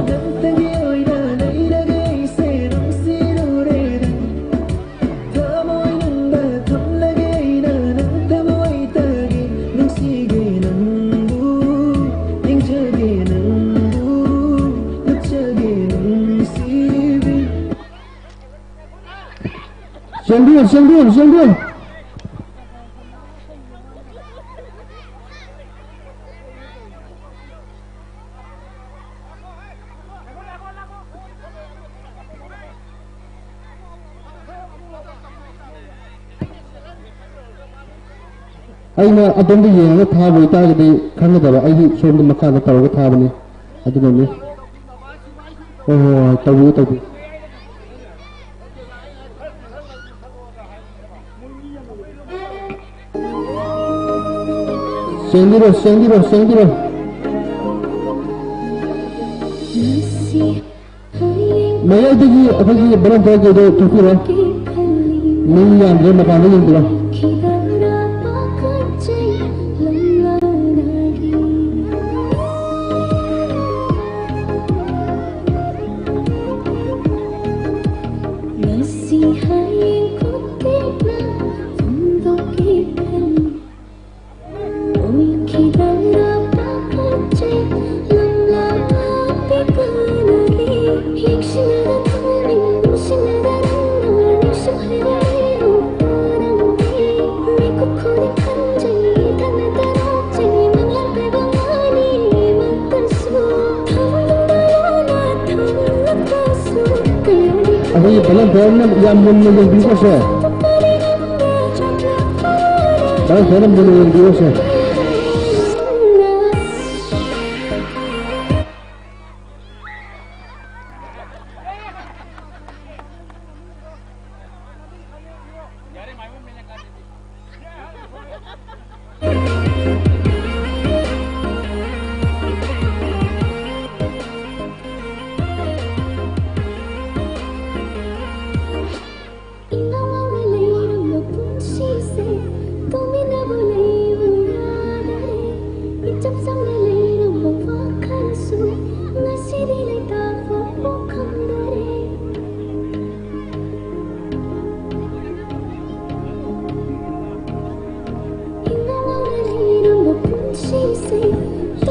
ꯊꯃꯣꯏꯅꯨꯡꯗ ꯊꯝꯂꯒꯦ ꯑꯩꯅ ꯅꯪ ꯊꯃꯣꯏ ꯇꯥꯒꯦ ꯅꯨꯡꯁꯤꯒꯦ ꯅꯪꯕꯨ ꯅꯤꯡꯖꯒꯦ ꯅꯪꯕꯨ ꯂꯨꯞꯆꯒꯦ ꯅꯨꯡꯁꯤꯕꯤ꯫ ꯆꯦꯟꯕꯤꯌꯨ, ꯆꯦꯟꯕꯤꯌꯨ, ꯆꯦꯟꯕꯤꯌꯨ꯫ ꯑꯩꯅ ꯑꯗꯣꯝꯗ ꯌꯦꯡꯉꯒ ꯊꯥꯕ ꯑꯣꯏꯇꯥꯔꯒꯗꯤ ꯈꯪꯒꯗꯕ, ꯑꯩꯗꯤ ꯁꯣꯝꯗ ꯃꯈꯥꯗ ꯇꯧꯔꯒ ꯊꯥꯕꯅꯤ꯫ ꯑꯗꯨꯅꯅꯤ꯫ ꯍꯣꯏ, ꯍꯣꯏ, ꯍꯣꯏ, ꯇꯧꯕꯤꯌꯨ, ꯇꯧꯕꯤꯌꯨ꯫ ꯆꯦꯟꯕꯤꯔꯣ, ꯆꯦꯟꯕꯤꯔꯣ, ꯆꯦꯟꯕꯤꯔꯣ꯫ ꯃꯌꯥꯏꯗꯒꯤ ꯑꯩꯈꯣꯏꯒꯤ ꯚꯣꯂꯨꯟꯇꯤꯌꯔ ꯀꯩꯗꯣ ꯊꯣꯛꯄꯤꯔꯣ꯫ ꯃꯤ ꯌꯥꯝꯗ꯭ꯔꯦ, ꯃꯄꯥꯟꯗ ꯌꯦꯡꯕꯤꯔꯣ꯫ ꯑꯩꯈꯣꯏꯒꯤ ꯚꯣꯂꯨꯟꯇꯤꯌꯔ ꯑꯃ ꯌꯥꯝ ꯃꯨꯟꯅ ꯌꯦꯡꯕꯤꯌꯨꯀꯣ ꯁꯦ꯫ ꯚꯣꯂꯨꯟꯇꯤꯌꯔ ꯑꯃ ꯃꯨꯟꯅ ꯌꯦꯡꯕꯤꯌꯨ ꯁꯦ꯫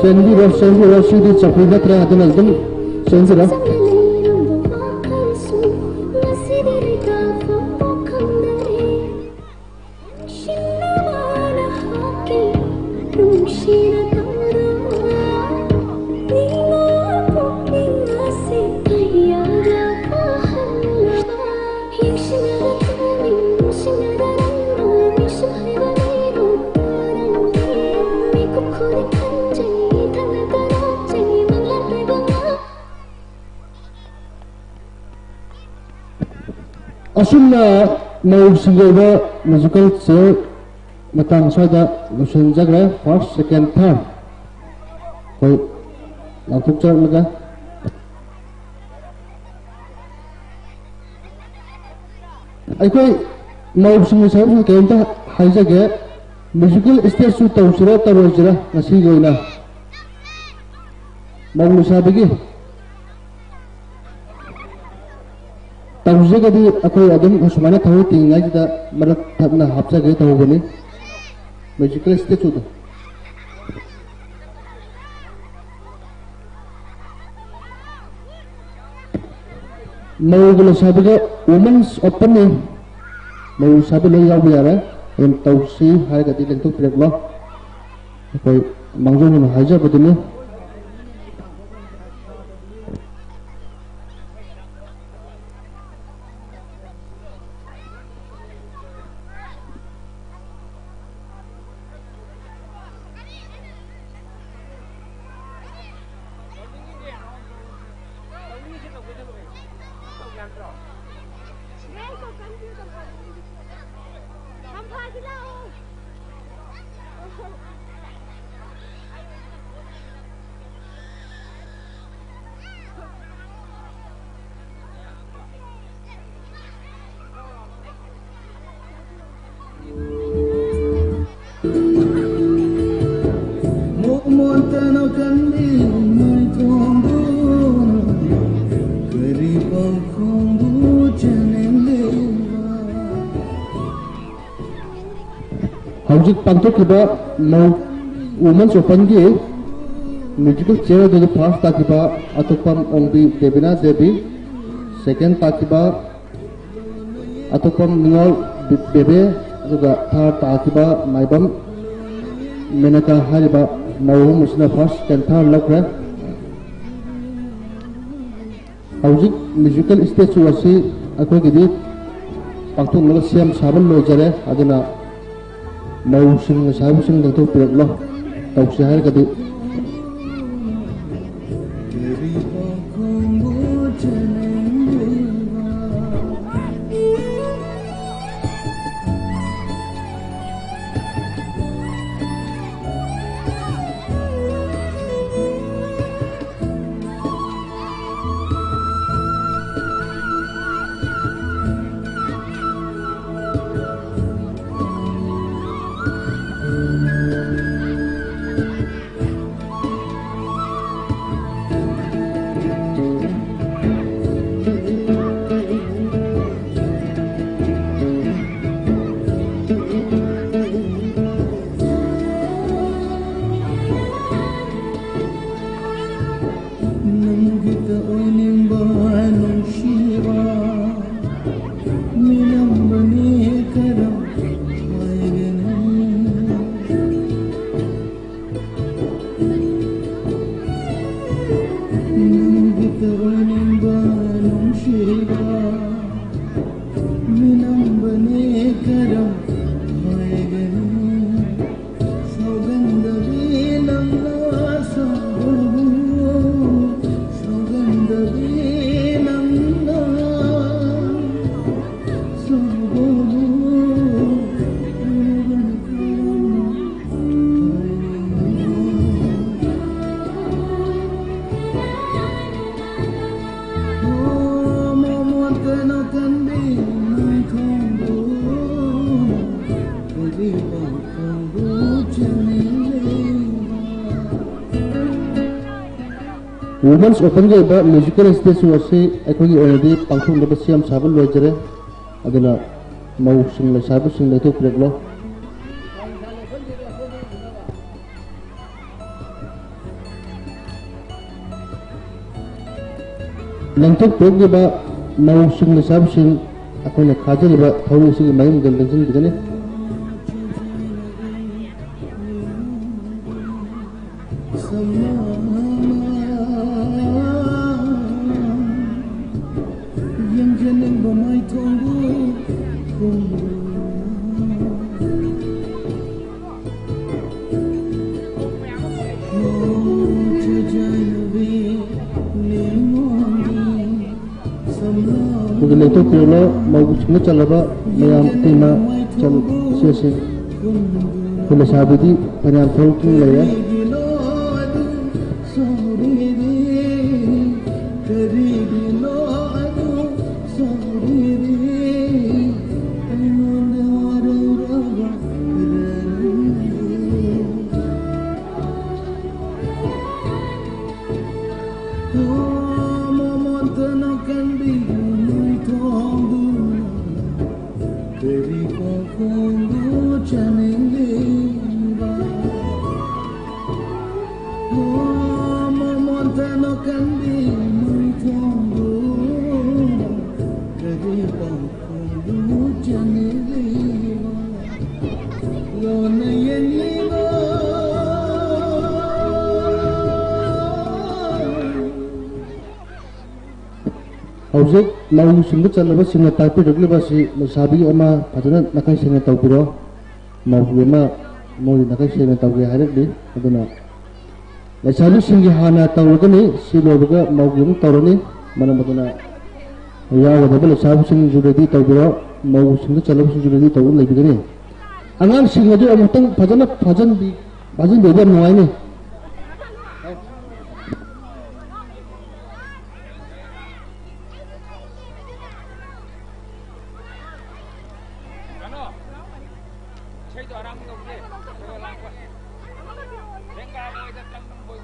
ꯆꯦꯟꯕꯤꯔꯣ, ꯆꯦꯟꯕꯤꯔꯣ, ꯁꯤꯗꯤ ꯆꯧꯀ꯭ꯔꯤ ꯅꯠꯇ꯭ꯔꯦ, ꯑꯗꯨꯅ ꯑꯗꯨꯝ ꯆꯦꯟꯕꯤꯔꯣ꯫ ꯑꯁꯨꯝꯅ ꯃꯧꯁꯤꯡꯒꯤ ꯑꯣꯏꯕ ꯃ꯭ꯌꯨꯖꯤꯀꯦꯜ ꯆꯤꯌꯔ ꯃꯇꯥꯡ ꯑꯁ꯭ꯋꯥꯏꯗ ꯂꯣꯏꯁꯤꯟꯖꯈ꯭ꯔꯦ꯫ ꯐꯥꯔꯁ, ꯁꯦꯀꯦꯟ, ꯊꯥꯔꯠ ꯑꯩꯈꯣꯏ ꯂꯥꯎꯊꯣꯛꯆꯔꯝꯂꯒ, ꯑꯩꯈꯣꯏ ꯃꯧꯁꯤꯡꯒꯤ ꯁꯔꯨꯛꯁꯤꯡ ꯀꯔꯤꯝꯇ ꯍꯥꯏꯖꯒꯦ꯫ ꯃ꯭ꯌꯨꯖꯤꯀꯦꯜ ꯁ꯭ꯇꯦꯖꯁꯨ ꯇꯧꯁꯤꯔꯥ ꯇꯧꯔꯣꯏꯁꯤꯔꯥ ꯉꯁꯤꯒꯤ ꯑꯣꯏꯅ? ꯃꯧ ꯂꯩꯁꯥꯕꯤꯒꯤ ꯍꯧꯖꯤꯛꯀꯗꯤ ꯑꯩꯈꯣꯏ ꯑꯗꯨꯝ ꯁꯨꯃꯥꯏꯅ ꯊꯧꯔꯤ ꯇꯤꯡꯉꯤꯉꯩꯁꯤꯗ ꯃꯔꯛ ꯊꯠꯅ ꯍꯥꯞꯆꯒꯦ ꯇꯧꯕꯅꯤ꯫ Magical statue ꯗꯣ꯫ ꯃꯧꯒ ꯂꯩꯁꯥꯕꯤꯒ Women's Open ꯅꯤ꯫ ꯃꯧ ꯂꯩꯁꯥꯕꯤ ꯂꯣꯏ ꯌꯥꯎꯕ ꯌꯥꯔꯦ꯫ ꯑꯗꯨꯝ ꯇꯧꯁꯤ ꯍꯥꯏꯔꯒꯗꯤ ꯂꯦꯡꯊꯣꯛꯄꯤꯔꯛꯂꯣ꯫ ꯑꯩꯈꯣꯏ ꯃꯥꯡꯖꯧꯅꯅ ꯍꯥꯏꯖꯕꯗꯨꯅꯤ꯫ ꯍꯧꯖꯤꯛ ꯄꯥꯡꯊꯣꯛꯈꯤꯕ ꯃꯧ Women's Open ꯒꯤ musical chair ꯑꯗꯨꯗ first ꯇꯥꯈꯤꯕ ꯑꯇꯣꯞꯄꯝ ꯑꯣꯡꯕꯤ ꯗꯦꯕꯤꯅꯥ ꯗꯦꯕꯤ, second ꯇꯥꯈꯤꯕ ꯑꯇꯣꯞꯄꯝ ꯅꯤꯉꯣꯜ ꯕꯦꯕꯦ, ꯑꯗꯨꯒ third ꯇꯥꯈꯤꯕ ꯃꯥꯏꯕꯝ ꯃꯦꯅꯀꯥ ꯍꯥꯏꯔꯤꯕ ꯃꯧ ꯑꯍꯨꯝ ꯑꯁꯤꯅ first second third ꯂꯧꯈ꯭ꯔꯦ꯫ ꯍꯧꯖꯤꯛ musical statue ꯑꯁꯤ ꯑꯩꯈꯣꯏꯒꯤꯗꯤ ꯄꯥꯡꯊꯣꯛꯅꯕ ꯁꯦꯝ ꯁꯥꯕ ꯂꯣꯏꯖꯔꯦ꯫ ꯑꯗꯨꯅ ꯃꯧꯁꯤꯡ ꯂꯩꯁꯥꯕꯤꯁꯤꯡ ꯂꯦꯡꯊꯣꯛꯄꯤꯔꯛꯂꯣ, ꯇꯧꯁꯤ ꯍꯥꯏꯔꯒꯗꯤ꯫ ꯃꯤꯅꯝꯕꯅꯤ ꯀꯔꯝ ꯍꯥꯏꯒꯅꯤ? ꯅꯪꯒꯤ ꯇꯧꯅꯤꯡꯕ ꯅꯨꯡꯁꯤꯕ ꯃꯤꯅꯝꯕꯅꯤ ꯀꯔꯝ ꯍꯥꯏꯒꯅꯤ? ꯁꯧꯒꯟꯗꯕꯤ ꯅꯪꯅ ꯁꯧꯒꯟꯕ, ꯁꯧꯒꯟꯗꯕꯤ ꯅꯪꯅ ꯁꯧꯒꯟꯕ꯫ Women's Openꯒꯤ ꯑꯣꯏꯕ musical stageꯁꯤꯡ ꯑꯁꯤ ꯑꯩꯈꯣꯏꯒꯤ ꯑꯣꯏꯅꯗꯤ ꯄꯥꯡꯊꯣꯛꯅꯕ ꯁꯦꯝ ꯁꯥꯕ ꯂꯣꯏꯖꯔꯦ꯫ ꯑꯗꯨꯅ ꯃꯧꯁꯤꯡ ꯂꯩꯁꯥꯕꯤꯁꯤꯡ ꯂꯦꯡꯊꯣꯛꯄꯤꯔꯛꯂꯣ꯫ ꯂꯦꯡꯊꯣꯛꯄꯤꯔꯛꯂꯤꯕ ꯃꯧꯁꯤꯡ ꯂꯩꯁꯥꯕꯤꯁꯤꯡ ꯑꯩꯈꯣꯏꯅ ꯈꯥꯖꯤꯜꯂꯤꯕ ꯊꯧꯔꯤ ꯑꯁꯤꯒꯤ ꯃꯌꯨꯝꯗ ꯂꯦꯡꯁꯤꯟꯕꯤꯒꯅꯤ꯫ ꯑꯩꯈꯣꯏꯒꯤ ꯂꯦꯡꯊꯣꯛꯄꯤꯔꯨꯅꯨ, ꯃꯧꯁꯤꯡꯅ ꯆꯜꯂꯕ ꯃꯌꯥꯝ ꯇꯤꯟꯅ ꯆꯠꯂꯨ꯫ ꯁꯦ, ꯁꯦ꯫ ꯑꯩꯈꯣꯏ ꯂꯩꯁꯥꯕꯤꯗꯤ ꯐꯅꯌꯥꯝ ꯊꯣꯛꯇꯨꯅ ꯂꯩꯔꯦ꯫ ꯍꯧꯖꯤꯛ ꯃꯧꯁꯤꯡꯗ ꯆꯠꯂꯕꯁꯤꯡꯅ ꯇꯥꯛꯄꯤꯔꯛꯂꯤꯕ ꯑꯁꯤ ꯂꯩꯁꯥꯕꯤ ꯑꯃ ꯐꯖꯅ ꯅꯥꯈꯩ ꯁꯦꯡꯅ ꯇꯧꯕꯤꯔꯣ꯫ ꯃꯧꯒꯤ ꯑꯃ ꯃꯣꯏ ꯅꯥꯈꯩ ꯁꯦꯡꯅ ꯇꯧꯒꯦ ꯍꯥꯏꯔꯛꯂꯤ꯫ ꯑꯗꯨꯅ ꯂꯩꯁꯥꯕꯤꯁꯤꯡꯒꯤ ꯍꯥꯟꯅ ꯇꯧꯔꯒꯅꯤ, ꯁꯤ ꯂꯣꯏꯕꯒ ꯃꯧꯒꯤ ꯑꯃꯨꯛ ꯇꯧꯔꯅꯤ꯫ ꯃꯔꯝ ꯑꯗꯨꯅ ꯌꯥꯎꯒꯗꯕ ꯂꯩꯁꯥꯕꯤꯁꯤꯡꯁꯨ ꯔꯦꯗꯤ ꯇꯧꯕꯤꯔꯣ, ꯃꯧꯁꯤꯡꯗ ꯆꯠꯂꯕꯁꯤꯡꯁꯨ ꯔꯦꯗꯤ ꯇꯧꯕ ꯂꯩꯕꯤꯒꯅꯤ꯫ ꯑꯉꯥꯡꯁꯤꯡ ꯑꯗꯨ ꯑꯃꯨꯛꯇꯪ ꯐꯖꯅ ꯐꯥꯖꯟꯕꯤ-, ꯐꯥꯖꯟꯕꯤꯕ ꯌꯥꯝ ꯅꯨꯡꯉꯥꯏꯅꯤ꯫ ꯏꯁꯩꯗꯣ ꯑꯔꯥꯡꯕ ꯇꯧꯁꯦ꯫ ꯈꯔ ꯂꯥꯡꯕ꯫ ꯂꯦꯡꯒꯥ ꯃꯣꯏꯗ ꯆꯪꯕ ꯃꯣꯏ꯫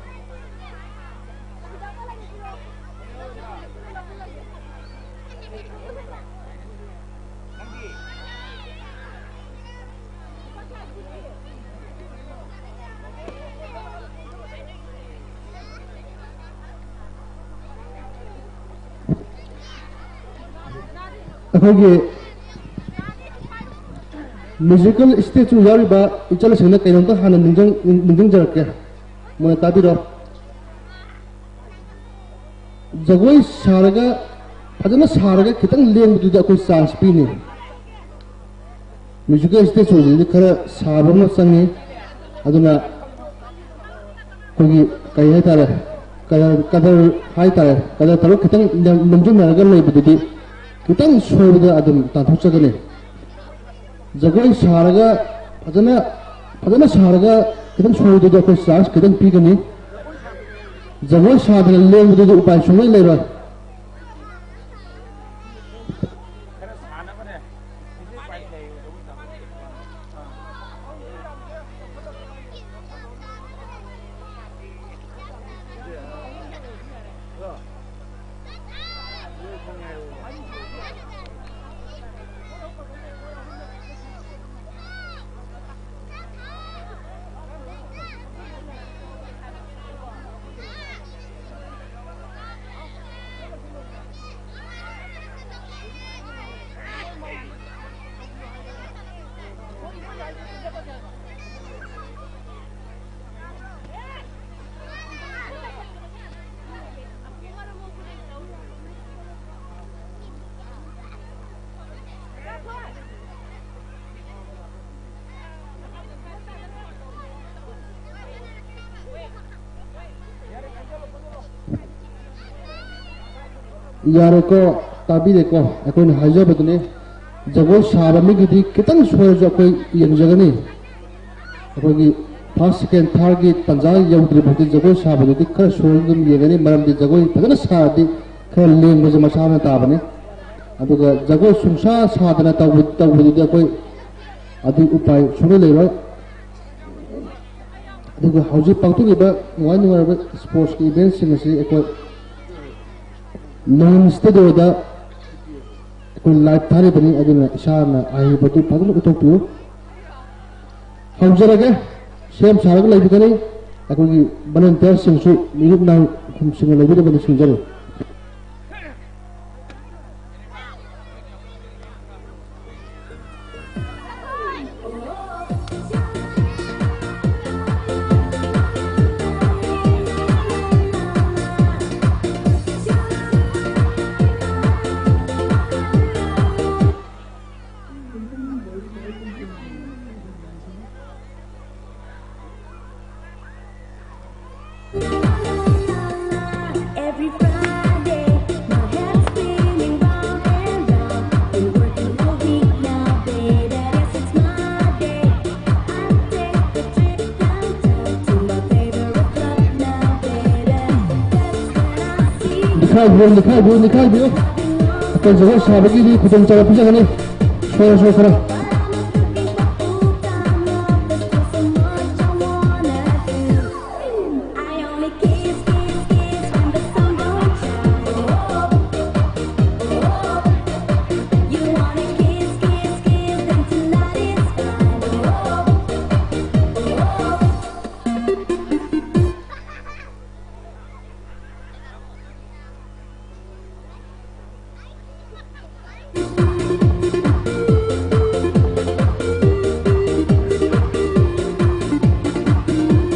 ꯅꯪꯗꯤ? ꯑꯩꯈꯣꯏꯒꯤ ꯃ꯭ꯌꯨꯖꯤꯀꯦꯜ ꯁ꯭ꯇꯦꯖꯇ ꯌꯥꯎꯔꯤꯕ ꯏꯆꯜꯁꯤꯡꯅ ꯀꯩꯅꯣꯝꯇ ꯍꯥꯟꯅ ꯅꯤꯡꯁꯤꯡ-, ꯅꯤꯡꯁꯤꯡꯖꯔꯛꯀꯦ꯫ ꯃꯣꯏꯅ ꯇꯥꯕꯤꯔꯣ꯫ ꯖꯒꯣꯏ ꯁꯥꯔꯒ, ꯐꯖꯅ ꯁꯥꯔꯒ ꯈꯤꯇꯪ ꯂꯦꯡꯕꯗꯨꯗꯤ ꯑꯩꯈꯣꯏ ꯆꯥꯟꯁ ꯄꯤꯅꯤ꯫ ꯃ꯭ꯌꯨꯖꯤꯀꯦꯜ ꯁ꯭ꯇꯦꯖ ꯑꯣꯏꯕꯁꯤꯗꯤ ꯈꯔ ꯁꯥꯕ ꯑꯃ ꯆꯪꯉꯤ꯫ ꯑꯗꯨꯅ ꯑꯩꯈꯣꯏꯒꯤ ꯀꯔꯤ ꯍꯥꯏꯇꯥꯔꯦ, ꯀꯗꯔ, ꯀꯗꯔ ꯍꯥꯏꯇꯥꯔꯦ, ꯀꯗꯔ ꯇꯧꯔꯒ ꯈꯤꯇꯪ ꯅꯝ-, ꯅꯝꯖꯤꯟꯅꯔꯒ ꯂꯩꯕꯗꯨꯗꯤ ꯈꯤꯇꯪ ꯁꯣꯏꯕꯗ ꯑꯗꯨꯝ ꯇꯥꯟꯊꯣꯛꯆꯒꯅꯤ꯫ ꯖꯒꯣꯏ ꯁꯥꯔꯒ ꯐꯖꯅ, ꯐꯖꯅ ꯁꯥꯔꯒ ꯈꯤꯇꯪ ꯁꯣꯏꯕꯗꯨꯗꯤ ꯑꯩꯈꯣꯏ ꯆꯥꯟꯁ ꯈꯤꯇꯪ ꯄꯤꯒꯅꯤ꯫ ꯖꯒꯣꯏ ꯁꯥꯗꯅ ꯂꯦꯡꯕꯗꯨꯗꯤ ꯎꯄꯥꯏ ꯁꯨꯡꯂꯩ ꯂꯩꯔꯣꯏ꯫ ꯌꯥꯔꯦꯀꯣ, ꯇꯥꯕꯤꯔꯦꯀꯣ? ꯑꯩꯈꯣꯏꯅ ꯍꯥꯏꯖꯕꯗꯨꯅꯤ, ꯖꯒꯣꯏ ꯁꯥꯕ ꯃꯤꯒꯤꯗꯤ ꯈꯤꯇꯪ ꯁꯣꯏꯔꯁꯨ ꯑꯩꯈꯣꯏ ꯌꯦꯡꯖꯒꯅꯤ꯫ ꯑꯩꯈꯣꯏꯒꯤ first, second, thirdꯒꯤ ꯇꯥꯟꯖꯥ ꯌꯧꯗ꯭ꯔꯤꯐꯥꯎꯗꯤ ꯖꯒꯣꯏ ꯁꯥꯕꯗꯨꯗꯤ ꯈꯔ ꯁꯣꯏꯔꯁꯨ ꯑꯗꯨꯝ ꯌꯦꯡꯒꯅꯤ, ꯃꯔꯝꯗꯤ ꯖꯒꯣꯏ ꯐꯖꯅ ꯁꯥꯔꯗꯤ ꯈꯔ ꯂꯦꯡꯕꯁꯦ ꯃꯁꯥꯅ ꯇꯥꯕꯅꯤ꯫ ꯑꯗꯨꯒ ꯖꯒꯣꯏ ꯁꯨꯡꯁꯥ ꯁꯥꯗꯅ ꯇꯧꯕ-, ꯇꯧꯕꯗꯨꯗꯤ ꯑꯩꯈꯣꯏ ꯑꯗꯨ ꯎꯄꯥꯏ ꯁꯨꯡꯂꯩ ꯂꯩꯔꯣꯏ꯫ ꯑꯗꯨꯒ ꯍꯧꯖꯤꯛ ꯄꯥꯡꯊꯣꯛꯂꯤꯕ ꯅꯨꯡꯉꯥꯏ ꯅꯨꯡꯉꯥꯏꯔꯕ sportsꯀꯤ eventꯁꯤꯡ ꯑꯁꯤ ꯑꯩꯈꯣꯏ ꯅꯣꯡ studioꯗ ꯑꯩꯈꯣꯏ live ꯊꯥꯔꯤꯕꯅꯤ, ꯑꯗꯨꯅ ꯏꯁꯥꯅ ꯑꯍꯩꯕꯗꯨ ꯐꯖꯅ ꯎꯠꯊꯣꯛꯄꯤꯌꯨ꯫ ꯍꯧꯖꯔꯒꯦ, ꯁꯦꯝ ꯁꯥꯔꯒ ꯂꯩꯕꯤꯒꯅꯤ꯫ ꯑꯩꯈꯣꯏꯒꯤ volunteerꯁꯤꯡꯁꯨ ꯃꯤꯔꯨꯞ ꯅꯥꯏ ꯈꯨꯝꯁꯤꯡꯅ ꯂꯩꯕꯤꯅꯕ ꯅꯤꯡꯁꯤꯡꯖꯔꯤ꯫ Every Friday, my head's spinning round and round. Been working all week now, baby. Guess it's my day. I'll take a trip downtown to my favorite club now, baby. That's when I see you. ꯅꯤꯛꯈꯥꯏꯕꯤꯌꯨ, ꯅꯤꯛꯈꯥꯏꯕꯤꯌꯨ, ꯅꯤꯛꯈꯥꯏꯕꯤꯌꯨ꯫ ꯑꯩꯈꯣꯏ ꯖꯒꯣꯏ ꯁꯥꯕꯒꯤꯗꯤ ꯈꯨꯗꯣꯡꯆꯥꯕ ꯄꯤꯖꯒꯅꯤ꯫ ꯁꯣꯏꯔꯣ, ꯁꯣꯏꯔꯣ, ꯁꯣꯏꯔꯣ꯫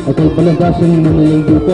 ꯑꯩꯈꯣꯏ volunteerꯁꯤꯡ ꯃꯨꯟꯅ ꯌꯦꯡꯕꯤꯌꯨꯀꯣ꯫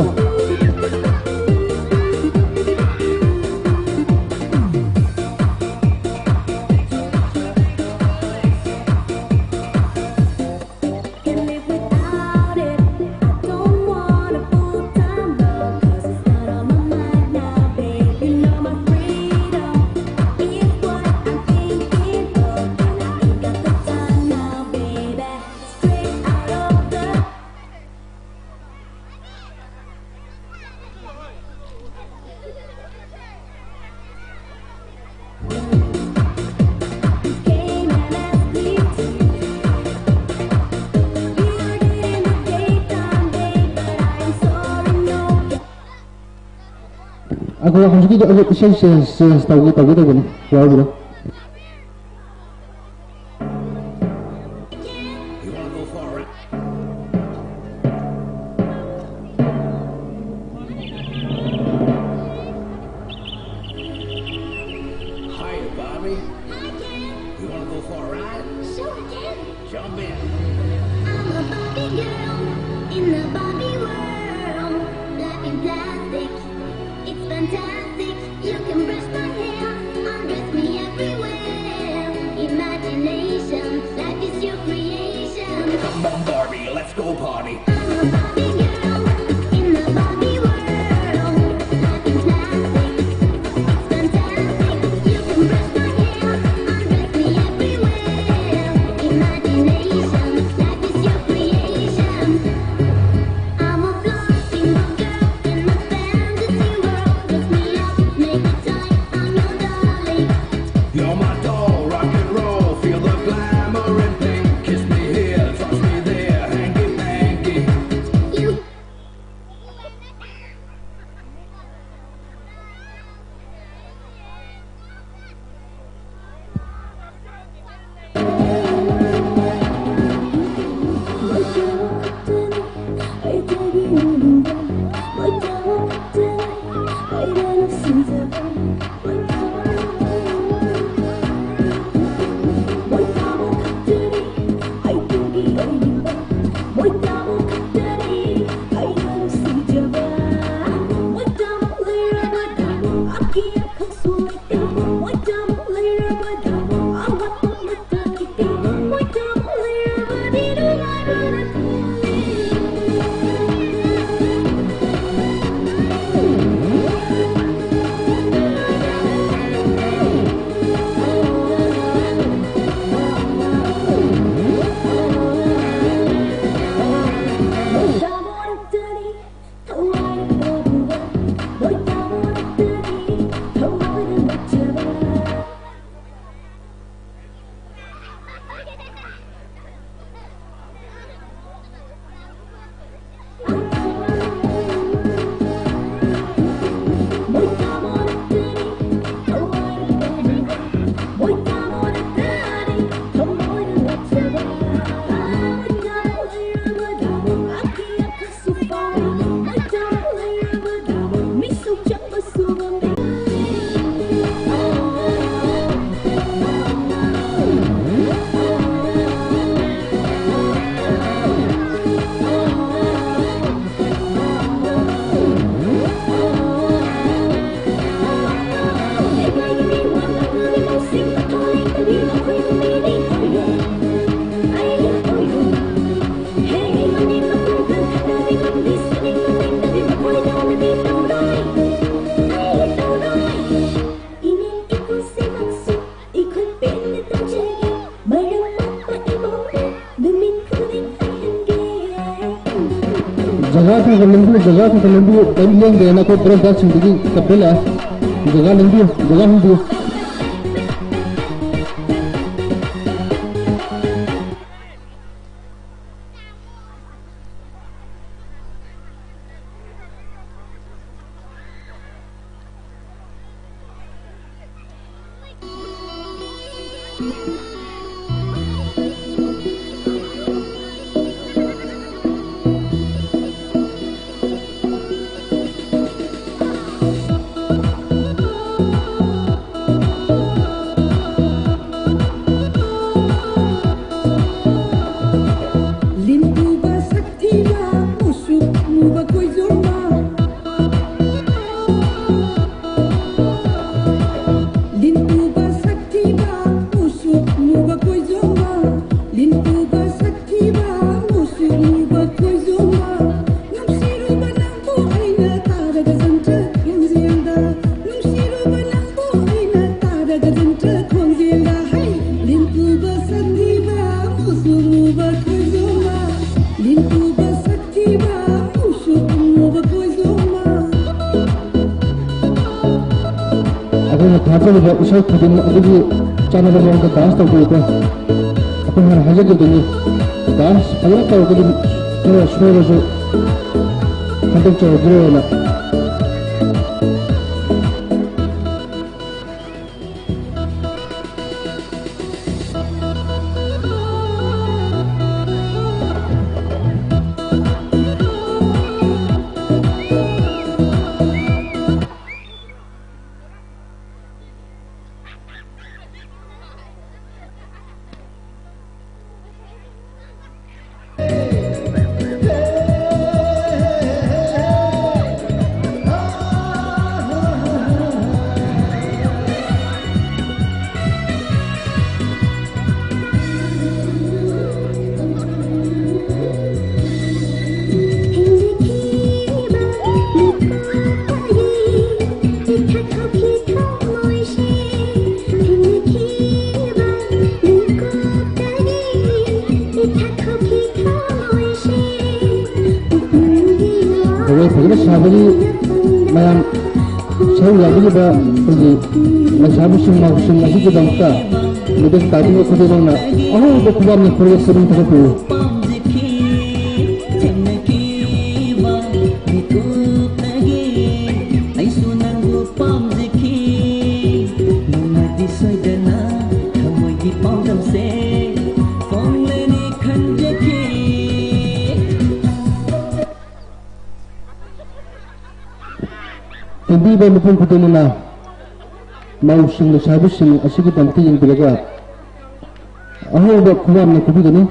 ꯑꯗꯣ ꯍꯧꯖꯤꯛꯀꯤꯗꯣ ꯑꯩ ꯏꯁꯩ ꯆꯦꯟꯖ ꯆꯦꯟꯖ ꯇꯧꯒꯦ ꯇꯧꯒꯦ ꯇꯧꯕꯅꯤ ꯌꯥꯎꯕꯗꯣ꯫ Hiya, Bobby. Hi, Ken. You wanna go for a ride? Sure, Ken. Jump in. I'm a Barbie girl in the Barbie world. Life in plastic, it's fantastic. You can brush my hair, undress me everywhere. Imagination, life is your creation. Come on, Barbie, let's go party. I'm a Barbie girl in the Barbie world. Life in plastic, it's fantastic. You can brush my hair, undress me everywhere. Imagination, life is your creation. I'm a floating girl in a fantasy world. Dress me up, make it tight, I'm your darling. You're my doll, rock and roll, feel the glamour and bling. Kiss me here, touch me there, hanky panky. ꯖꯒꯥ ꯈꯔ ꯈꯔ ꯂꯦꯡꯕꯤꯌꯨ, ꯖꯒꯥ ꯈꯔ ꯈꯔ ꯂꯦꯡꯕꯤꯌꯨ꯫ ꯀꯔꯤꯝ ꯂꯦꯡꯗ꯭ꯔꯦꯅ ꯑꯩꯈꯣꯏ break ꯗꯥꯟꯁꯤꯡꯗꯒꯤ complain ꯂꯥꯛꯑꯦ꯫ ꯖꯒꯥ ꯂꯦꯡꯕꯤꯌꯨ, ꯖꯒꯥ ꯍꯣꯡꯕꯤꯌꯨ꯫ ꯑꯩꯈꯣꯏꯅ ꯊꯥꯖꯔꯤꯕ ꯏꯁꯩ ꯈꯨꯗꯤꯡꯃꯛ ꯑꯗꯨꯒꯤ ꯆꯥꯟꯅꯕ ꯃꯑꯣꯡꯗ ꯗꯥꯟꯁ ꯇꯧꯕꯤꯌꯨꯀꯣ꯫ ꯑꯩꯈꯣꯏ ꯍꯥꯟꯅ ꯍꯥꯏꯖꯈꯤꯕꯗꯨꯅꯤ, ꯗꯥꯟꯁ ꯐꯖꯅ ꯇꯧꯔꯒꯗꯤ ꯈꯔ ꯁꯣꯏꯔꯁꯨ ꯈꯟꯗꯣꯛꯆꯔꯒꯦꯅ꯫ ꯁꯥꯕꯒꯤ ꯃꯌꯥꯝ ꯁꯔꯨꯛ ꯌꯥꯕꯤꯔꯤꯕ ꯑꯩꯈꯣꯏꯒꯤ ꯂꯩꯁꯥꯕꯤꯁꯤꯡ ꯃꯧꯁꯤꯡ ꯑꯁꯤꯒꯤꯗꯃꯛꯇ ꯃꯤꯗꯜ ꯇꯥꯕꯤꯕ ꯈꯨꯗꯤꯡꯃꯛꯅ ꯑꯍꯧꯕ ꯈꯨꯕꯥꯝꯅ ꯈꯨꯔꯦꯞ ꯁꯔꯨꯝ ꯊꯥꯒꯠꯄꯤꯌꯨ꯫ ꯇꯤꯟꯕꯤꯕ ꯃꯤꯄꯨꯝ ꯈꯨꯗꯤꯡꯃꯛꯅ ꯃꯧꯁꯤꯡ ꯂꯩꯁꯥꯕꯤꯁꯤꯡ ꯑꯁꯤꯒꯤꯗꯃꯛꯇ ꯌꯦꯡꯕꯤꯔꯒ ꯑꯍꯧꯕ ꯈꯨꯕꯥꯝꯅ ꯈꯨꯕꯤꯒꯅꯤ꯫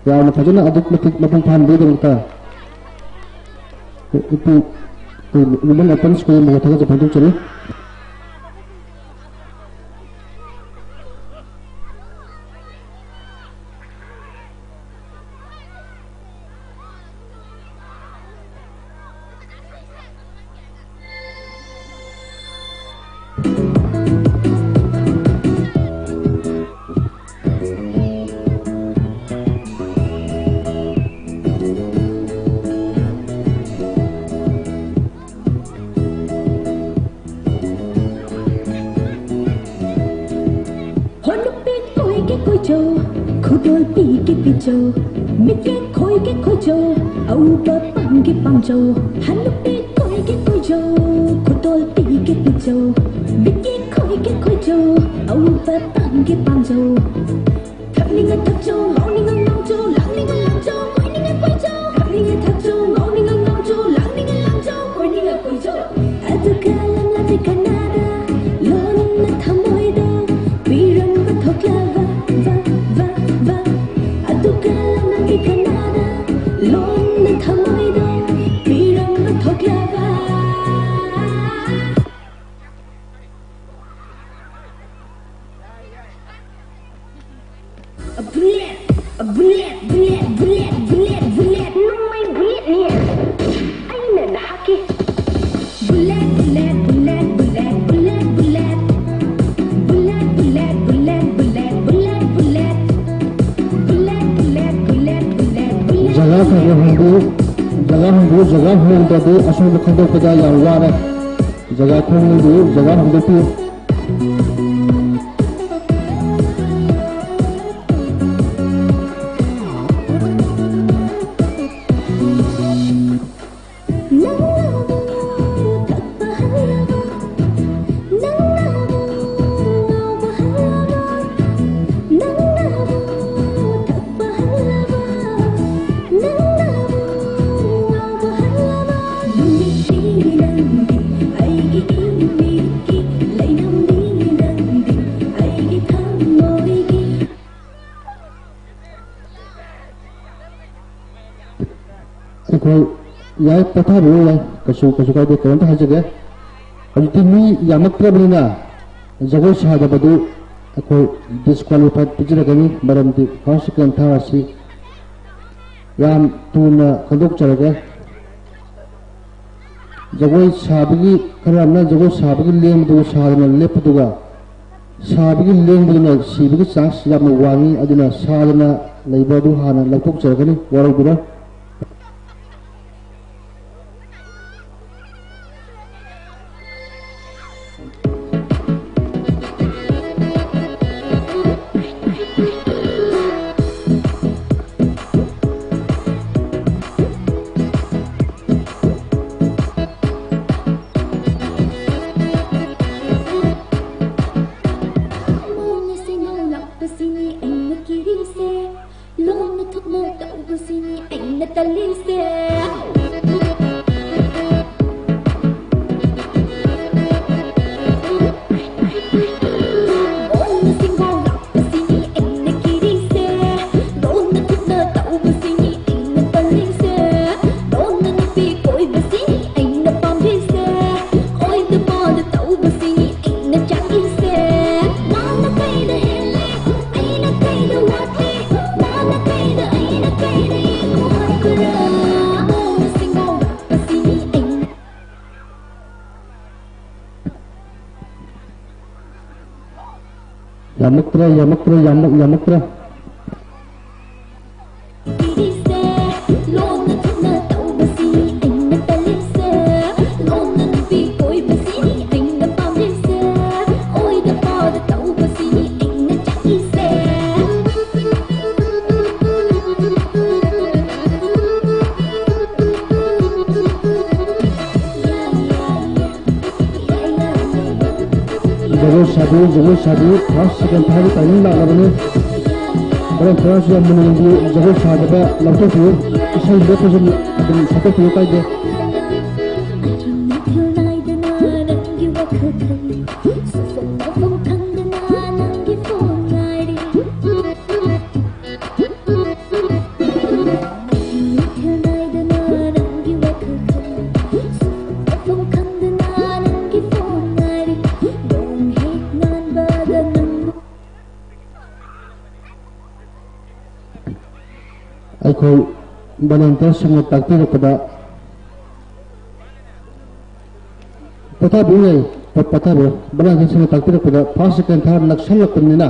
ꯌꯥꯝꯅ ꯐꯖꯅ ꯑꯗꯨꯛꯀꯤ ꯃꯇꯤꯛ ꯃꯄꯨꯡ ꯐꯥꯍꯟꯕꯒꯤꯗꯃꯛꯇ ꯏꯄꯨ ꯋꯨꯃꯦꯟ ꯑꯣꯄꯟ ꯁ꯭ꯀꯨꯜ ꯃꯣꯍꯣꯠ ꯊꯥꯒꯠꯆꯕ ꯐꯣꯡꯗꯣꯛꯆꯔꯤ꯫ ꯍꯣ ꯅꯨꯄꯤ ꯀꯣꯏꯒꯦ ꯀꯣꯏꯖꯧ, ꯈꯨꯗꯣꯜ ꯄꯤꯒꯦ ꯄꯤꯖꯧ, ꯃꯤꯠꯌꯦꯡ ꯈꯣꯏꯒꯦ ꯈꯣꯏꯖꯧ, ꯑꯎꯕ ꯄꯥꯝꯒꯦ ꯄꯥꯝꯖꯧ꯫ ꯍ ꯅꯨꯄꯤ ꯀꯣꯏꯒꯦ ꯀꯣꯏꯖꯧ, ꯈꯨꯗꯣꯜ ꯄꯤꯒꯦ ꯄꯤꯖꯧ, ꯃꯤꯠꯌꯦꯡ ꯈꯣꯏꯒꯦ ꯈꯣꯏꯖꯧ, ꯑꯎꯕ ꯄꯥꯝꯒꯦ ꯄꯥꯝꯖꯧ꯫ ꯊꯛꯅꯤꯡꯉ ꯊꯛꯆꯧ, ꯉꯥꯎꯅꯤꯡꯉ ꯉꯥꯎꯖꯧ, ꯂꯥꯡꯅꯤꯡꯉ ꯂꯥꯡꯖꯧ, ꯀꯣꯏꯅꯤꯡꯉ ꯀꯣꯏꯖꯧ꯫ ꯊꯛꯅꯤꯡꯉ ꯊꯛꯆꯧ, ꯉꯥꯎꯅꯤꯡꯉ ꯉꯥꯎꯖꯧ, ꯂꯥꯡꯅꯤꯡꯉ ꯂꯥꯡꯖꯧ, ꯀꯣꯏꯅꯤꯡꯉ ꯀꯣꯏꯖꯧ꯫ ꯑꯗꯨꯒ ꯂꯝꯂꯥꯟꯗꯤ ꯀꯅꯥꯗ ꯂꯣꯟꯅ ꯊꯃꯣꯏꯗꯣ ꯄꯤꯔꯝꯕ ꯊꯣꯛꯂꯕ, ꯕ, ꯕ, ꯕ꯫ ꯑꯗꯨꯒ ꯂꯝꯂꯥꯟꯗꯤ ꯀꯅꯥꯗ ꯂꯣꯟꯅ ꯊꯃꯣꯏꯗꯣ ꯄꯤꯔꯝꯕ ꯊꯣꯛꯂꯕ꯫ A bullet, a bullet, bullet, bullet, bullet, bullet, ꯅꯣꯡꯃꯩ bullet ꯅꯤ꯫ ꯑꯩꯅ ꯅꯍꯥꯛꯀꯤ bullet, bullet, bullet, bullet, bullet, bullet, bullet, bullet, bullet, bullet, bullet, bullet, bullet, bullet, bullet, bullet, bullet, ꯖꯒꯥ ꯈꯔ ꯈꯔ ꯍꯣꯡꯕꯤꯌꯨ꯫ ꯖꯒꯥ ꯍꯣꯡꯕꯤꯌꯨ, ꯖꯒꯥ ꯍꯣꯡꯗ꯭ꯔꯗꯤ ꯑꯁꯣꯝꯗ ꯈꯟꯗꯣꯛꯄꯗ ꯌꯥꯝ ꯋꯥꯔꯦ꯫ ꯖꯒꯥ ꯈꯣꯡꯕꯤꯌꯨ, ꯖꯒꯥ ꯍꯣꯡꯗꯣꯛꯄꯤꯌꯨ꯫ ꯑꯩꯈꯣꯏ ꯌꯥꯏ, ꯄꯣꯊꯥꯕꯤꯌꯨ ꯌꯥꯏ, ꯀꯩꯁꯨ, ꯀꯩꯁꯨ ꯀꯥꯏꯗꯦ꯫ ꯀꯩꯅꯣꯝꯇ ꯍꯥꯏꯖꯒꯦ, ꯍꯧꯖꯤꯛꯇꯤ ꯃꯤ ꯌꯥꯝꯃꯛꯇ꯭ꯔꯕꯅꯤꯅ ꯖꯒꯣꯏ ꯁꯥꯗꯕꯗꯨ ꯑꯩꯈꯣꯏ ꯗꯤꯁꯀ꯭ꯋꯥꯂꯤꯐꯥꯏ ꯄꯤꯖꯔꯛꯀꯅꯤ, ꯃꯔꯝꯗꯤ ꯐꯥꯔꯁ ꯁꯦꯀꯦꯟ ꯊꯥꯔꯠ ꯑꯁꯤ ꯌꯥꯝ ꯊꯨꯅ ꯈꯪꯗꯣꯛꯆꯔꯒꯦ꯫ ꯖꯒꯣꯏ ꯁꯥꯕꯒꯤ, ꯈꯔ ꯑꯃꯅ ꯖꯒꯣꯏ ꯁꯥꯕꯒꯤ ꯂꯦꯡꯕꯗꯨꯒ ꯁꯥꯗꯅ ꯂꯦꯞꯄꯗꯨꯒ, ꯁꯥꯕꯒꯤ ꯂꯦꯡꯕꯗꯨꯅ ꯁꯤꯕꯒꯤ ꯆꯥꯟꯁ ꯌꯥꯝꯅ ꯋꯥꯡꯉꯤ꯫ ꯑꯗꯨꯅ ꯁꯥꯗꯅ ꯂꯩꯕ ꯑꯗꯨ ꯍꯥꯟꯅ ꯂꯧꯊꯣꯛꯆꯔꯒꯅꯤ, ꯋꯥꯔꯧꯕꯤꯔꯣꯏ꯫ ꯌꯥꯝꯃꯛꯇ꯭ꯔꯦ, ꯌꯥꯝꯃꯛꯇ꯭ꯔꯦ, ꯌꯥꯝꯃꯛ-, ꯌꯥꯝꯃꯛꯇ꯭ꯔꯦ꯫ ꯂꯣꯟꯅ ꯊꯨꯞꯅ ꯇꯧꯕ ꯖꯒꯣꯏ ꯁꯥꯕꯤꯌꯨ꯫ First, second, third timing ꯂꯥꯛꯂꯕꯅꯤ꯫ ꯍꯣꯔꯦꯟ ꯈꯔꯁꯨ ꯌꯥꯝ ꯃꯨꯟꯅ ꯌꯦꯡꯕꯤꯌꯨ꯫ ꯖꯒꯣꯏ ꯁꯥꯗꯕ ꯂꯧꯊꯣꯛꯄꯤꯌꯨ꯫ ꯏꯁꯩꯗꯨꯗ ꯐꯖꯅ ꯑꯗꯨꯝ ꯁꯛꯇꯣꯛꯄꯤꯌꯨ, ꯀꯥꯏꯗꯦ꯫ ꯑꯩꯈꯣꯏ volunteerꯁꯤꯡꯅ ꯇꯥꯛꯄꯤꯔꯛꯄꯗ, ꯄꯣꯊꯥꯕꯤꯌꯨ, ꯄꯣ-, ꯄꯣꯊꯥꯕꯤꯌꯨ꯫ Volunteerꯁꯤꯡꯅ ꯇꯥꯛꯄꯤꯔꯛꯄꯗ first, second, third ꯅꯛꯁꯜꯂꯛꯄꯅꯤꯅ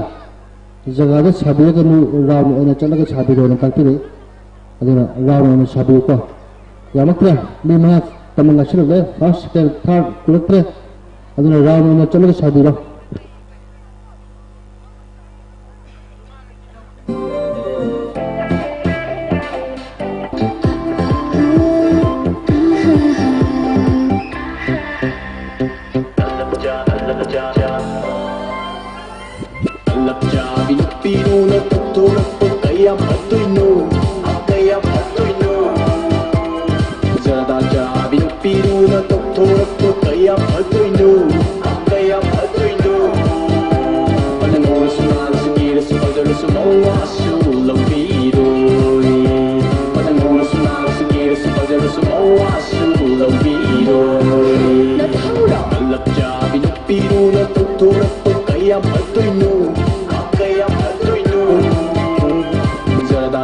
ꯖꯒꯥꯗ ꯁꯥꯕꯤꯔꯒꯅꯨ, round ꯑꯣꯏꯅ ꯆꯠꯂꯒ ꯁꯥꯕꯤꯔꯣꯅ ꯇꯥꯛꯄꯤꯔꯛꯏ꯫ ꯑꯗꯨꯅ round ꯑꯣꯏꯅ ꯁꯥꯕꯤꯌꯨꯀꯣ꯫ ꯌꯥꯝꯃꯛꯇ꯭ꯔꯦ, ꯃꯤ ꯃꯉꯥ ꯇꯃꯛ ꯉꯥꯏꯁꯤꯜꯂꯛꯂꯦ, first, second, third ꯀꯨꯜꯂꯛꯇ꯭ꯔꯦ꯫ ꯑꯗꯨꯅ round ꯑꯣꯏꯅ ꯆꯠꯂꯒ ꯁꯥꯕꯤꯔꯣ꯫ ꯂꯞꯆꯥꯕꯤ ꯅꯨꯄꯤꯗꯨꯅ ꯇꯧꯊꯣꯔꯛꯄ ꯀꯌꯥꯝ ꯐꯠꯇꯣꯏꯅꯣ, ꯀꯌꯥꯝ ꯐꯠꯇꯣꯏꯅꯣ? ꯖꯔꯗꯥ ꯆꯥꯕꯤ ꯅꯨꯄꯤꯗꯨꯅ ꯇꯧꯊꯣꯔꯛꯄ ꯀꯌꯥꯝ ꯐꯠꯇꯣꯏꯅꯣ, ꯀꯌꯥꯝ ꯐꯠꯇꯣꯏꯅꯣ? ꯐꯖꯅ ꯉꯧꯔꯁꯨ ꯅꯥꯜꯂꯁꯨ ꯀꯦꯔꯁꯨ ꯐꯖꯔꯁꯨ ꯃꯋꯥꯁꯨ ꯂꯧꯕꯤꯔꯣꯏ꯫ ꯐꯖꯅ ꯉꯧꯔꯁꯨ ꯅꯥꯜꯂꯁꯨ ꯀꯦꯔꯁꯨ ꯐꯖꯔꯁꯨ ꯃꯋꯥꯁꯨ ꯂꯧꯕꯤꯔꯣꯏ꯫ ꯅꯊꯧꯔꯣ? ꯂꯞꯆꯥꯕꯤ ꯅꯨꯄꯤꯗꯨꯅ ꯇꯧꯊꯣꯔꯛꯄ ꯀꯌꯥꯝ ꯐꯠꯇꯣꯏꯅꯣ, ꯀꯌꯥꯝ ꯐꯠꯇꯣꯏꯅꯣ? ꯖꯔꯗꯥ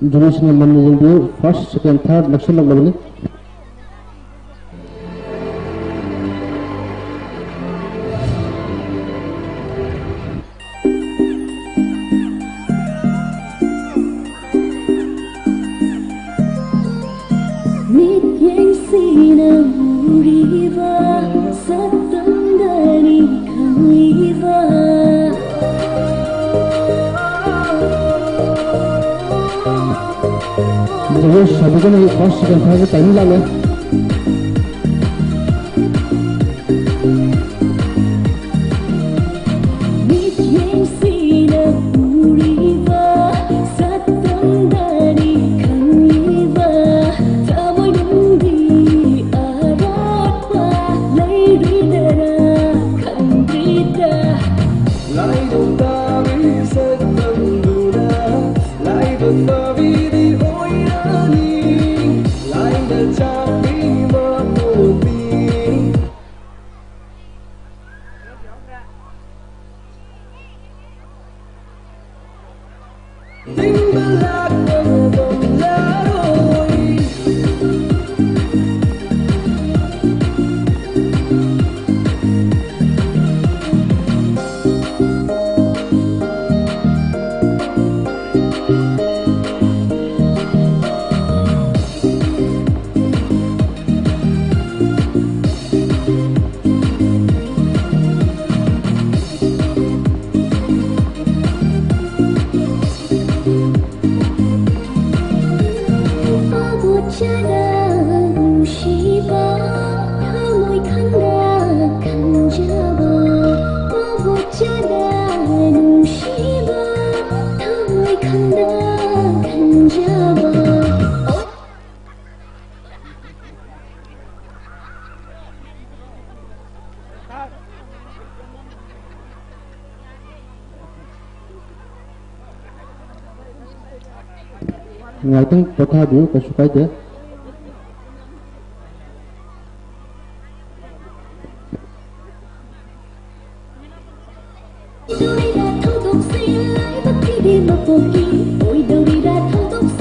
Judge ꯁꯤꯡꯅ ꯃꯨꯟꯅ ꯌꯦꯡꯕꯤꯌꯨ, first, second, third ꯅꯛꯁꯤꯜꯂꯛꯂꯕꯅꯤ꯫ ꯃꯤꯠꯌꯦꯡꯁꯤꯅ ꯎꯔꯤꯕ ꯁꯛꯇꯝꯗꯅꯤ ꯈꯪꯂꯤꯕ꯫ ꯖꯒꯣꯏ ꯁꯥꯕꯤꯒꯅꯨ, first, second, third ꯇꯥꯏꯃꯤꯡ ꯂꯥꯛꯂꯦ꯫ ꯃꯤꯠꯌꯦꯡꯁꯤꯅ ꯎꯔꯤꯕ ꯁꯛꯇꯝꯗꯅꯤ ꯈꯪꯂꯤꯕ꯫ ꯊꯃꯣꯏꯅꯨꯡꯗꯤ ꯑꯔꯥꯞꯄ ꯂꯩꯔꯤꯗꯅ ꯈꯪꯗ꯭ꯔꯤꯗ꯫ ꯂꯥꯏꯗꯣ ꯇꯥꯕꯤ ꯁꯛꯇꯝꯗꯨꯅ ꯂꯥꯏꯗꯣ ꯇꯥꯕꯤꯗꯤ ꯑꯣꯏꯔꯅꯤ꯫ ꯂꯥꯏꯅ ꯆꯥꯛꯄꯤ ꯃꯄꯣꯛꯄꯤ꯫ ꯇꯤꯡꯕ ꯂꯥꯛꯄ ꯉꯝꯂꯔꯣꯏ꯫ ꯄꯥꯕꯨꯆꯅ ꯅꯨꯡꯁꯤꯕ, ꯊꯃꯣꯏ ꯈꯪꯅ ꯈꯟꯖꯕ꯫ ꯄꯥꯕꯨꯆꯅ ꯅꯨꯡꯁꯤꯕ, ꯊꯃꯣꯏ ꯈꯪꯅ ꯈꯟꯖꯕ꯫ ꯉꯥꯏꯍꯥꯛꯇꯪ ꯄꯣꯊꯥꯕꯤꯌꯨ, ꯀꯩꯁꯨ ꯀꯥꯏꯗꯦ꯫ ꯑꯣꯏꯗꯧꯔꯤꯔꯥ ꯊꯧꯗꯣꯛꯁꯦ ꯂꯥꯏꯕꯛꯀꯤꯗꯤ ꯃꯄꯣꯛꯀꯤ? ꯑꯣꯏꯗꯧꯔꯤꯔꯥ ꯊꯧꯗꯣꯛꯁꯦ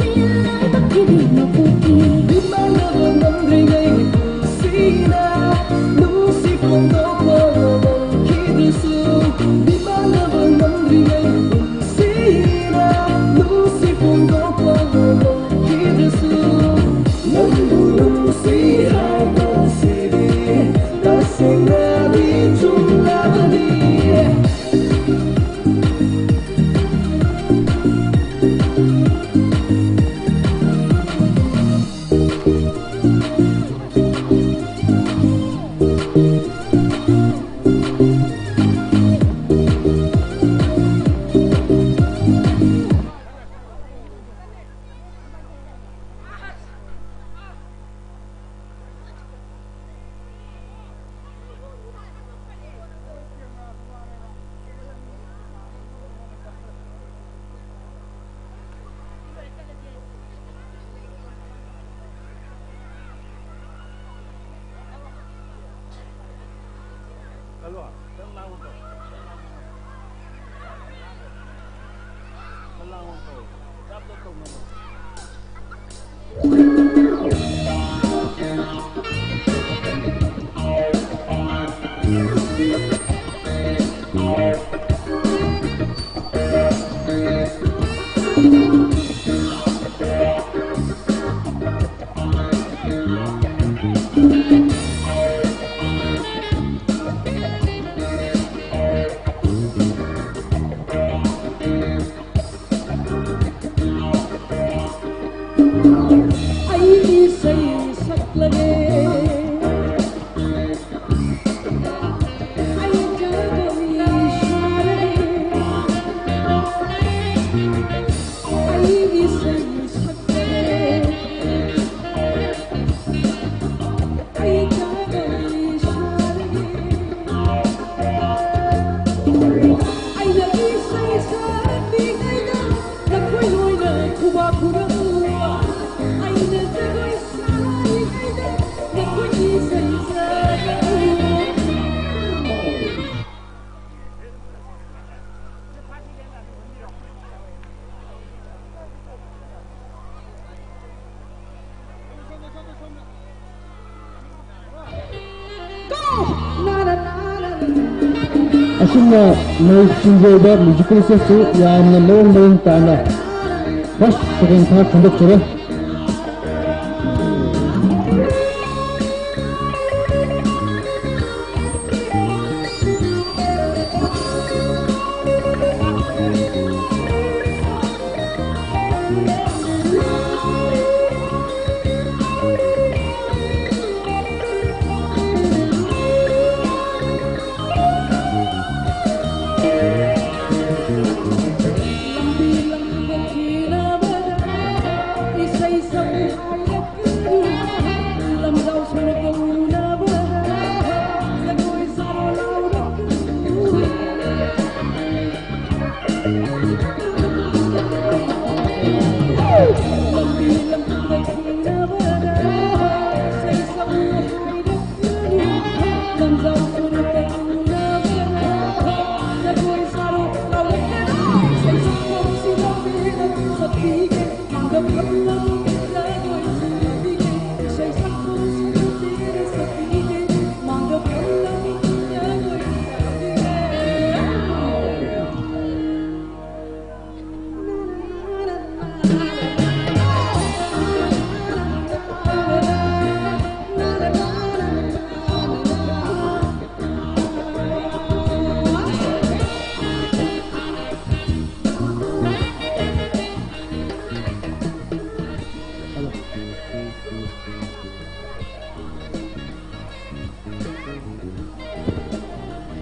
ꯃꯤꯃꯥꯟꯅꯕ ꯉꯝꯗ꯭ꯔꯤꯉꯩ ꯄꯨꯟꯁꯤꯗ ꯅꯨꯡꯁꯤ ꯐꯣꯡꯗꯣꯛꯄ ꯉꯝꯈꯤꯗ꯭ꯔꯁꯨ, ꯅꯪꯕꯨ ꯅꯨꯡꯁꯤ ꯍꯥꯏꯕꯁꯤꯗꯤ ꯇꯁꯦꯡꯅꯗꯤ ꯆꯨꯝꯂꯕꯅꯤ꯫ ꯑꯩ ꯏꯁꯩ ꯁꯛꯂꯒꯦ꯫ ꯑꯩ ꯑꯁꯨꯝꯅ ꯃꯩ ꯆꯤꯡꯖꯩꯕ ꯃ꯭ꯌꯨꯖꯤꯀꯦꯜ ꯁꯦꯠꯁꯨ ꯌꯥꯝꯅ ꯃꯑꯣꯡ ꯃꯑꯣꯡ ꯇꯥꯅ ꯐꯥꯔꯁ, ꯁꯦꯀꯦꯟ, ꯊꯥꯔꯠ ꯈꯟꯗꯣꯛꯆꯔꯦ꯫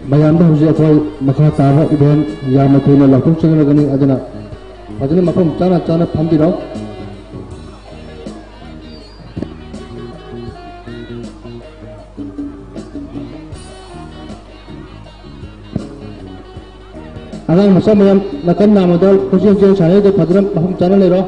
ꯃꯌꯥꯝꯗ ꯍꯧꯖꯤꯛ ꯑꯩꯈꯣꯏ ꯃꯈꯥ ꯇꯥꯕ ꯏꯚꯦꯟ ꯌꯥꯝꯅ ꯊꯨꯅ ꯂꯥꯎꯊꯣꯛꯆꯒꯗꯕꯅꯤ, ꯑꯗꯨꯅ ꯐꯖꯅ ꯃꯐꯝ ꯆꯥꯅ ꯆꯥꯅ ꯐꯝꯕꯤꯔꯣ꯫ ꯑꯉꯥꯡ ꯃꯆꯥ ꯃꯌꯥꯝ ꯅꯥꯀꯟ ꯅꯥꯝꯃꯗ ꯀꯣꯏꯆꯦꯟ ꯆꯦꯟ ꯁꯥꯟꯅꯔꯤꯗꯣ ꯐꯖꯅ ꯃꯐꯝ ꯆꯥꯅ ꯂꯩꯔꯣ꯫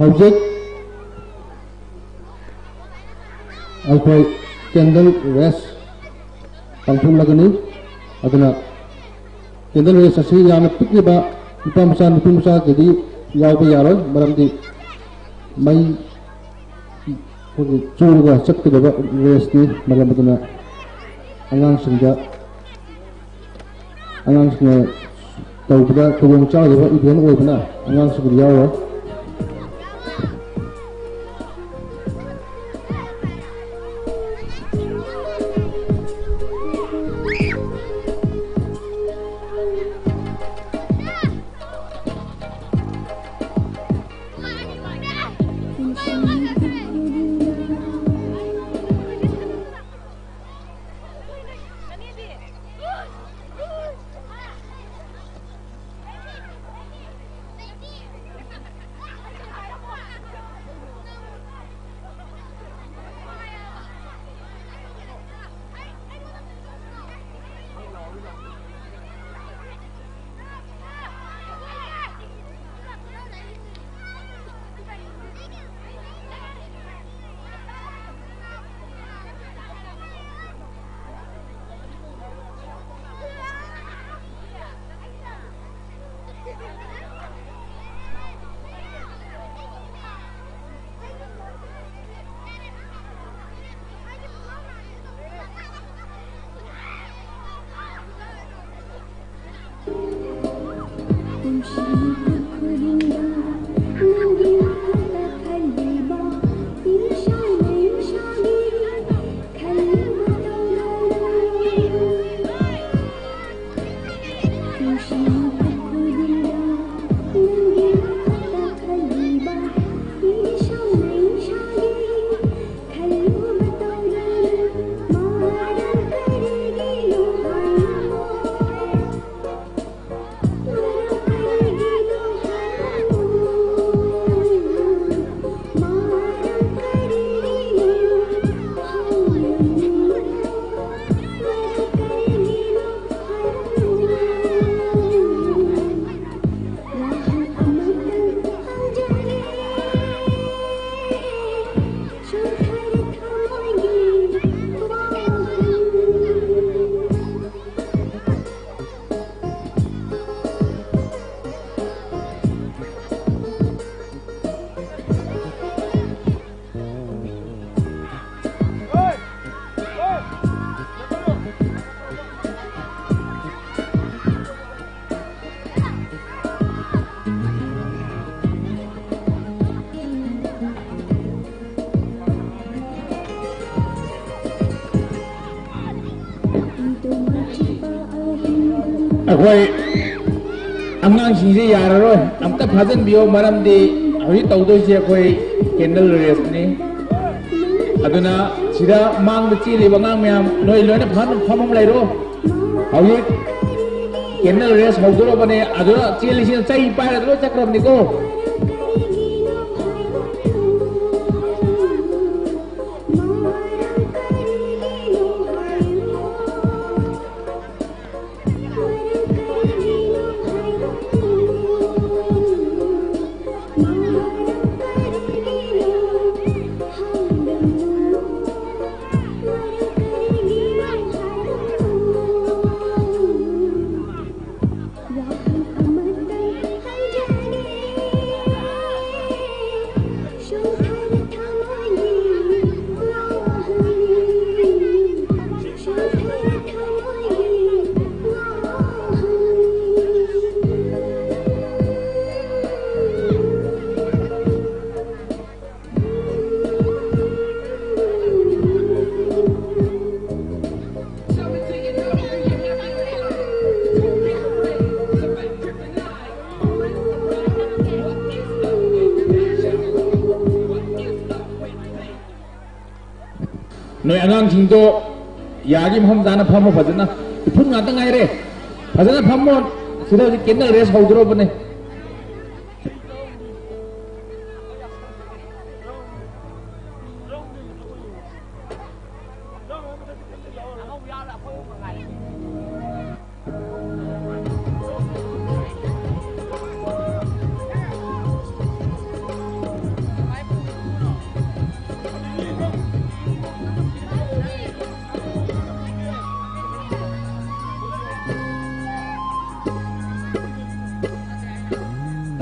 ꯍꯧꯖꯤꯛ ꯑꯩꯈꯣꯏ candle raise ꯄꯥꯡꯊꯣꯛꯂꯒꯅꯤ꯫ ꯑꯗꯨꯅ Candle race ꯑꯁꯤ ꯌꯥꯝꯅ ꯄꯤꯛꯂꯤꯕ ꯅꯨꯄꯥ ꯃꯆꯥ ꯅꯨꯄꯤ ꯃꯆꯥꯒꯤꯗꯤ ꯌꯥꯎꯕ ꯌꯥꯔꯣꯏ, ꯃꯔꯝꯗꯤ ꯃꯩ ꯑꯩꯈꯣꯏꯒꯤ ꯆꯨꯔꯒ ꯆꯠꯀꯗꯕ race ꯅꯤ꯫ ꯃꯔꯝ ꯑꯗꯨꯅ ꯑꯉꯥꯡꯁꯤꯡꯗ, ꯑꯉꯥꯡꯁꯤꯡꯅ ꯇꯧꯕꯗ ꯈꯨꯗꯣꯡ ꯆꯥꯗꯕ event ꯑꯣꯏꯕꯅ ꯑꯉꯥꯡꯁꯤꯡꯗꯤ ꯌꯥꯎꯔꯣꯏ꯫ ꯑꯩꯈꯣꯏ ꯑꯉꯥꯡꯁꯤꯡꯁꯦ ꯌꯥꯔꯔꯣꯏ, ꯑꯝꯇ ꯐꯥꯖꯤꯟꯕꯤꯌꯣ, ꯃꯔꯝꯗꯤ ꯍꯧꯖꯤꯛ ꯇꯧꯗꯣꯏꯁꯦ ꯑꯩꯈꯣꯏ ꯀꯦꯟꯗꯜ ꯔꯦꯁꯅꯤ꯫ ꯑꯗꯨꯅ ꯁꯤꯗ ꯃꯥꯡꯗ ꯆꯦꯜꯂꯤꯕ ꯑꯉꯥꯡ ꯃꯌꯥꯝ, ꯅꯣꯏ ꯂꯣꯏꯅ ꯐꯝ ꯐꯝꯐꯝ ꯂꯩꯔꯣ꯫ ꯍꯧꯖꯤꯛ ꯀꯦꯟꯗꯜ ꯔꯦꯁ ꯍꯧꯗꯣꯔꯕꯅꯦ, ꯑꯗꯨꯗ ꯆꯦꯜꯂꯤꯁꯤꯅ ꯆꯩ ꯄꯥꯏꯔꯒ ꯂꯣꯏ ꯆꯠꯈ꯭ꯔꯕꯅꯤꯀꯣ꯫ ꯅꯣꯏ ꯑꯉꯥꯡꯁꯤꯡꯗꯣ ꯌꯥꯔꯗꯤ ꯃꯐꯝ ꯆꯥꯅ ꯐꯝꯃꯣ, ꯐꯖꯅ꯫ ꯎꯐꯨꯟ ꯉꯥꯛꯇ ꯉꯥꯏꯔꯦ꯫ ꯐꯖꯅ ꯐꯝꯃꯣ꯫ ꯁꯤꯗ ꯍꯧꯖꯤꯛ ꯀꯦꯟꯗꯜ ꯔꯦꯁ ꯍꯧꯗꯣꯔꯕꯅꯦ꯫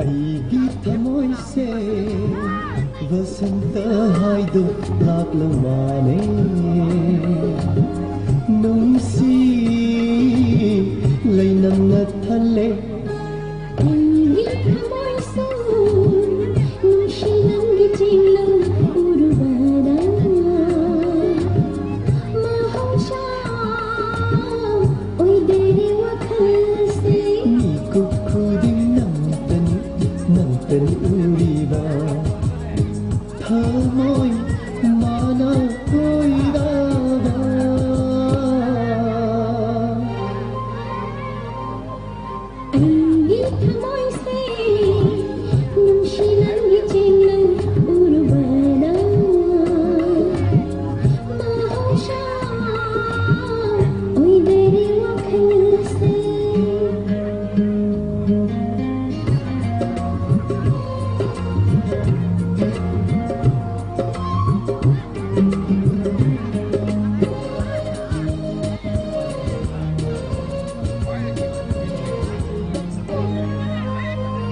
ꯑꯩꯒꯤ ꯊꯃꯣꯏꯁꯦ ꯕꯁꯟꯇ ꯍꯥꯏꯗꯣ ꯂꯥꯛꯂ ꯃꯥꯅꯦ꯫ ꯅꯨꯡꯁꯤ ꯂꯩꯅꯝꯅ ꯊꯜꯂꯦ꯫ ꯑꯩꯒꯤ ꯊꯃꯣꯏꯁꯨ ꯅꯨꯡꯁꯤ ꯅꯪꯒꯤ ꯆꯤꯡꯂꯨ ꯎꯔꯨꯕꯗ ꯃꯍꯧꯁꯥ ꯊꯃꯣꯏꯁꯦ ꯅꯨꯡꯁꯤ ꯅꯪꯒꯤ ꯆꯦꯡꯂꯪ ꯎꯔꯨꯕꯗ ꯃꯍꯧꯁꯥ ꯑꯣꯏꯗꯔꯦ ꯋꯥꯈꯜꯁꯦ꯫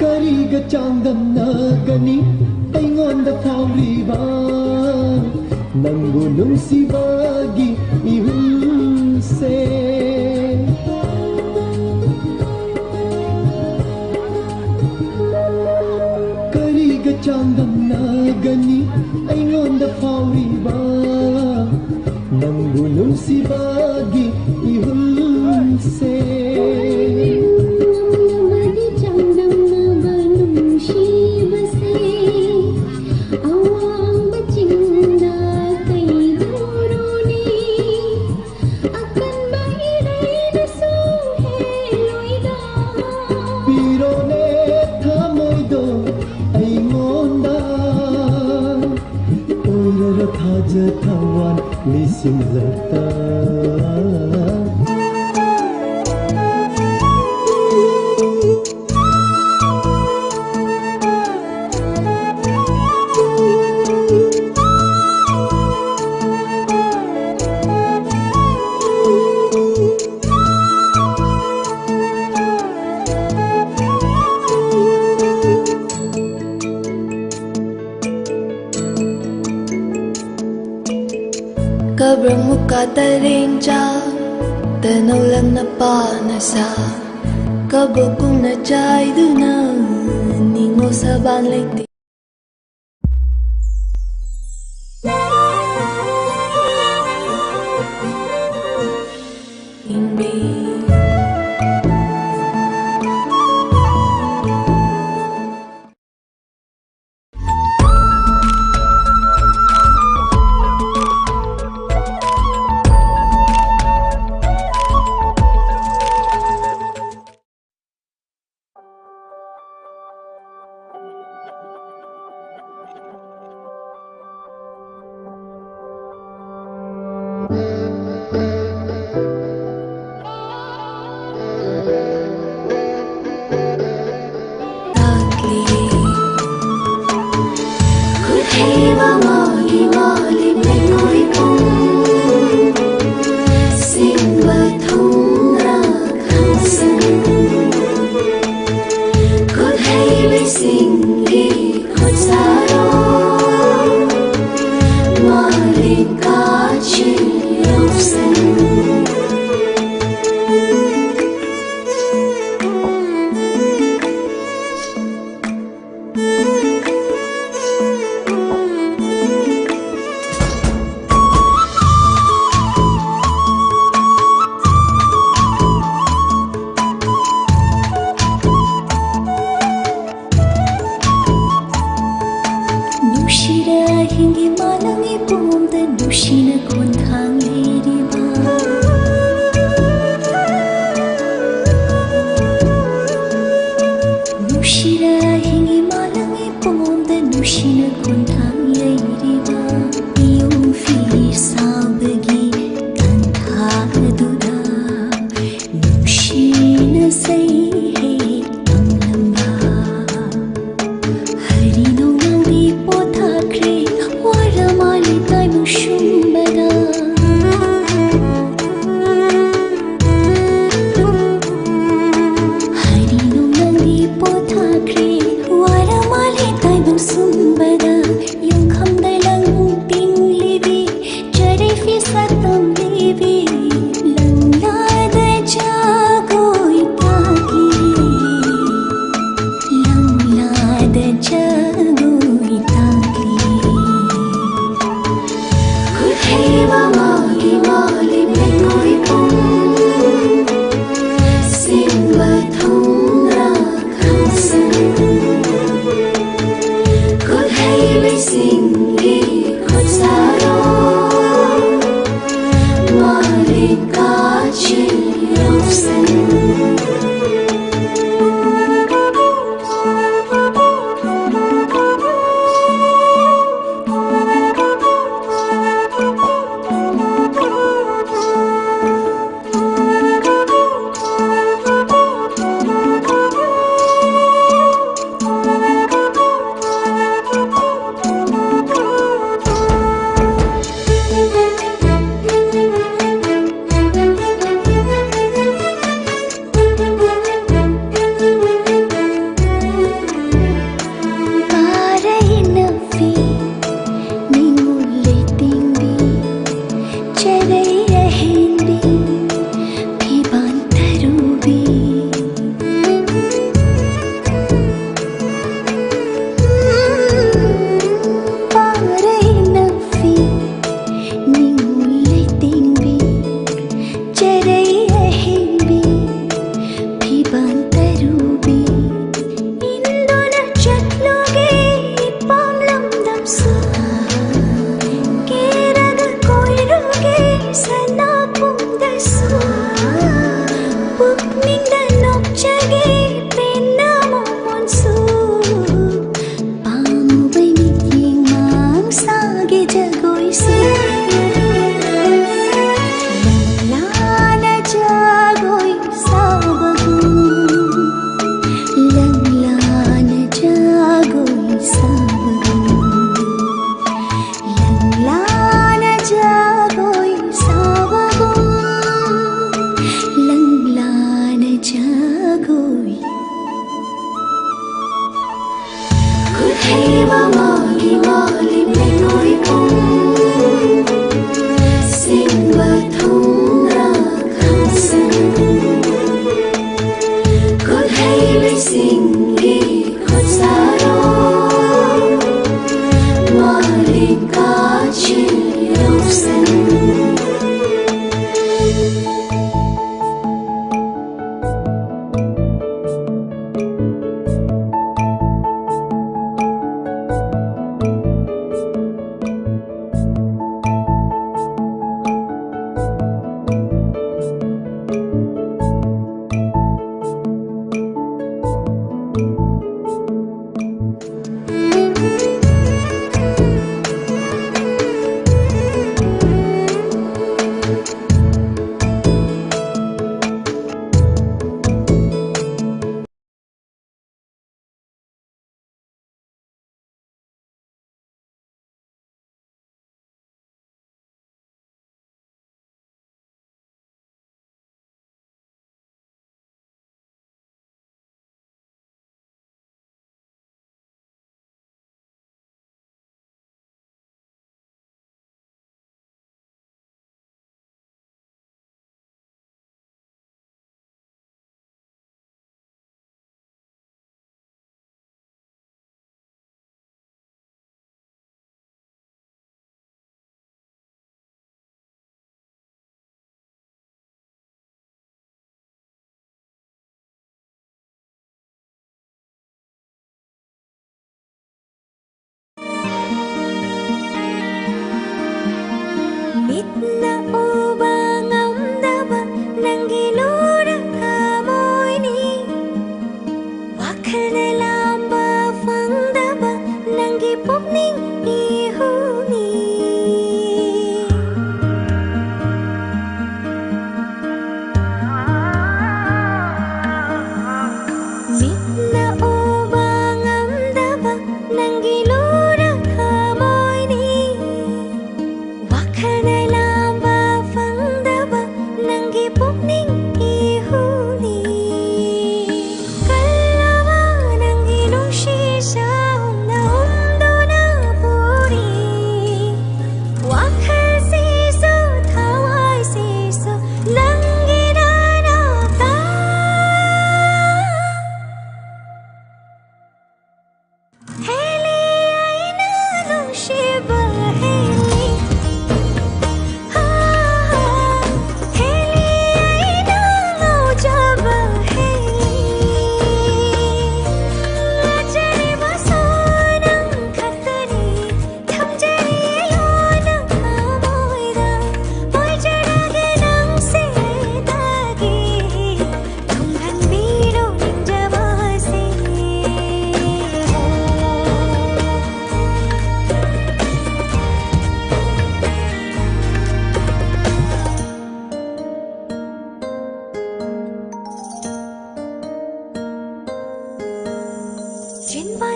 ꯀꯔꯤꯒ ꯆꯥꯡꯗꯝꯅꯒꯅꯤ ꯑꯩꯉꯣꯟꯗ ꯐꯥꯎꯔꯤꯕ ꯅꯪꯕꯨ ꯅꯨꯡꯁꯤꯕꯒꯤ ꯏꯍꯨꯜꯁꯦ? ꯀꯔꯤꯒ ꯆꯥꯡꯗꯝꯅꯒꯅꯤ ꯑꯩꯉꯣꯟꯗ ꯐꯥꯎꯔꯤꯕ ꯅꯪꯕꯨ ꯅꯨꯡꯁꯤꯕꯒꯤ ꯏꯍꯨꯜꯁꯦ? ꯉꯝꯅꯕꯗꯤ ꯆꯥꯡꯗꯝꯅꯕ ꯅꯨꯡꯁꯤꯕꯁꯦ ꯑꯋꯥꯡꯕ ꯆꯤꯡꯗ ꯀꯩꯗꯧꯔꯨꯅꯤ? ꯑꯀꯟꯕ ꯏꯔꯩꯅꯁꯨ ꯍꯦꯜꯂꯣꯏꯗ꯫ ꯄꯤꯔꯣꯅꯦ ꯊꯃꯣꯏꯗꯣ ꯑꯩꯉꯣꯟꯗ, ꯑꯣꯏꯔꯔꯣ ꯊꯥꯖ ꯊꯋꯥꯟ ꯂꯤꯁꯤꯡꯂꯛꯇ꯫ ꯀꯕ꯭ꯔ ꯃꯨꯀꯥ ꯇꯔꯦꯡꯆꯥ, ꯇꯅꯧ ꯂꯪꯅ ꯄꯥꯅ ꯁꯥ, ꯀꯕꯣꯛ ꯀꯨꯝꯅ ꯆꯥꯏꯗꯨꯅ, ꯅꯤꯡꯉꯣ ꯁꯕꯥꯟ ꯂꯩꯇꯦ꯫ ꯁꯤꯡꯒꯤ ꯈꯨꯠꯁꯥꯔꯣ, ꯃꯥꯂꯦꯝ ꯀꯥꯆꯤꯜ ꯌꯥꯎꯁꯪ꯫ ꯅꯨꯡꯁꯤꯔ ꯍꯤꯡꯒꯤ ꯃꯥꯂꯪꯒꯤ ꯄꯣꯝꯗ ꯅꯨꯡꯁꯤꯅ ꯈꯣꯟꯊꯥꯡ ꯂꯩꯔꯤꯕ꯫ ꯅꯨꯡꯁꯤꯔ ꯍꯤꯡꯒꯤ ꯃꯥꯂꯪꯒꯤ ꯄꯣꯝꯗ ꯅꯨꯡꯁꯤꯅ ꯈꯣꯟꯊꯥꯡ ꯂꯩꯔꯤꯕ꯫ ꯄꯤꯌꯣꯡ ꯐꯤ ꯁꯥꯕꯒꯤ ꯇꯥꯟꯊꯥꯗꯨꯗ ꯅꯨꯡꯁꯤꯅ ꯁꯩꯍꯦꯛ ꯇꯝꯂꯝꯕ꯫ ꯍꯔꯤ ꯅꯣꯡꯅꯥꯡꯗꯤ ꯄꯣꯊꯥꯈ꯭ꯔꯦ, ꯋꯥꯔ ꯃꯥꯜꯂꯦ ꯇꯥꯏꯕꯪ ꯁꯨꯝꯕꯗ꯫ ꯍꯔꯤ ꯅꯣꯡꯅꯥꯡꯗꯤ ꯄꯣꯊꯥꯈ꯭ꯔꯦ, ꯋꯥꯔ ꯃꯥꯜꯂꯦ ꯇꯥꯏꯕꯪ ꯁꯨꯝꯕꯗ꯫ ꯌꯣꯡꯈꯝꯗ ꯂꯪ ꯇꯤꯡꯂꯤꯕꯤ, ꯆꯔꯩ ꯐꯤꯁꯥ ꯇꯝꯂꯤꯕꯤ, ꯂꯪꯂꯥꯗ ꯖꯒꯣꯏ ꯇꯥꯒꯦ, ꯂꯪꯂꯥꯗ ꯖꯒꯣꯏ ꯇꯥꯒꯦ꯫ ꯈꯨꯠꯍꯩꯕ ꯃꯥꯒꯤ ꯃꯥꯒꯤ ꯃꯤꯑꯣꯏ ꯄꯨꯝ ꯁꯤꯟꯕ ꯊꯨꯡꯅ ꯈꯪꯁꯪ꯫ ꯈꯨꯠꯍꯩꯕꯁꯤꯡꯒꯤ ꯈꯨꯠꯁꯥꯔꯣ, ꯃꯥꯂꯦꯝ ꯀꯥꯆꯤꯜ ꯌꯥꯎꯁꯪ꯫ ꯆꯤꯡꯒꯤ ꯈꯨꯠꯁꯥꯔꯣ, ꯃꯥꯂꯦꯝ ꯀꯥꯆꯤꯜ ꯂꯧꯁꯤꯟ꯫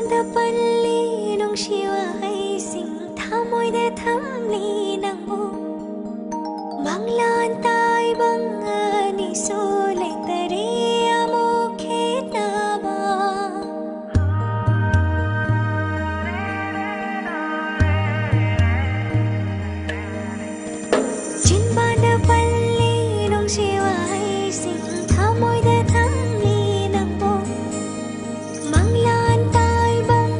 ꯗ ꯄꯜꯂꯤ ꯅꯨꯡꯁꯤ ꯋꯥꯍꯩꯁꯤꯡ, ꯊꯃꯣꯏꯗ ꯊꯝꯂꯤ ꯅꯪꯕꯨ꯫ ꯃꯪꯂꯥꯟ ꯇꯥꯏꯕꯪ ꯑꯅꯤꯁꯨ ꯂꯩꯇꯔꯦ ꯑꯃꯨꯛ ꯈꯦꯠꯅꯕ꯫ ꯆꯤꯟꯕꯥꯟꯗ ꯄꯜꯂꯤ ꯅꯨꯡꯁꯤ ꯋꯥꯍꯩꯁꯤꯡ, ꯊꯃꯣꯏꯗ ꯊꯝꯂꯤ ꯅꯪꯕꯨ꯫ ꯃꯪꯂꯥꯟ ꯇꯥꯏꯕꯪ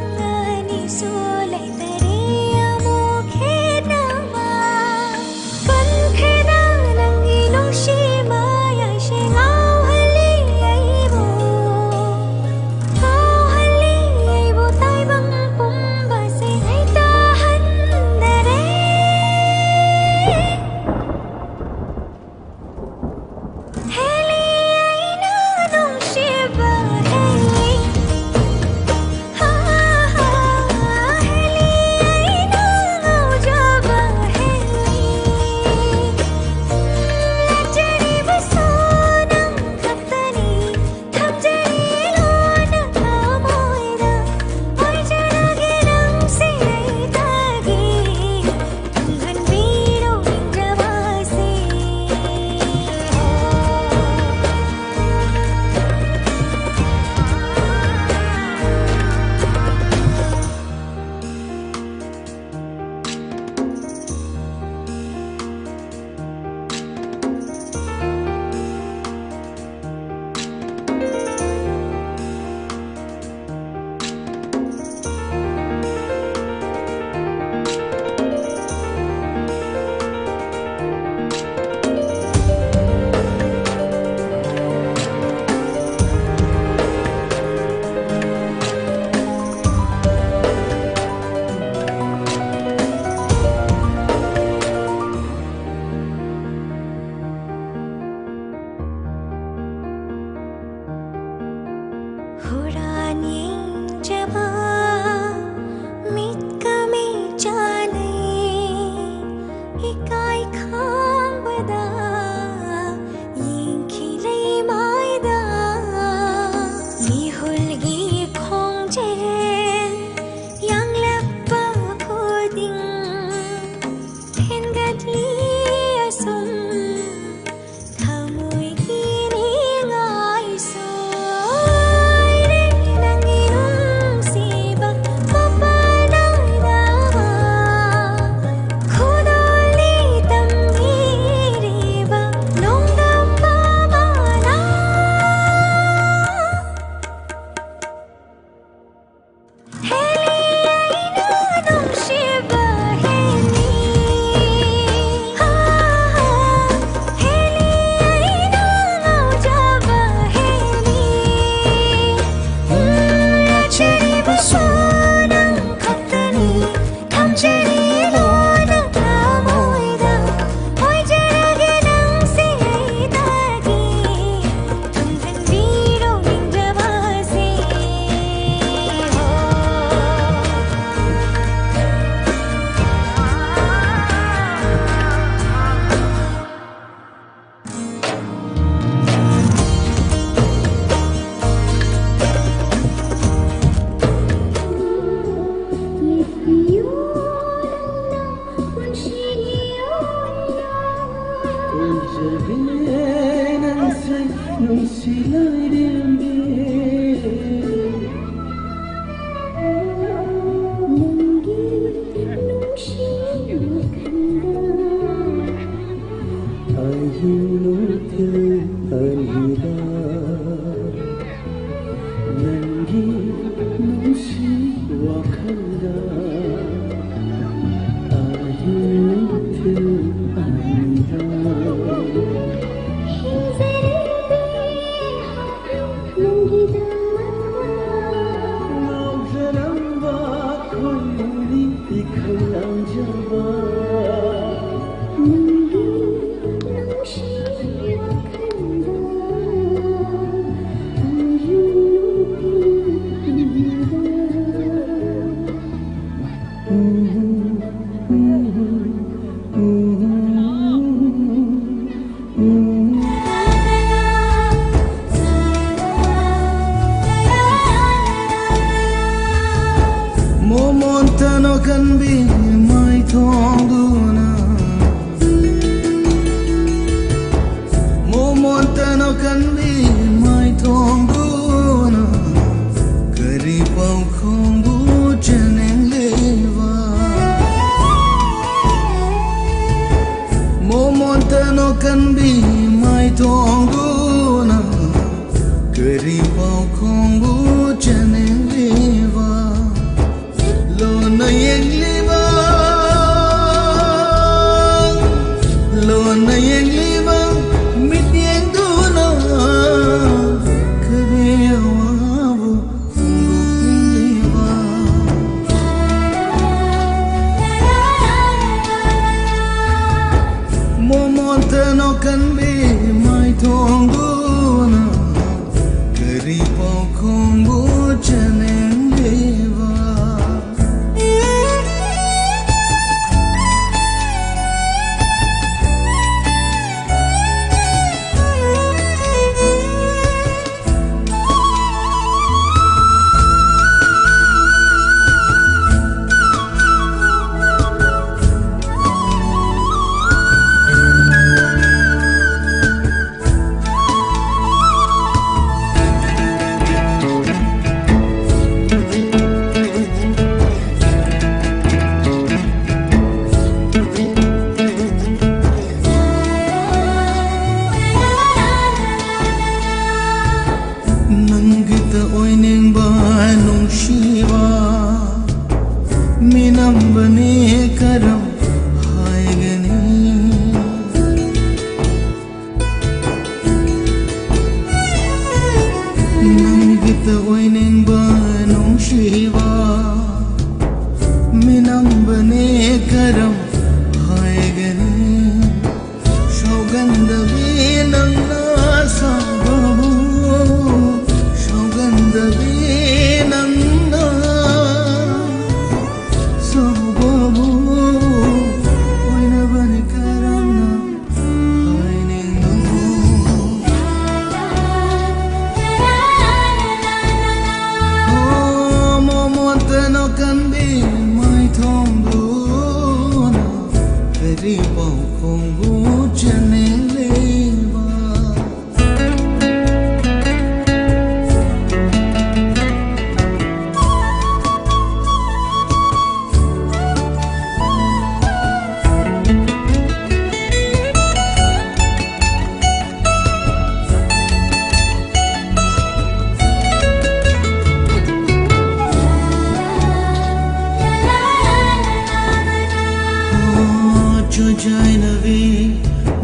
ꯅꯨꯡꯁꯤ ꯂꯥꯏꯔꯦꯝꯕꯤ, ꯅꯪꯒꯤ ꯅꯨꯡꯁꯤ ꯋꯥꯈꯜꯗ ꯑꯍꯤꯡ ꯅꯨꯡꯊꯤꯜ ꯑꯅꯤꯗ ꯅꯪꯒꯤ ꯅꯨꯡꯁꯤ ꯋꯥꯈꯜꯗ ꯑꯍꯤꯡ ꯅꯨꯡꯊꯤꯜ ꯑꯅꯤꯗ ꯅꯪꯒꯤꯗꯃꯛꯇ ꯉꯥꯎꯖꯔꯝꯕ ꯈꯣꯏꯃꯨꯅꯤ ꯏꯈꯪ ꯂꯥꯡꯖꯕ ꯅꯪꯒꯤ ꯅꯨꯡꯁꯤ ꯋꯥꯈꯜꯗ ꯑꯍꯤꯡ ꯅꯨꯡꯊꯤꯜ ꯑꯅꯤꯗ ꯃꯣꯃꯣꯟꯇꯅꯣ ꯀꯟꯕꯤ ꯃꯥꯏꯊꯣꯡꯗꯨꯅ, ꯃꯣꯃꯣꯟꯇꯅꯣ ꯀꯟꯕꯤ ꯃꯥꯏꯊꯣꯡꯗꯨꯅ, ꯀꯔꯤ ꯄꯥꯎꯈꯣꯡꯕꯨ ꯆꯦꯟꯅꯤꯡꯂꯤꯕ? ꯃꯣꯃꯣꯟꯇꯅꯣ ꯀꯟꯕꯤ ꯃꯥꯏꯊꯣꯡꯗꯨꯅ, ꯀꯔꯤ ꯄꯥꯎꯈꯣꯡꯕꯨ ꯆꯦꯟꯅꯤꯡꯂꯤꯕ? ꯂꯣꯟꯅ ꯌꯦꯡꯂꯤꯕ, ꯂꯣꯟꯅ ꯌꯦꯡꯂꯤꯕ ꯃꯤꯠꯌꯦꯡꯗꯨꯅ ꯀꯔꯤ ꯑꯋꯥꯕ ꯐꯣꯡꯗꯣꯛꯅꯤꯡꯂꯤꯕ? ꯃꯣꯃꯣꯟꯇꯅꯣ ꯀꯟꯕꯤ ꯃꯥꯏꯊꯣꯡꯗꯨꯅ ꯀꯔꯤ ꯄꯥꯎꯈꯣꯡꯕꯨ ꯆꯦꯟꯅꯤꯡꯂꯤꯕ? ꯅꯪꯒꯤꯇ ꯑꯣꯏꯅꯤꯡꯕ ꯅꯨꯡꯁꯤꯕ ꯃꯤꯅꯝꯕꯅꯦ ꯀꯔꯝ ꯍꯥꯏꯒꯅꯤ? ꯁꯥꯎꯒꯟꯗꯕꯤ ꯅꯪꯅ ꯁꯥꯕꯕꯨ, ꯁꯥꯎꯒꯟꯗꯕꯤ ꯅꯪꯅ ꯁꯥꯎꯕꯕꯨ ꯑꯣꯏꯅꯕꯅꯤ ꯀꯔꯝꯅ ꯍꯥꯏꯅꯤꯡꯕꯕꯨ? ꯑꯣ, ꯃꯣꯃꯣꯟꯇꯅꯣ ꯀꯟꯕꯤ ꯃꯥꯏꯊꯣꯡꯗꯨꯅ ꯀꯔꯤ ꯄꯥꯎꯈꯣꯡꯕꯨ ꯆꯅꯤꯡꯂꯤꯕ? ꯆꯨꯖꯥꯏꯅꯕꯤ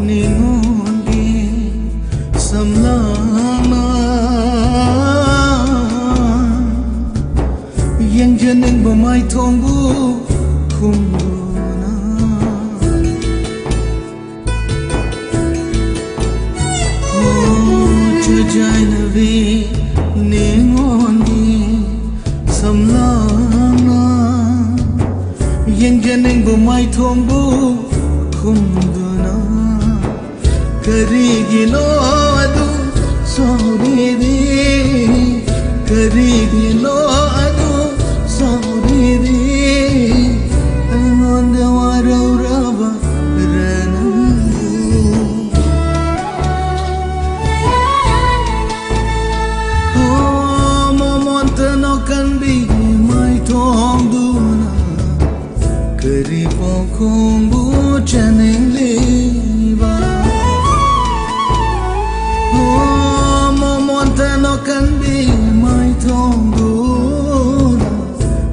ꯅꯤꯉꯣꯟꯒꯤ ꯁꯝꯂꯥꯡꯅ ꯌꯦꯡꯖꯅꯤꯡꯕ ꯃꯥꯏꯊꯣꯡꯕꯨ ꯈꯨꯝꯗꯨꯅ꯫ ꯑꯣ, ꯆꯨꯖꯥꯏꯅꯕꯤ ꯅꯤꯉꯣꯟꯒꯤ ꯁꯝꯂꯥꯡꯅ ꯌꯦꯡꯖꯅꯤꯡꯕ ꯃꯥꯏꯊꯣꯡꯕꯨ ꯈꯨꯝꯗꯨꯅ ꯀꯔꯤꯒꯤꯅꯣ ꯑꯗꯨ ꯁꯥꯎꯔꯤꯗꯤ? ꯀꯔꯤꯒꯤꯅꯣ ꯑꯗꯨ ꯁꯥꯎꯔꯤꯗꯤ? ꯑꯩꯉꯣꯟꯗ ꯋꯥꯔꯧꯔꯕ ꯔꯅꯪꯕꯨ? ꯑꯣ, ꯃꯃꯣꯟꯇꯅꯣ ꯀꯟꯕꯤꯒꯤ ꯃꯥꯏꯊꯣꯡꯗꯨꯅ ꯀꯔꯤ ꯄꯥꯎꯈꯣꯡꯕꯨ ꯆꯅꯤꯡꯂꯤꯕ? ꯑꯣ, ꯃꯃꯣꯟꯇꯅꯣ ꯀꯟꯕꯤ ꯃꯥꯏꯊꯣꯡꯗꯨꯅ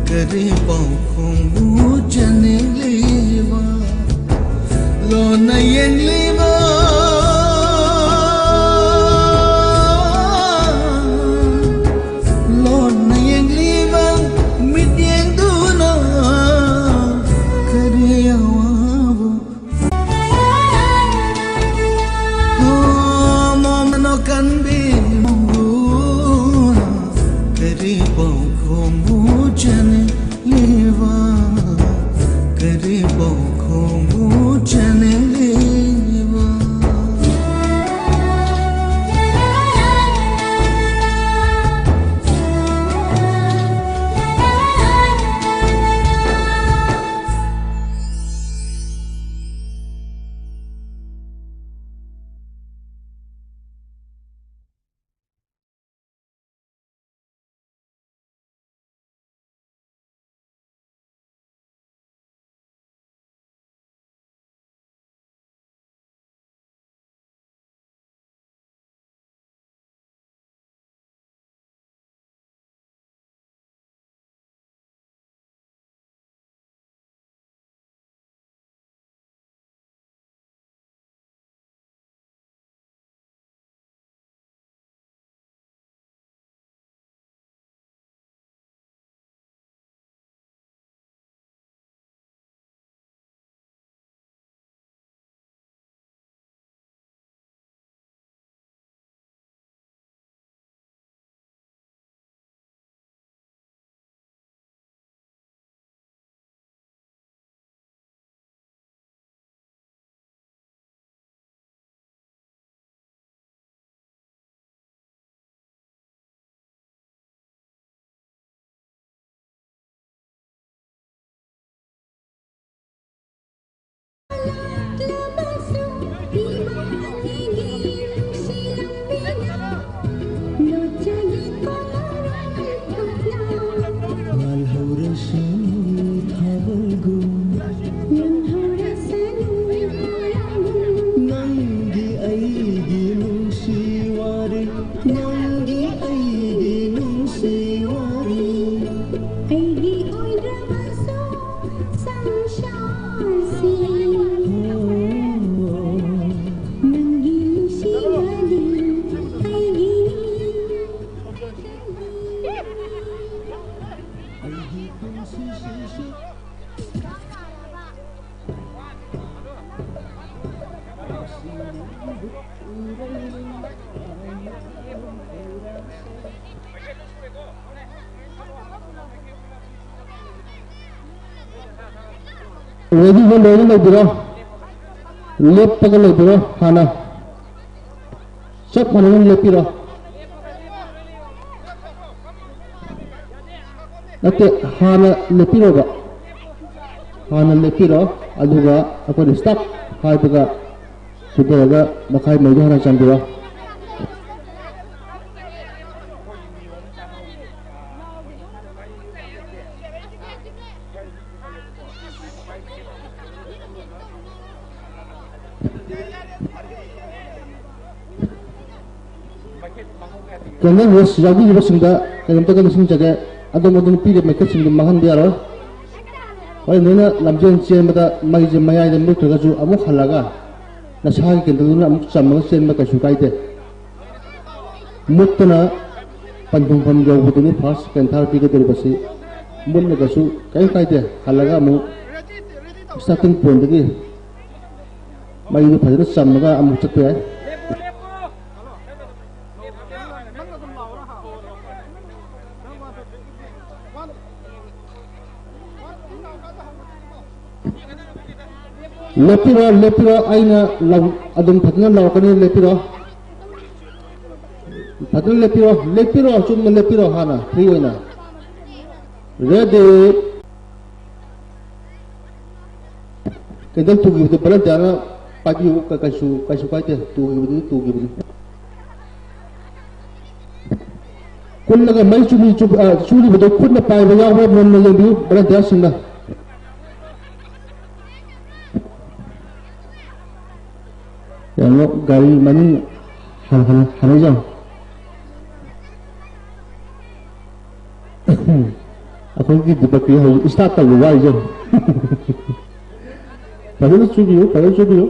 ꯀꯔꯤ ꯄꯥꯎꯈꯣꯡꯕꯨ ꯆꯅꯤꯡꯂꯤꯕ? ꯂꯣꯟꯅ ꯌꯦꯡꯂꯤꯕ? Ready ꯗ ꯂꯣꯏꯅ ꯂꯩꯕꯤꯔꯣ꯫ ꯂꯦꯞꯄꯒ ꯂꯩꯕꯤꯔꯣ꯫ ꯍꯥꯟꯅ ꯆꯞ ꯃꯥꯟꯅꯅ ꯂꯦꯞꯄꯤꯔꯣ꯫ ꯅꯠꯇꯦ, ꯍꯥꯟꯅ ꯂꯦꯞꯄꯤꯔꯣꯕ꯫ ꯍꯥꯟꯅ ꯂꯦꯞꯄꯤꯔꯣ꯫ ꯑꯗꯨꯒ ꯑꯩꯈꯣꯏꯅ stop ꯍꯥꯏꯕꯒ ꯁꯤꯗꯔꯒ ꯃꯈꯥꯏ ꯃꯩꯗꯣ ꯍꯥꯟꯅ ꯆꯪꯕꯤꯔꯣ꯫ Candle raise ꯌꯥꯎꯕꯤꯔꯤꯕꯁꯤꯡꯗ ꯀꯔꯤꯝꯇꯒ ꯅꯤꯡꯁꯤꯡꯖꯒꯦ, ꯑꯗꯣꯝ ꯑꯗꯣꯝ ꯄꯤꯔꯤꯕ ꯃꯩꯈꯦꯠꯁꯤꯡꯗꯨ ꯃꯥꯡꯍꯟꯕ ꯌꯥꯔꯣꯏ꯫ ꯍꯣꯏ, ꯅꯣꯏꯅ ꯂꯝꯖꯦꯟ ꯆꯦꯟꯕꯗ ꯃꯩꯁꯦ ꯃꯌꯥꯏꯗ ꯃꯨꯠꯈ꯭ꯔꯒꯁꯨ, ꯑꯃꯨꯛ ꯍꯜꯂꯒ ꯅꯁꯥꯒꯤ candleꯗꯨꯅ ꯑꯃꯨꯛ ꯆꯝꯃꯒ ꯆꯦꯟꯕ ꯀꯩꯁꯨ ꯀꯥꯏꯗꯦ꯫ ꯃꯨꯠꯇꯅ ꯄꯟꯊꯨꯡꯐꯝ ꯌꯧꯕꯗꯨꯅꯤ first, second, third ꯄꯤꯒꯗꯧꯔꯤꯕꯁꯤ꯫ ꯃꯨꯠꯂꯒꯁꯨ ꯀꯔꯤꯝ ꯀꯥꯏꯗꯦ, ꯍꯜꯂꯒ ꯑꯃꯨꯛ starting pointꯗꯒꯤ ꯃꯩꯗꯨ ꯐꯖꯅ ꯆꯝꯃꯒ ꯑꯃꯨꯛ ꯆꯠꯄ ꯌꯥꯏ꯫ ꯂꯦꯞꯄꯤꯔꯣ, ꯂꯦꯞꯄꯤꯔꯣ, ꯑꯩꯅ ꯂꯧ-, ꯑꯗꯨꯝ ꯐꯖꯅ ꯂꯧꯔꯛꯀꯅꯤ, ꯂꯦꯞꯄꯤꯔꯣ꯫ ꯐꯖꯅ ꯂꯦꯞꯄꯤꯔꯣ, ꯂꯦꯞꯄꯤꯔꯣ, ꯆꯨꯝꯅ ꯂꯦꯞꯄꯤꯔꯣ ꯍꯥꯟꯅ, free ꯑꯣꯏꯅ꯫ Ready꯫ Candle ꯇꯨꯈꯤꯕꯗꯨ volunteerꯅ ꯄꯥꯏꯕꯤꯌꯨ, ꯀ-, ꯀꯩꯁꯨ, ꯀꯩꯁꯨ ꯀꯥꯏꯗꯦ, ꯇꯨꯈꯤꯕꯗꯨꯗꯤ ꯇꯨꯈꯤꯕꯅꯤ꯫ ꯀꯨꯜꯂꯒ ꯃꯩ ꯆꯨꯝꯃꯤ ꯆꯨꯝ-, ꯑ, ꯆꯨꯔꯤꯕꯗꯨ ꯈꯨꯠꯅ ꯄꯥꯏꯕ ꯌꯥꯎꯕ꯭ꯔꯥ ꯃꯨꯟꯅ ꯌꯦꯡꯕꯤꯌꯨ volunteerꯁꯤꯡꯅ꯫ ꯌꯦꯡꯉꯣ, ꯒꯥꯔꯤ ꯃꯅꯤꯡ ꯍꯟ-, ꯍꯟ-, ꯍꯟꯅ ꯌꯦꯡꯉꯣ꯫ ꯑꯩꯈꯣꯏꯒꯤ ꯗꯤꯄꯛꯀꯤ ꯍꯧꯖꯤꯛ start ꯇꯧꯕ ꯋꯥꯔꯤꯁꯦ꯫ ꯐꯖꯅ ꯆꯨꯕꯤꯌꯨ, ꯐꯖꯅ ꯆꯨꯕꯤꯌꯨ꯫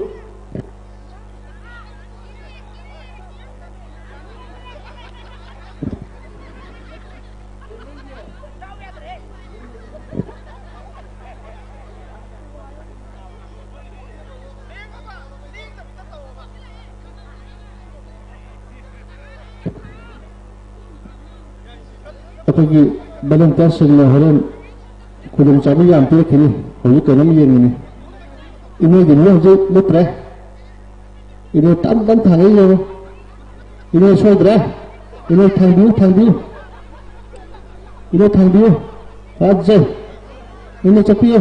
ꯑꯩꯈꯣꯏꯒꯤ volunteerꯁꯤꯡꯅ ꯍꯣꯔꯦꯟ ꯈꯨꯗꯣꯡꯆꯥꯕ ꯌꯥꯝ ꯄꯤꯔꯛꯈꯤꯅꯤ꯫ ꯍꯧꯖꯤꯛ ꯀꯩꯅꯣꯝ ꯌꯦꯡꯉꯤꯅꯤ꯫ ꯏꯅꯦꯒꯤ ꯃꯤ ꯍꯧꯖꯤꯛ ꯃꯨꯠꯇ꯭ꯔꯦ꯫ ꯏꯅꯦ ꯇꯞ ꯇꯞ ꯊꯥꯡꯉꯛꯏ ꯌꯦꯡꯉꯣ꯫ ꯏꯅꯦ ꯁꯣꯏꯗ꯭ꯔꯦ꯫ ꯏꯅꯦ ꯊꯥꯡꯕꯤꯌꯨ, ꯊꯥꯡꯕꯤꯌꯨ꯫ ꯏꯅꯦ ꯊꯥꯡꯕꯤꯌꯨ꯫ ꯐꯖꯩ꯫ ꯏꯅꯦ ꯆꯠꯄꯤꯌꯨ꯫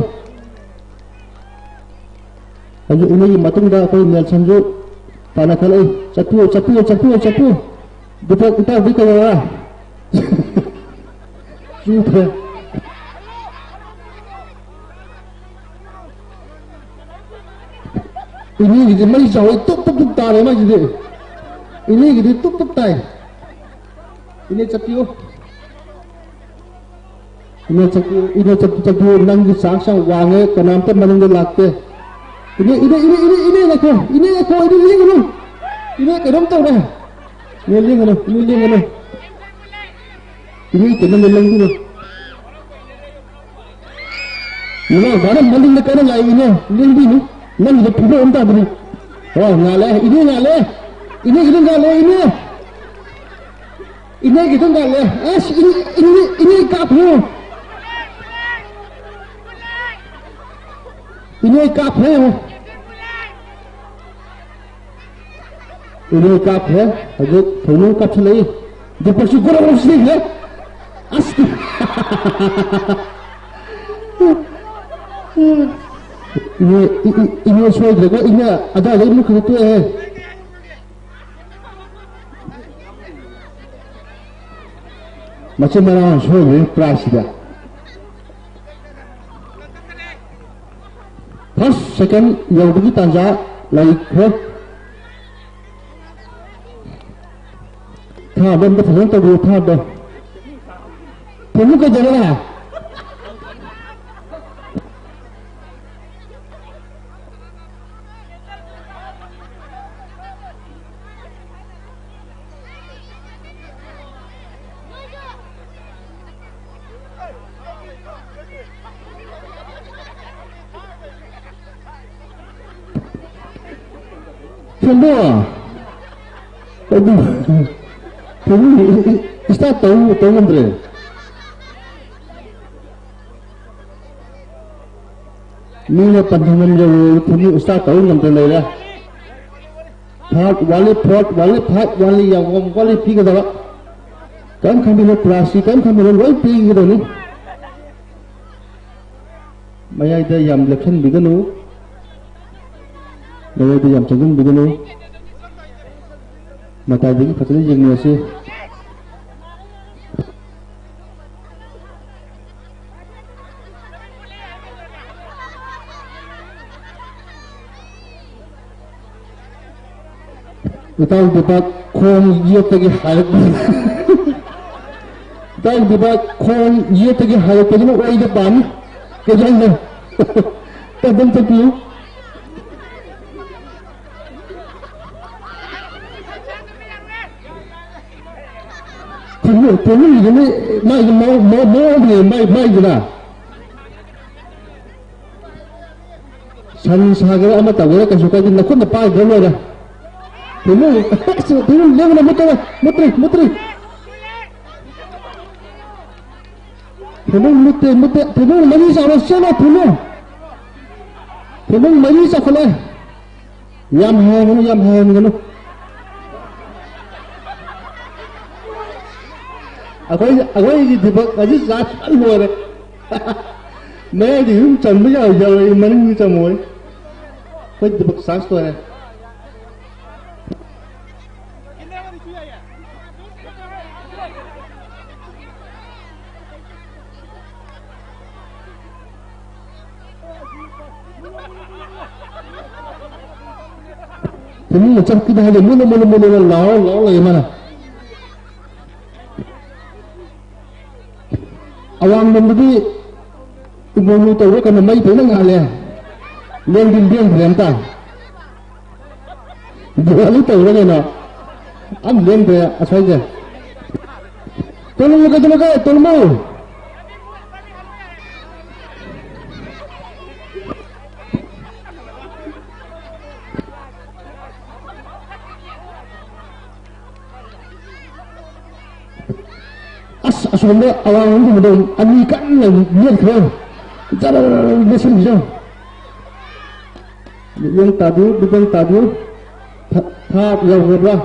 ꯍꯧꯖꯤꯛ ꯏꯅꯦꯒꯤ ꯃꯇꯨꯡꯗ ꯑꯩꯈꯣꯏ ꯅꯦꯜꯁꯟꯁꯨ ꯇꯥꯟꯅꯈꯠꯂꯛꯏ꯫ ꯆꯠꯄꯤꯌꯨ, ꯆꯠꯄꯤꯌꯨ, ꯆꯠꯄꯤꯌꯨ, ꯆꯠꯄꯤꯌꯨ꯫ ꯗꯤꯄꯛ ꯏꯇꯥꯎꯗꯤ ꯀꯩꯗꯧꯔꯦ? ꯆꯨꯈ꯭ꯔꯦ꯫ ꯏꯅꯦꯒꯤꯗꯤ ꯃꯩ ꯆꯥꯎꯋꯤ, ꯇꯨꯞ ꯇꯨꯞ ꯇꯨꯞ ꯇꯥꯔꯦ ꯃꯥꯏꯁꯤꯗꯤ꯫ ꯏꯅꯦꯒꯤꯗꯤ ꯇꯨꯞ ꯇꯨꯞ ꯇꯥꯏ꯫ ꯏꯅꯦ ꯆꯠꯄꯤꯌꯨ꯫ ꯏꯅꯦ ꯆꯠꯄꯤꯌꯨ, ꯏꯅꯦ ꯆꯠꯄꯤ, ꯆꯠꯄꯤꯌꯨ, ꯅꯪꯒꯤ ꯆꯥꯟꯁ ꯌꯥꯝ ꯋꯥꯡꯉꯦ, ꯀꯅꯥꯝꯇ ꯃꯅꯤꯡꯗ ꯂꯥꯛꯇꯦ꯫ ꯏꯅꯦ, ꯏꯅꯦ, ꯏꯅꯦ, ꯏꯅꯦ, ꯏꯅꯦ ꯉꯥꯏꯈꯣ, ꯏꯅꯦ ꯉꯥꯏꯈꯣ, ꯏꯅꯦ ꯂꯦꯡꯒꯅꯨ꯫ ꯏꯅꯦ ꯀꯩꯅꯣꯝ ꯇꯧꯔꯦ꯫ ꯏꯅꯦ ꯂꯦꯡꯒꯅꯨ, ꯏꯅꯦ ꯂꯦꯡꯒꯅꯨ꯫ ꯏꯅꯦ ꯀꯩꯅꯣꯝ ꯂꯦꯡꯒꯅꯨ꯫ ꯏꯅꯦ, ꯚꯥꯔꯠ ꯃꯅꯤꯡꯗ ꯀꯟꯅ ꯂꯥꯛꯏ ꯏꯅꯦ, ꯂꯦꯡꯕꯤꯅꯨ꯫ ꯅꯪꯒꯤꯗꯣ ꯐꯤꯕꯝ ꯑꯃ ꯇꯥꯗ꯭ꯔꯤ꯫ ꯑꯣ, ꯉꯥꯜꯂꯦ, ꯏꯅꯦ ꯉꯥꯜꯂꯦ꯫ ꯏꯅꯦꯒꯤꯗꯣ ꯉꯥꯜꯂꯦ, ꯏꯅꯦ꯫ ꯏꯅꯦꯒꯤꯗꯣ ꯉꯥꯜꯂꯦ꯫ ꯑꯁ, ꯏꯅꯦ, ꯏꯅꯦ, ꯏꯅꯦ ꯀꯥꯞꯈ꯭ꯔꯦ꯫ ꯏꯅꯦ ꯀꯥꯞꯈ꯭ꯔꯦ ꯌꯦꯡꯉꯣ꯫ ꯏꯅꯦ ꯀꯥꯞꯈ꯭ꯔꯦ꯫ ꯍꯧꯖꯤꯛ ꯊꯣꯏꯅꯨ ꯀꯥꯞꯁꯤꯜꯂꯛꯏ꯫ ꯗꯤꯄꯛꯁꯨ ꯒꯣꯔꯣ ꯒꯣꯔꯣ ꯆꯦꯟꯈ꯭ꯔꯦ꯫ ꯑꯁ! ꯏꯅꯦ, ꯏ-, ꯏ-, ꯏꯅꯦ ꯁꯣꯏꯗ꯭ꯔꯦꯀꯣ꯫ ꯏꯅꯦ ꯑꯗꯥꯏꯗꯩ ꯃꯨꯠꯈ꯭ꯔꯦ, ꯇꯣꯛꯑꯦꯍꯦ꯫ ꯃꯆꯤꯟ ꯃꯅꯥꯎ ꯁꯣꯏꯈ꯭ꯔꯦ ꯄ꯭ꯔꯥꯏꯖꯁꯤꯗ꯫ ꯐꯥꯔꯁ, ꯁꯦꯀꯦꯟ ꯌꯧꯕꯒꯤ ꯇꯥꯟꯖꯥ ꯂꯩꯈ꯭ꯔꯦ꯫ ꯊꯥꯗꯣ ꯑꯝꯇ ꯐꯖꯅ ꯇꯧꯕꯤꯌꯨ, ꯊꯥꯗꯣ꯫ ꯊꯦꯡꯉꯨ ꯀꯩꯗꯧꯔꯦ? ꯊꯦꯡꯕꯣ꯫ ꯑꯗꯨ, ꯊꯦꯡꯕꯣ, ꯏꯁꯇꯥꯔꯠ ꯇꯧ, ꯇꯧ ꯉꯝꯗ꯭ꯔꯦ꯫ ꯃꯤꯅ ꯄꯟꯊꯨꯡꯐꯝ ꯌꯧꯔꯣꯏ, ꯊꯤꯟꯕꯤ ꯎꯁꯇꯥ ꯇꯧ ꯉꯝꯗꯅ ꯂꯩꯔꯦ꯫ Third ꯋꯥꯠꯂꯤ, fourth ꯋꯥꯠꯂꯤ, five ꯋꯥꯠꯂꯤ, ꯌꯥꯝ ꯋꯥꯠꯂꯤ ꯄꯤꯒꯗꯕ꯫ ꯀꯔꯤꯝ ꯈꯟꯕꯤꯅꯨ, prizeꯁꯤ ꯀꯔꯤꯝ ꯈꯟꯕꯤꯅꯨ, ꯂꯣꯏ ꯄꯤꯒꯗꯕꯅꯤ꯫ ꯃꯌꯥꯏꯗ ꯌꯥꯝ ꯂꯦꯞꯁꯤꯟꯕꯤꯒꯅꯨ, ꯃꯌꯥꯏꯗ ꯌꯥꯝ ꯆꯪꯁꯤꯟꯕꯤꯒꯅꯨ꯫ ꯃꯇꯥꯏꯗꯒꯤ ꯐꯖꯅ ꯌꯦꯡꯃꯤꯟꯅꯁꯤ꯫ ꯏꯇꯥꯎ ꯗꯤꯄꯛ ꯈꯣꯡ ꯌꯦꯠꯇꯒꯤ ꯍꯥꯏꯔꯛꯄ꯫ ꯏꯇꯥꯎ ꯗꯤꯄꯛ ꯈꯣꯡ ꯌꯦꯠꯇꯒꯤ ꯍꯥꯏꯔꯛꯄꯗꯨꯅ ꯑꯣꯏꯗ ꯄꯥꯝꯃꯤ꯫ ꯀꯩꯗꯧꯔꯤꯅꯣ? ꯇꯞ ꯇꯞ ꯆꯠꯄꯤꯌꯨ꯫ ꯈꯪꯗꯦ, ꯇꯦꯕꯜꯒꯤꯗꯨꯅ ꯃꯥꯏꯗꯤ ꯃꯑꯣꯡ, ꯃꯑꯣꯡ, ꯃꯑꯣꯡ ꯑꯃꯅꯦ ꯃꯥꯏ, ꯃꯥꯏꯗꯨꯅ꯫ ꯁꯟ ꯁꯥꯒꯦꯔꯥ ꯑꯃ ꯇꯧꯒꯦꯔꯥ ꯀꯩꯁꯨ ꯀꯥꯏꯗꯦ, ꯅꯈꯨꯠꯅ ꯄꯥꯏꯗ꯭ꯔ ꯂꯣꯏꯔꯦ꯫ ꯊꯦꯡꯅꯧ, ꯊꯦꯡꯅꯧ ꯂꯦꯡꯒꯅꯨ, ꯃꯨꯠꯇ꯭ꯔꯦ, ꯃꯨꯠꯇ꯭ꯔꯦ, ꯃꯨꯠꯇ꯭ꯔꯦ꯫ ꯊꯦꯡꯅꯧ ꯃꯨꯠꯇꯦ, ꯃꯨꯠꯇꯦ, ꯊꯦꯡꯅꯧ ꯃꯔꯤ ꯆꯥꯎꯔꯦ, ꯆꯦꯜꯂꯣ, ꯊꯦꯡꯅꯧ꯫ ꯊꯦꯡꯅꯧ ꯃꯔꯤ ꯆꯥꯎꯈꯠꯂꯦ꯫ ꯌꯥꯝ ꯍꯦꯟꯒꯅꯨ, ꯌꯥꯝ ꯍꯦꯟꯒꯅꯨ꯫ ꯑꯩꯈꯣꯏ, ꯑꯩꯈꯣꯏꯒꯤ ꯗꯤꯄꯛ ꯑꯁꯤ ꯆꯥ ꯂꯣꯏꯔꯦ꯫ ꯃꯌꯥꯏꯗꯤ ꯑꯗꯨꯝ ꯆꯟꯕ ꯌꯥꯎ-, ꯌꯥꯎꯔꯛꯏ, ꯃꯅꯤꯡꯗꯤ ꯆꯪꯉꯣꯏ꯫ ꯑꯩꯈꯣꯏ ꯗꯤꯄꯛ ꯆꯥꯟꯁ ꯂꯣꯏꯔꯦ꯫ ꯏꯃꯨꯡꯗ ꯆꯠꯈꯤꯗ ꯍꯥꯏꯗꯤ ꯃꯨꯟꯅ, ꯃꯨꯟꯅ, ꯃꯨꯟꯅ ꯂꯥꯎꯔ, ꯂꯥꯎꯔ ꯂꯩ ꯃꯥꯅ꯫ ꯑꯋꯥꯡꯂꯣꯝꯗꯗꯤ ꯎꯃꯪ ꯇꯧꯕ꯭ꯔꯥ ꯀꯩꯅꯣ ꯃꯩ ꯐꯖꯅ ꯉꯥꯜꯂꯦ꯫ ꯂꯦꯡꯗꯤ ꯂꯦꯡꯗ꯭ꯔꯦ ꯑꯝꯇ꯫ ꯗꯤꯋꯥꯂꯤ ꯇꯧꯕ꯭ꯔꯥ ꯀꯩꯅꯣ? ꯑꯝ ꯂꯦꯡꯗ꯭ꯔꯦ ꯑꯁ꯭ꯋꯥꯏꯁꯦ꯫ ꯇꯣꯂꯨ ꯀꯩꯗꯧꯔꯒꯦ? ꯇꯣꯂꯨ꯫ ꯑꯁ, ꯑꯁꯣꯝꯗ ꯑꯋꯥꯡꯂꯣꯝꯒꯨꯝꯕꯗꯣ ꯑꯅꯤ ꯀꯟꯅ ꯅꯦꯠꯈ꯭ꯔꯦ꯫ ꯖꯔ ꯅꯦꯠꯁꯤꯟꯕꯤꯔꯣ꯫ ꯃꯤꯠꯌꯦꯡ ꯇꯥꯕꯤꯌꯨ, ꯃꯤꯠꯌꯦꯡ ꯇꯥꯕꯤꯌꯨ꯫ ꯊ-, ꯊꯥ ꯌꯧꯈ꯭ꯔꯕ꯭ꯔꯥ?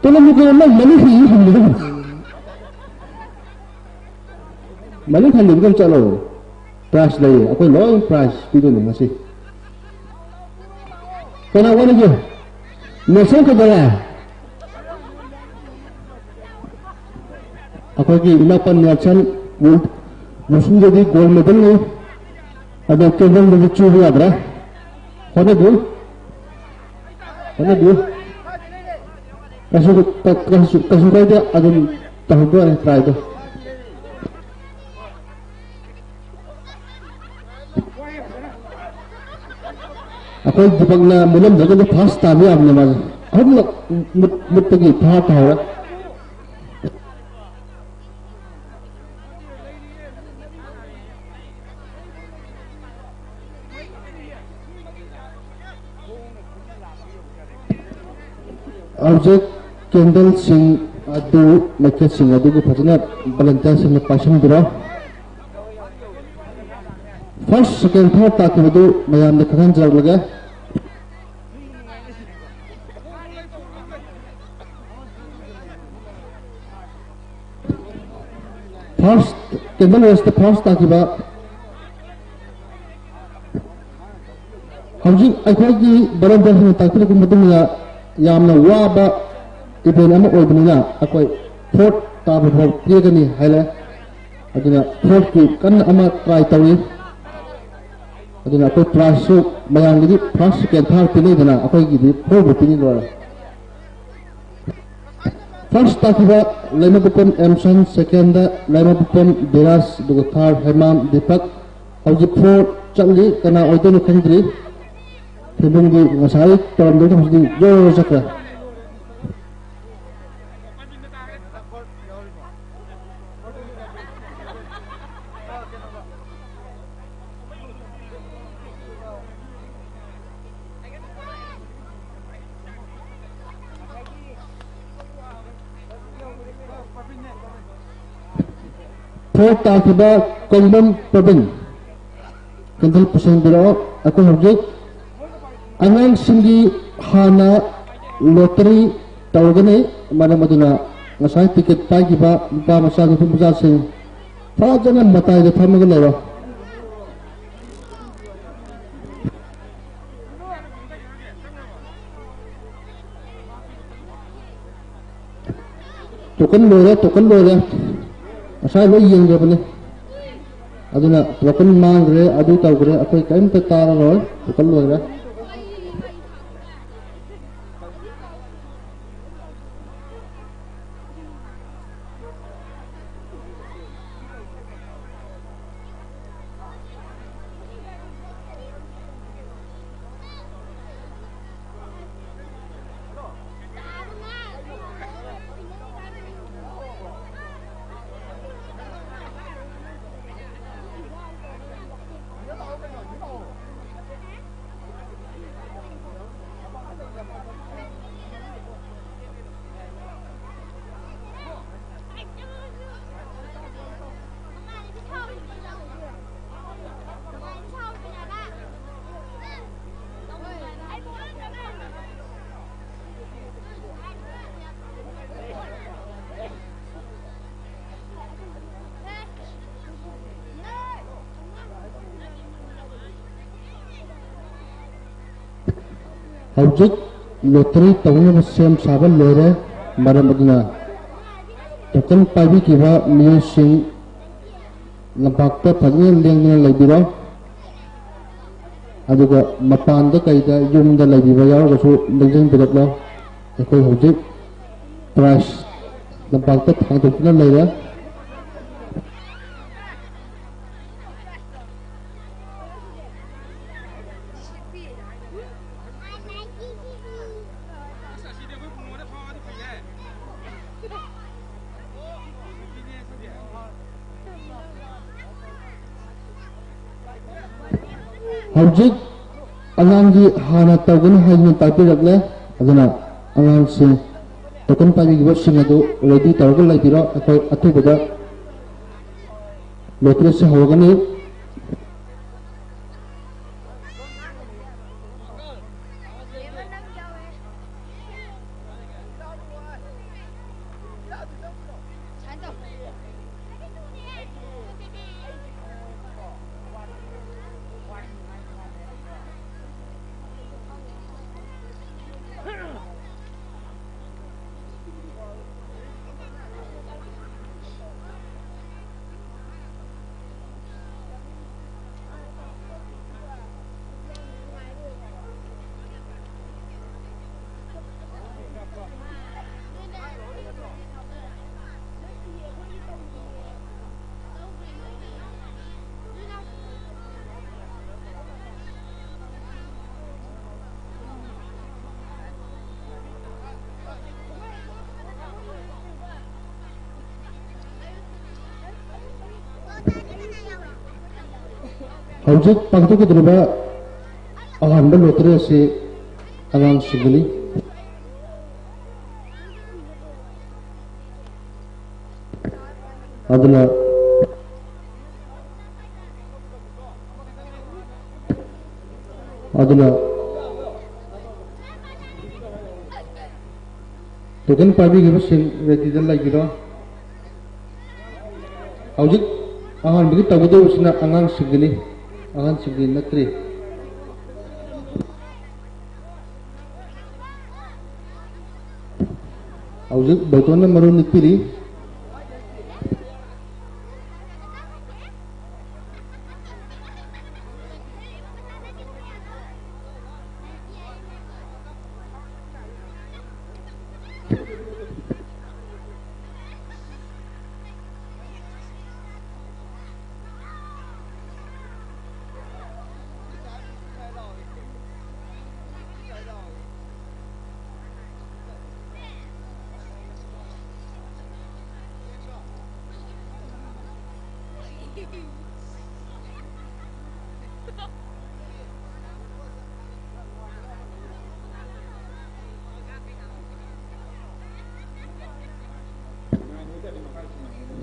ꯇꯣꯂꯣꯞ ꯃꯨꯛ ꯀꯩꯅꯣ ꯅꯪ ꯃꯅꯤꯡ ꯍꯜꯂꯤ ꯍꯜꯂꯤ꯫ ꯃꯅꯤꯡ ꯍꯜꯂꯤꯕꯗ ꯑꯗꯨꯝ ꯆꯠꯂꯣ꯫ ꯄ꯭ꯔꯥꯏꯖ ꯂꯩꯌꯦ, ꯑꯩꯈꯣꯏ ꯂꯣꯏ ꯄ꯭ꯔꯥꯏꯖ ꯄꯤꯗꯣꯏꯅꯦ ꯉꯁꯤ꯫ ꯀꯅꯥ ꯋꯥꯠꯂꯤꯒꯦ? ꯅꯦꯜꯁꯟ ꯀꯩꯗꯧꯔꯦ? ꯑꯩꯈꯣꯏꯒꯤ ꯏꯅꯥꯎꯄꯥ ꯅꯦꯜꯁꯟ ꯋꯤꯜ-, ꯃꯁꯤꯡꯗꯗꯤ ꯒꯣꯜ ꯃꯦꯗꯜꯅꯤ꯫ ꯑꯗꯣ ꯀꯦꯟꯗꯜꯗꯗꯤ ꯆꯨꯕ ꯌꯥꯗ꯭ꯔꯦ꯫ ꯍꯣꯠꯅꯕꯤꯌꯨ꯫ ꯍꯣꯠꯅꯕꯤꯌꯨ꯫ ꯀꯩꯁꯨ, ꯀꯩꯁꯨ, ꯀꯩꯁꯨ ꯀꯥꯏꯗꯦ, ꯑꯗꯨꯝ ꯇꯧꯍꯟꯕ ꯌꯥꯔꯦ ꯇ꯭ꯔꯥꯏꯗꯣ꯫ ꯑꯩꯈꯣꯏ ꯗꯤꯄꯛꯅ ꯃꯨꯜꯂꯝꯗ꯭ꯔꯒꯗꯤ ꯐꯥꯔꯁ ꯇꯥꯕ ꯌꯥꯕꯅꯦ ꯃꯥꯁꯦ꯫ ꯑꯍꯨꯝꯂꯛ ꯃꯨꯠ-, ꯃꯨꯠꯄꯒꯤ ꯐꯥꯔ ꯇꯥꯍꯧꯔꯦ꯫ ꯍꯧꯖꯤꯛ ꯀꯦꯟꯗꯜꯁꯤꯡ ꯑꯗꯨ, ꯃꯩꯈꯦꯠꯁꯤꯡ ꯑꯗꯨꯒꯤ ꯐꯖꯅ ꯚꯣꯂꯟꯇꯤꯌꯔꯁꯤꯡꯅ ꯄꯥꯏꯁꯤꯟꯕꯤꯔꯣ꯫ ꯐꯥꯔꯁ, ꯁꯦꯀꯦꯟ, ꯊꯥꯔꯠ ꯇꯥꯈꯤꯕꯗꯨ ꯃꯌꯥꯝꯗ ꯈꯪꯍꯟꯖꯔꯛꯂꯒꯦ꯫ ꯐꯥꯔꯁ, ꯀꯦꯟꯗꯜ ꯔꯦꯁꯇ ꯐꯥꯔꯁ ꯇꯥꯈꯤꯕ꯫ ꯍꯧꯖꯤꯛ ꯑꯩꯈꯣꯏꯒꯤ ꯚꯣꯂꯟꯇꯤꯌꯔꯁꯤꯡꯅ ꯇꯥꯛꯄꯤꯔꯛꯄ ꯃꯇꯨꯡ ꯏꯟꯅ ꯌꯥꯝꯅ ꯋꯥꯕ ꯏꯚꯦꯟ ꯑꯃ ꯑꯣꯏꯕꯅꯤꯅ ꯑꯩꯈꯣꯏ ꯐꯣꯔꯠ ꯇꯥꯕ ꯐꯥꯎ ꯄꯤꯒꯅꯤ ꯍꯥꯏꯔꯦ꯫ ꯑꯗꯨꯅ ꯐꯣꯔꯠꯀꯤ ꯀꯟꯅ ꯑꯃ ꯇ꯭ꯔꯥꯏ ꯇꯧꯔꯤ꯫ ꯑꯗꯨꯅ ꯑꯩꯈꯣꯏ ꯄ꯭ꯔꯥꯏꯖꯁꯨ ꯃꯌꯥꯝꯒꯤꯗꯤ ꯐꯥꯔꯁ, ꯁꯦꯀꯦꯟ, ꯊꯥꯔꯠ ꯄꯤꯅꯩꯗꯅ, ꯑꯩꯈꯣꯏꯒꯤꯗꯤ ꯐꯣꯔꯕꯨ ꯄꯤꯅꯤ ꯂꯣꯏꯔꯦ꯫ ꯐꯥꯔꯁ ꯇꯥꯈꯤꯕ ꯂꯩꯃꯕꯨꯄꯝ ꯑꯦꯝꯁꯟ, ꯁꯦꯀꯦꯟꯗ ꯂꯩꯃꯕꯨꯄꯝ ꯕꯤꯔꯥꯖ, ꯑꯗꯨꯒ ꯊꯥꯔꯠ ꯍꯩꯃꯥꯝ ꯗꯤꯄꯛ꯫ ꯍꯧꯖꯤꯛ ꯐꯣꯔ ꯆꯠꯂꯤ, ꯀꯅꯥ ꯑꯣꯏꯗꯣꯏꯅꯣ ꯈꯪꯗ꯭ꯔꯤ꯫ ꯊꯤꯟꯕꯨꯡꯒꯤ ꯉꯁꯥꯏ ꯇꯧꯔꯝꯗꯕꯗꯣ ꯍꯧꯖꯤꯛ ꯖꯣꯔ ꯖꯣꯔ ꯆꯠꯈ꯭ꯔꯦ꯫ Third ꯇꯥꯈꯤꯕ ꯀꯣꯡꯕꯝ ꯄ꯭ꯔꯕꯤꯟ꯫ ꯀꯦꯟꯗꯜ ꯄꯨꯁꯤꯟꯕꯤꯔꯛꯑꯣ꯫ ꯑꯩꯈꯣꯏ ꯍꯧꯖꯤꯛ ꯑꯉꯥꯡꯁꯤꯡꯒꯤ ꯍꯥꯟꯅ ꯂꯣꯇꯔꯤ ꯇꯧꯒꯅꯤ꯫ ꯃꯔꯝ ꯑꯗꯨꯅ ꯉꯁꯥꯏ ꯇꯤꯀꯦꯠ ꯄꯥꯏꯈꯤꯕ ꯅꯨꯄꯥ ꯃꯆꯥ, ꯅꯨꯄꯤ ꯃꯆꯥꯁꯤꯡ ꯐꯖꯅ ꯃꯇꯥꯏꯗ ꯐꯝꯃꯒ ꯂꯩꯔꯣ꯫ ꯇꯣꯀꯟ ꯂꯣꯏꯔꯦ, ꯇꯣꯀꯟ ꯂꯣꯏꯔꯦ꯫ ꯉꯁꯥꯏ ꯂꯣꯏ ꯌꯦꯡꯈ꯭ꯔꯕꯅꯤ꯫ ꯑꯗꯨꯅ ꯇꯣꯀꯟ ꯃꯥꯡꯈ꯭ꯔꯦ, ꯑꯗꯨ ꯇꯧꯈ꯭ꯔꯦ, ꯑꯩꯈꯣꯏ ꯀꯔꯤꯝꯇ ꯇꯥꯔꯔꯣꯏ꯫ ꯇꯣꯀꯟ ꯂꯣꯏꯔꯦ꯫ ꯍꯧꯖꯤꯛ ꯂꯣꯇꯔꯤ ꯇꯧꯅꯕ ꯁꯦꯝ ꯁꯥꯕ ꯂꯣꯏꯔꯦ꯫ ꯃꯔꯝ ꯑꯗꯨꯅ ꯇꯣꯀꯟ ꯄꯥꯏꯕꯤꯈꯤꯕ ꯃꯤꯑꯣꯏꯁꯤꯡ ꯂꯝꯄꯥꯛꯇ ꯐꯖꯅ ꯂꯦꯡꯗꯅ ꯂꯩꯕꯤꯔꯣ꯫ ꯑꯗꯨꯒ ꯃꯄꯥꯟꯗ ꯀꯩꯗ ꯌꯨꯝꯗ ꯂꯩꯕꯤꯕ ꯌꯥꯎꯔꯒꯁꯨ ꯂꯦꯡꯁꯤꯟꯕꯤꯔꯛꯂꯣ꯫ ꯑꯩꯈꯣꯏ ꯍꯧꯖꯤꯛ ꯄ꯭ꯔꯥꯏꯖ ꯂꯝꯄꯥꯛꯇ ꯊꯥꯡꯗꯣꯛꯇꯨꯅ ꯂꯩꯔꯦ꯫ ꯍꯧꯖꯤꯛ ꯑꯉꯥꯡꯒꯤ ꯍꯥꯟꯅ ꯇꯧꯒꯅꯤ ꯍꯥꯏꯗꯨꯅ ꯇꯥꯛꯄꯤꯔꯛꯂꯦ꯫ ꯑꯗꯨꯅ ꯑꯉꯥꯡꯁꯤꯡ ꯇꯣꯀꯟ ꯄꯥꯏꯕꯤꯈꯤꯕꯁꯤꯡ ꯑꯗꯨ ꯔꯦꯗꯤ ꯇꯧꯔꯒ ꯂꯩꯕꯤꯔꯣ꯫ ꯑꯩꯈꯣꯏ ꯑꯊꯨꯕꯗ ꯂꯣꯇ꯭ꯔꯤꯁꯦ ꯍꯧꯔꯒꯅꯤ꯫ ꯍꯧꯖꯤꯛ ꯄꯥꯡꯊꯣꯛꯀꯗꯧꯔꯤꯕ ꯑꯍꯥꯟꯕ ꯂꯣꯇꯔꯤ ꯑꯁꯤ ꯑꯉꯥꯡꯁꯤꯡꯒꯤꯅꯤ꯫ ꯑꯗꯨꯅ, ꯑꯗꯨꯅ token ꯄꯥꯏꯕꯤꯈꯤꯕꯁꯤꯡ ready ꯗ ꯂꯩꯕꯤꯔꯣ꯫ ꯍꯧꯖꯤꯛ ꯑꯍꯥꯟꯕꯒꯤ ꯇꯧꯒꯗꯧꯔꯤꯁꯤꯅ ꯑꯉꯥꯡꯁꯤꯡꯒꯤꯅꯤ, ꯑꯍꯟꯁꯤꯡꯒꯤ ꯅꯠꯇ꯭ꯔꯤ꯫ ꯍꯧꯖꯤꯛ ꯕꯣꯏꯇꯣꯟꯅ ꯃꯔꯨ ꯅꯤꯛꯄꯤꯔꯤ꯫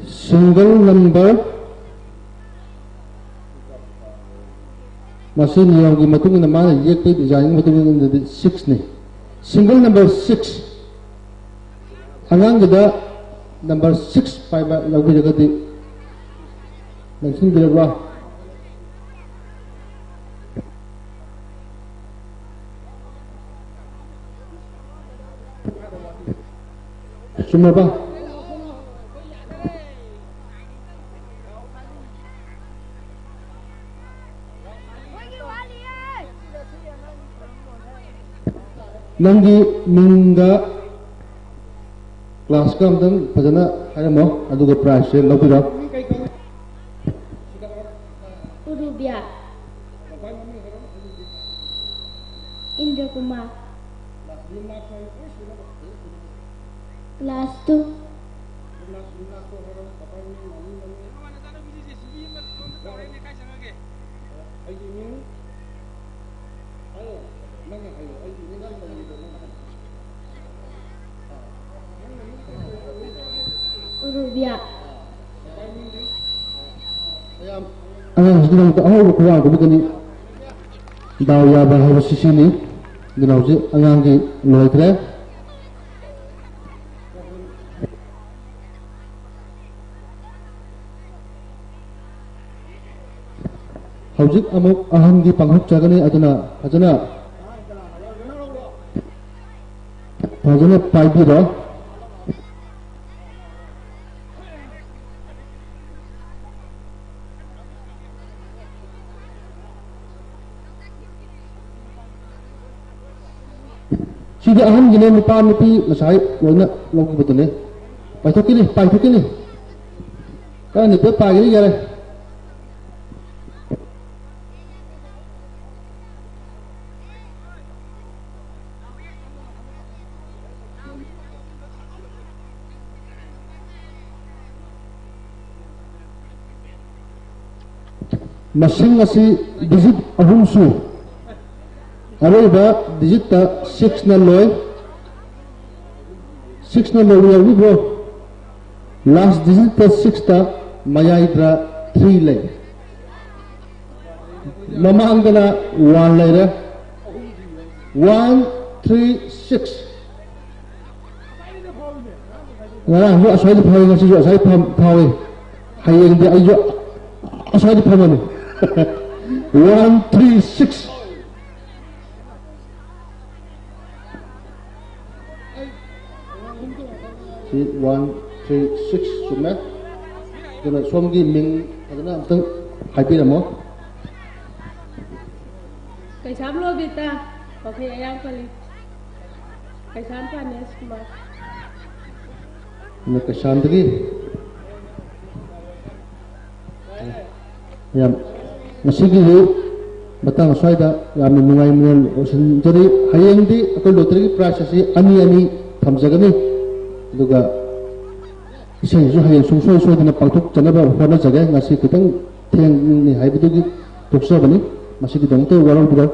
Single number ꯃꯁꯤ ꯅꯤꯌꯣꯝꯒꯤ ꯃꯇꯨꯡ ꯏꯟꯅ, ꯃꯥꯅ ꯌꯦꯛꯄꯒꯤ ꯗꯤꯖꯥꯏꯟꯒꯤ ꯃꯇꯨꯡ ꯏꯟꯅꯗꯤ ꯁꯤꯛꯁꯅꯤ꯫ ꯁꯤꯡꯒꯜ ꯅꯝꯕꯔ ꯁꯤꯛꯁ, ꯑꯉꯥꯡꯒꯤꯗ ꯅꯝꯕꯔ ꯁꯤꯛꯁ ꯄꯥꯏꯕ ꯂꯧꯕꯤꯔꯒꯗꯤ ꯂꯦꯡꯁꯤꯟꯕꯤꯔꯕ꯭ꯔꯥ? ꯆꯨꯝꯃꯕ? ꯅꯪꯒꯤ ꯃꯤꯡꯒ ꯀ꯭ꯂꯥꯁꯀ ꯑꯝꯇꯪ ꯐꯖꯅ ꯍꯥꯏꯔꯝꯃꯣ, ꯑꯗꯨꯒ ꯄ꯭ꯔꯥꯏꯖꯁꯦ ꯂꯧꯕꯤꯔꯣ꯫ ꯎꯔꯨꯕꯤꯌꯥ꯫ ꯏꯟꯗ꯭ꯔ ꯀꯨꯃꯥꯔ꯫ Class two. ꯎꯔꯨꯕꯤꯌꯥ꯫ ꯑꯉꯥꯡꯁꯤꯒꯤꯗꯃꯛꯇ ꯑꯍꯧꯕ ꯈꯨꯔꯥꯡ ꯑꯗꯨꯒꯅꯤ꯫ ꯗꯥꯎ ꯌꯥꯕ ꯍꯥꯏꯕꯁꯤ ꯁꯤꯅꯤ꯫ ꯑꯗꯨꯅ ꯍꯧꯖꯤꯛ ꯑꯉꯥꯡꯒꯤ ꯂꯣꯏꯈ꯭ꯔꯦ꯫ ꯍꯧꯖꯤꯛ ꯑꯃꯨꯛ ꯑꯍꯟꯒꯤ ꯄꯥꯡꯊꯣꯛꯆꯒꯅꯤ꯫ ꯑꯗꯨꯅ ꯐꯖꯅ, ꯐꯖꯅ ꯄꯥꯏꯕꯤꯔꯣ꯫ ꯁꯤꯗꯤ ꯑꯍꯟꯒꯤꯅꯦ, ꯅꯨꯄꯥ ꯅꯨꯄꯤ ꯉꯁꯥꯏ ꯂꯣꯏꯅ ꯂꯧꯈꯤꯕꯗꯨꯅꯦ꯫ ꯄꯥꯏꯊꯣꯛꯈꯤꯅꯤ, ꯄꯥꯏꯊꯣꯛꯈꯤꯅꯤ꯫ ꯀꯔꯝ ꯅꯨꯄꯤ ꯄꯥꯏꯒꯅꯤ ꯌꯥꯔꯦ꯫ ꯃꯁꯤꯡ ꯑꯁꯤ ꯗꯤꯖꯤꯠ ꯑꯍꯨꯝ ꯁꯨ꯫ ꯑꯔꯣꯏꯕ ꯗꯤꯖꯤꯠꯇ ꯁꯤꯛꯁꯅ ꯂꯣꯏ꯫ ꯁꯤꯛꯁꯅ ꯂꯣꯏꯕ ꯌꯥꯎꯕꯤꯕ꯭ꯔꯣ? ꯂꯥꯁ ꯗꯤꯖꯤꯠꯇ ꯁꯤꯛꯁꯇ ꯃꯌꯥꯏꯗ ꯊ꯭ꯔꯤ ꯂꯩ꯫ ꯃꯃꯥꯡꯗꯅ ꯋꯥꯟ ꯂꯩꯔꯦ꯫ One three six. ꯉꯔꯥꯡꯁꯨ ꯑꯁ꯭ꯋꯥꯏꯗ ꯐꯥꯎꯏ, ꯉꯁꯤꯁꯨ ꯑꯁ꯭ꯋꯥꯏꯗ ꯐꯝ- ꯐꯥꯎꯏ꯫ ꯍꯌꯦꯡꯗꯤ ꯑꯩꯁꯨ ꯑꯁ꯭ꯋꯥꯏꯗ ꯐꯝꯃꯅꯤ꯫ One three six. C one three six ꯆꯨꯝꯃꯦ꯫ ꯑꯗꯨꯅ ꯁꯣꯝꯒꯤ ꯃꯤꯡ ꯐꯖꯅ ꯑꯝꯇꯪ ꯍꯥꯏꯕꯤꯔꯝꯃꯣ꯫ ꯀꯩꯁꯥꯝ ꯂꯣꯕꯤꯇꯥ, ꯋꯥꯐꯩ ꯑꯌꯥꯡ ꯄꯜꯂꯤ꯫ ꯀꯩꯁꯥꯝ ꯄ꯭ꯔꯥꯅꯦꯁ ꯀꯨꯃꯥꯔ꯫ ꯑꯗꯨꯅ ꯀꯩꯁꯥꯝꯗꯒꯤ ꯌꯥꯝ, ꯉꯁꯤꯒꯤꯗꯤ ꯃꯇꯥꯡ ꯑꯁ꯭ꯋꯥꯏꯗ ꯌꯥꯝꯅ ꯅꯨꯡꯉꯥꯏꯅ ꯂꯣꯏꯁꯤꯟꯖꯔꯤ꯫ ꯍꯌꯦꯡꯗꯤ ꯑꯩꯈꯣꯏ ꯂꯣꯇꯔꯤꯒꯤ ꯄ꯭ꯔꯥꯏꯖ ꯑꯁꯤ ꯑꯅꯤ ꯑꯅꯤ ꯊꯝꯖꯒꯅꯤ꯫ ꯑꯗꯨꯒ ꯏꯁꯩꯁꯤꯁꯨ ꯍꯌꯦꯡ ꯁꯨꯡꯁꯣꯏ ꯁꯣꯏꯗꯅ ꯄꯥꯡꯊꯣꯛꯆꯅꯕ ꯍꯣꯠꯅꯖꯒꯦ꯫ ꯉꯁꯤ ꯈꯤꯇꯪ ꯊꯦꯡꯉꯤ ꯍꯥꯏꯕꯗꯨꯒꯤ ꯇꯣꯛꯆꯕꯅꯤ꯫ ꯃꯁꯤꯒꯤꯗꯃꯛꯇ ꯋꯥꯔꯧꯕꯤꯔꯣꯏ꯫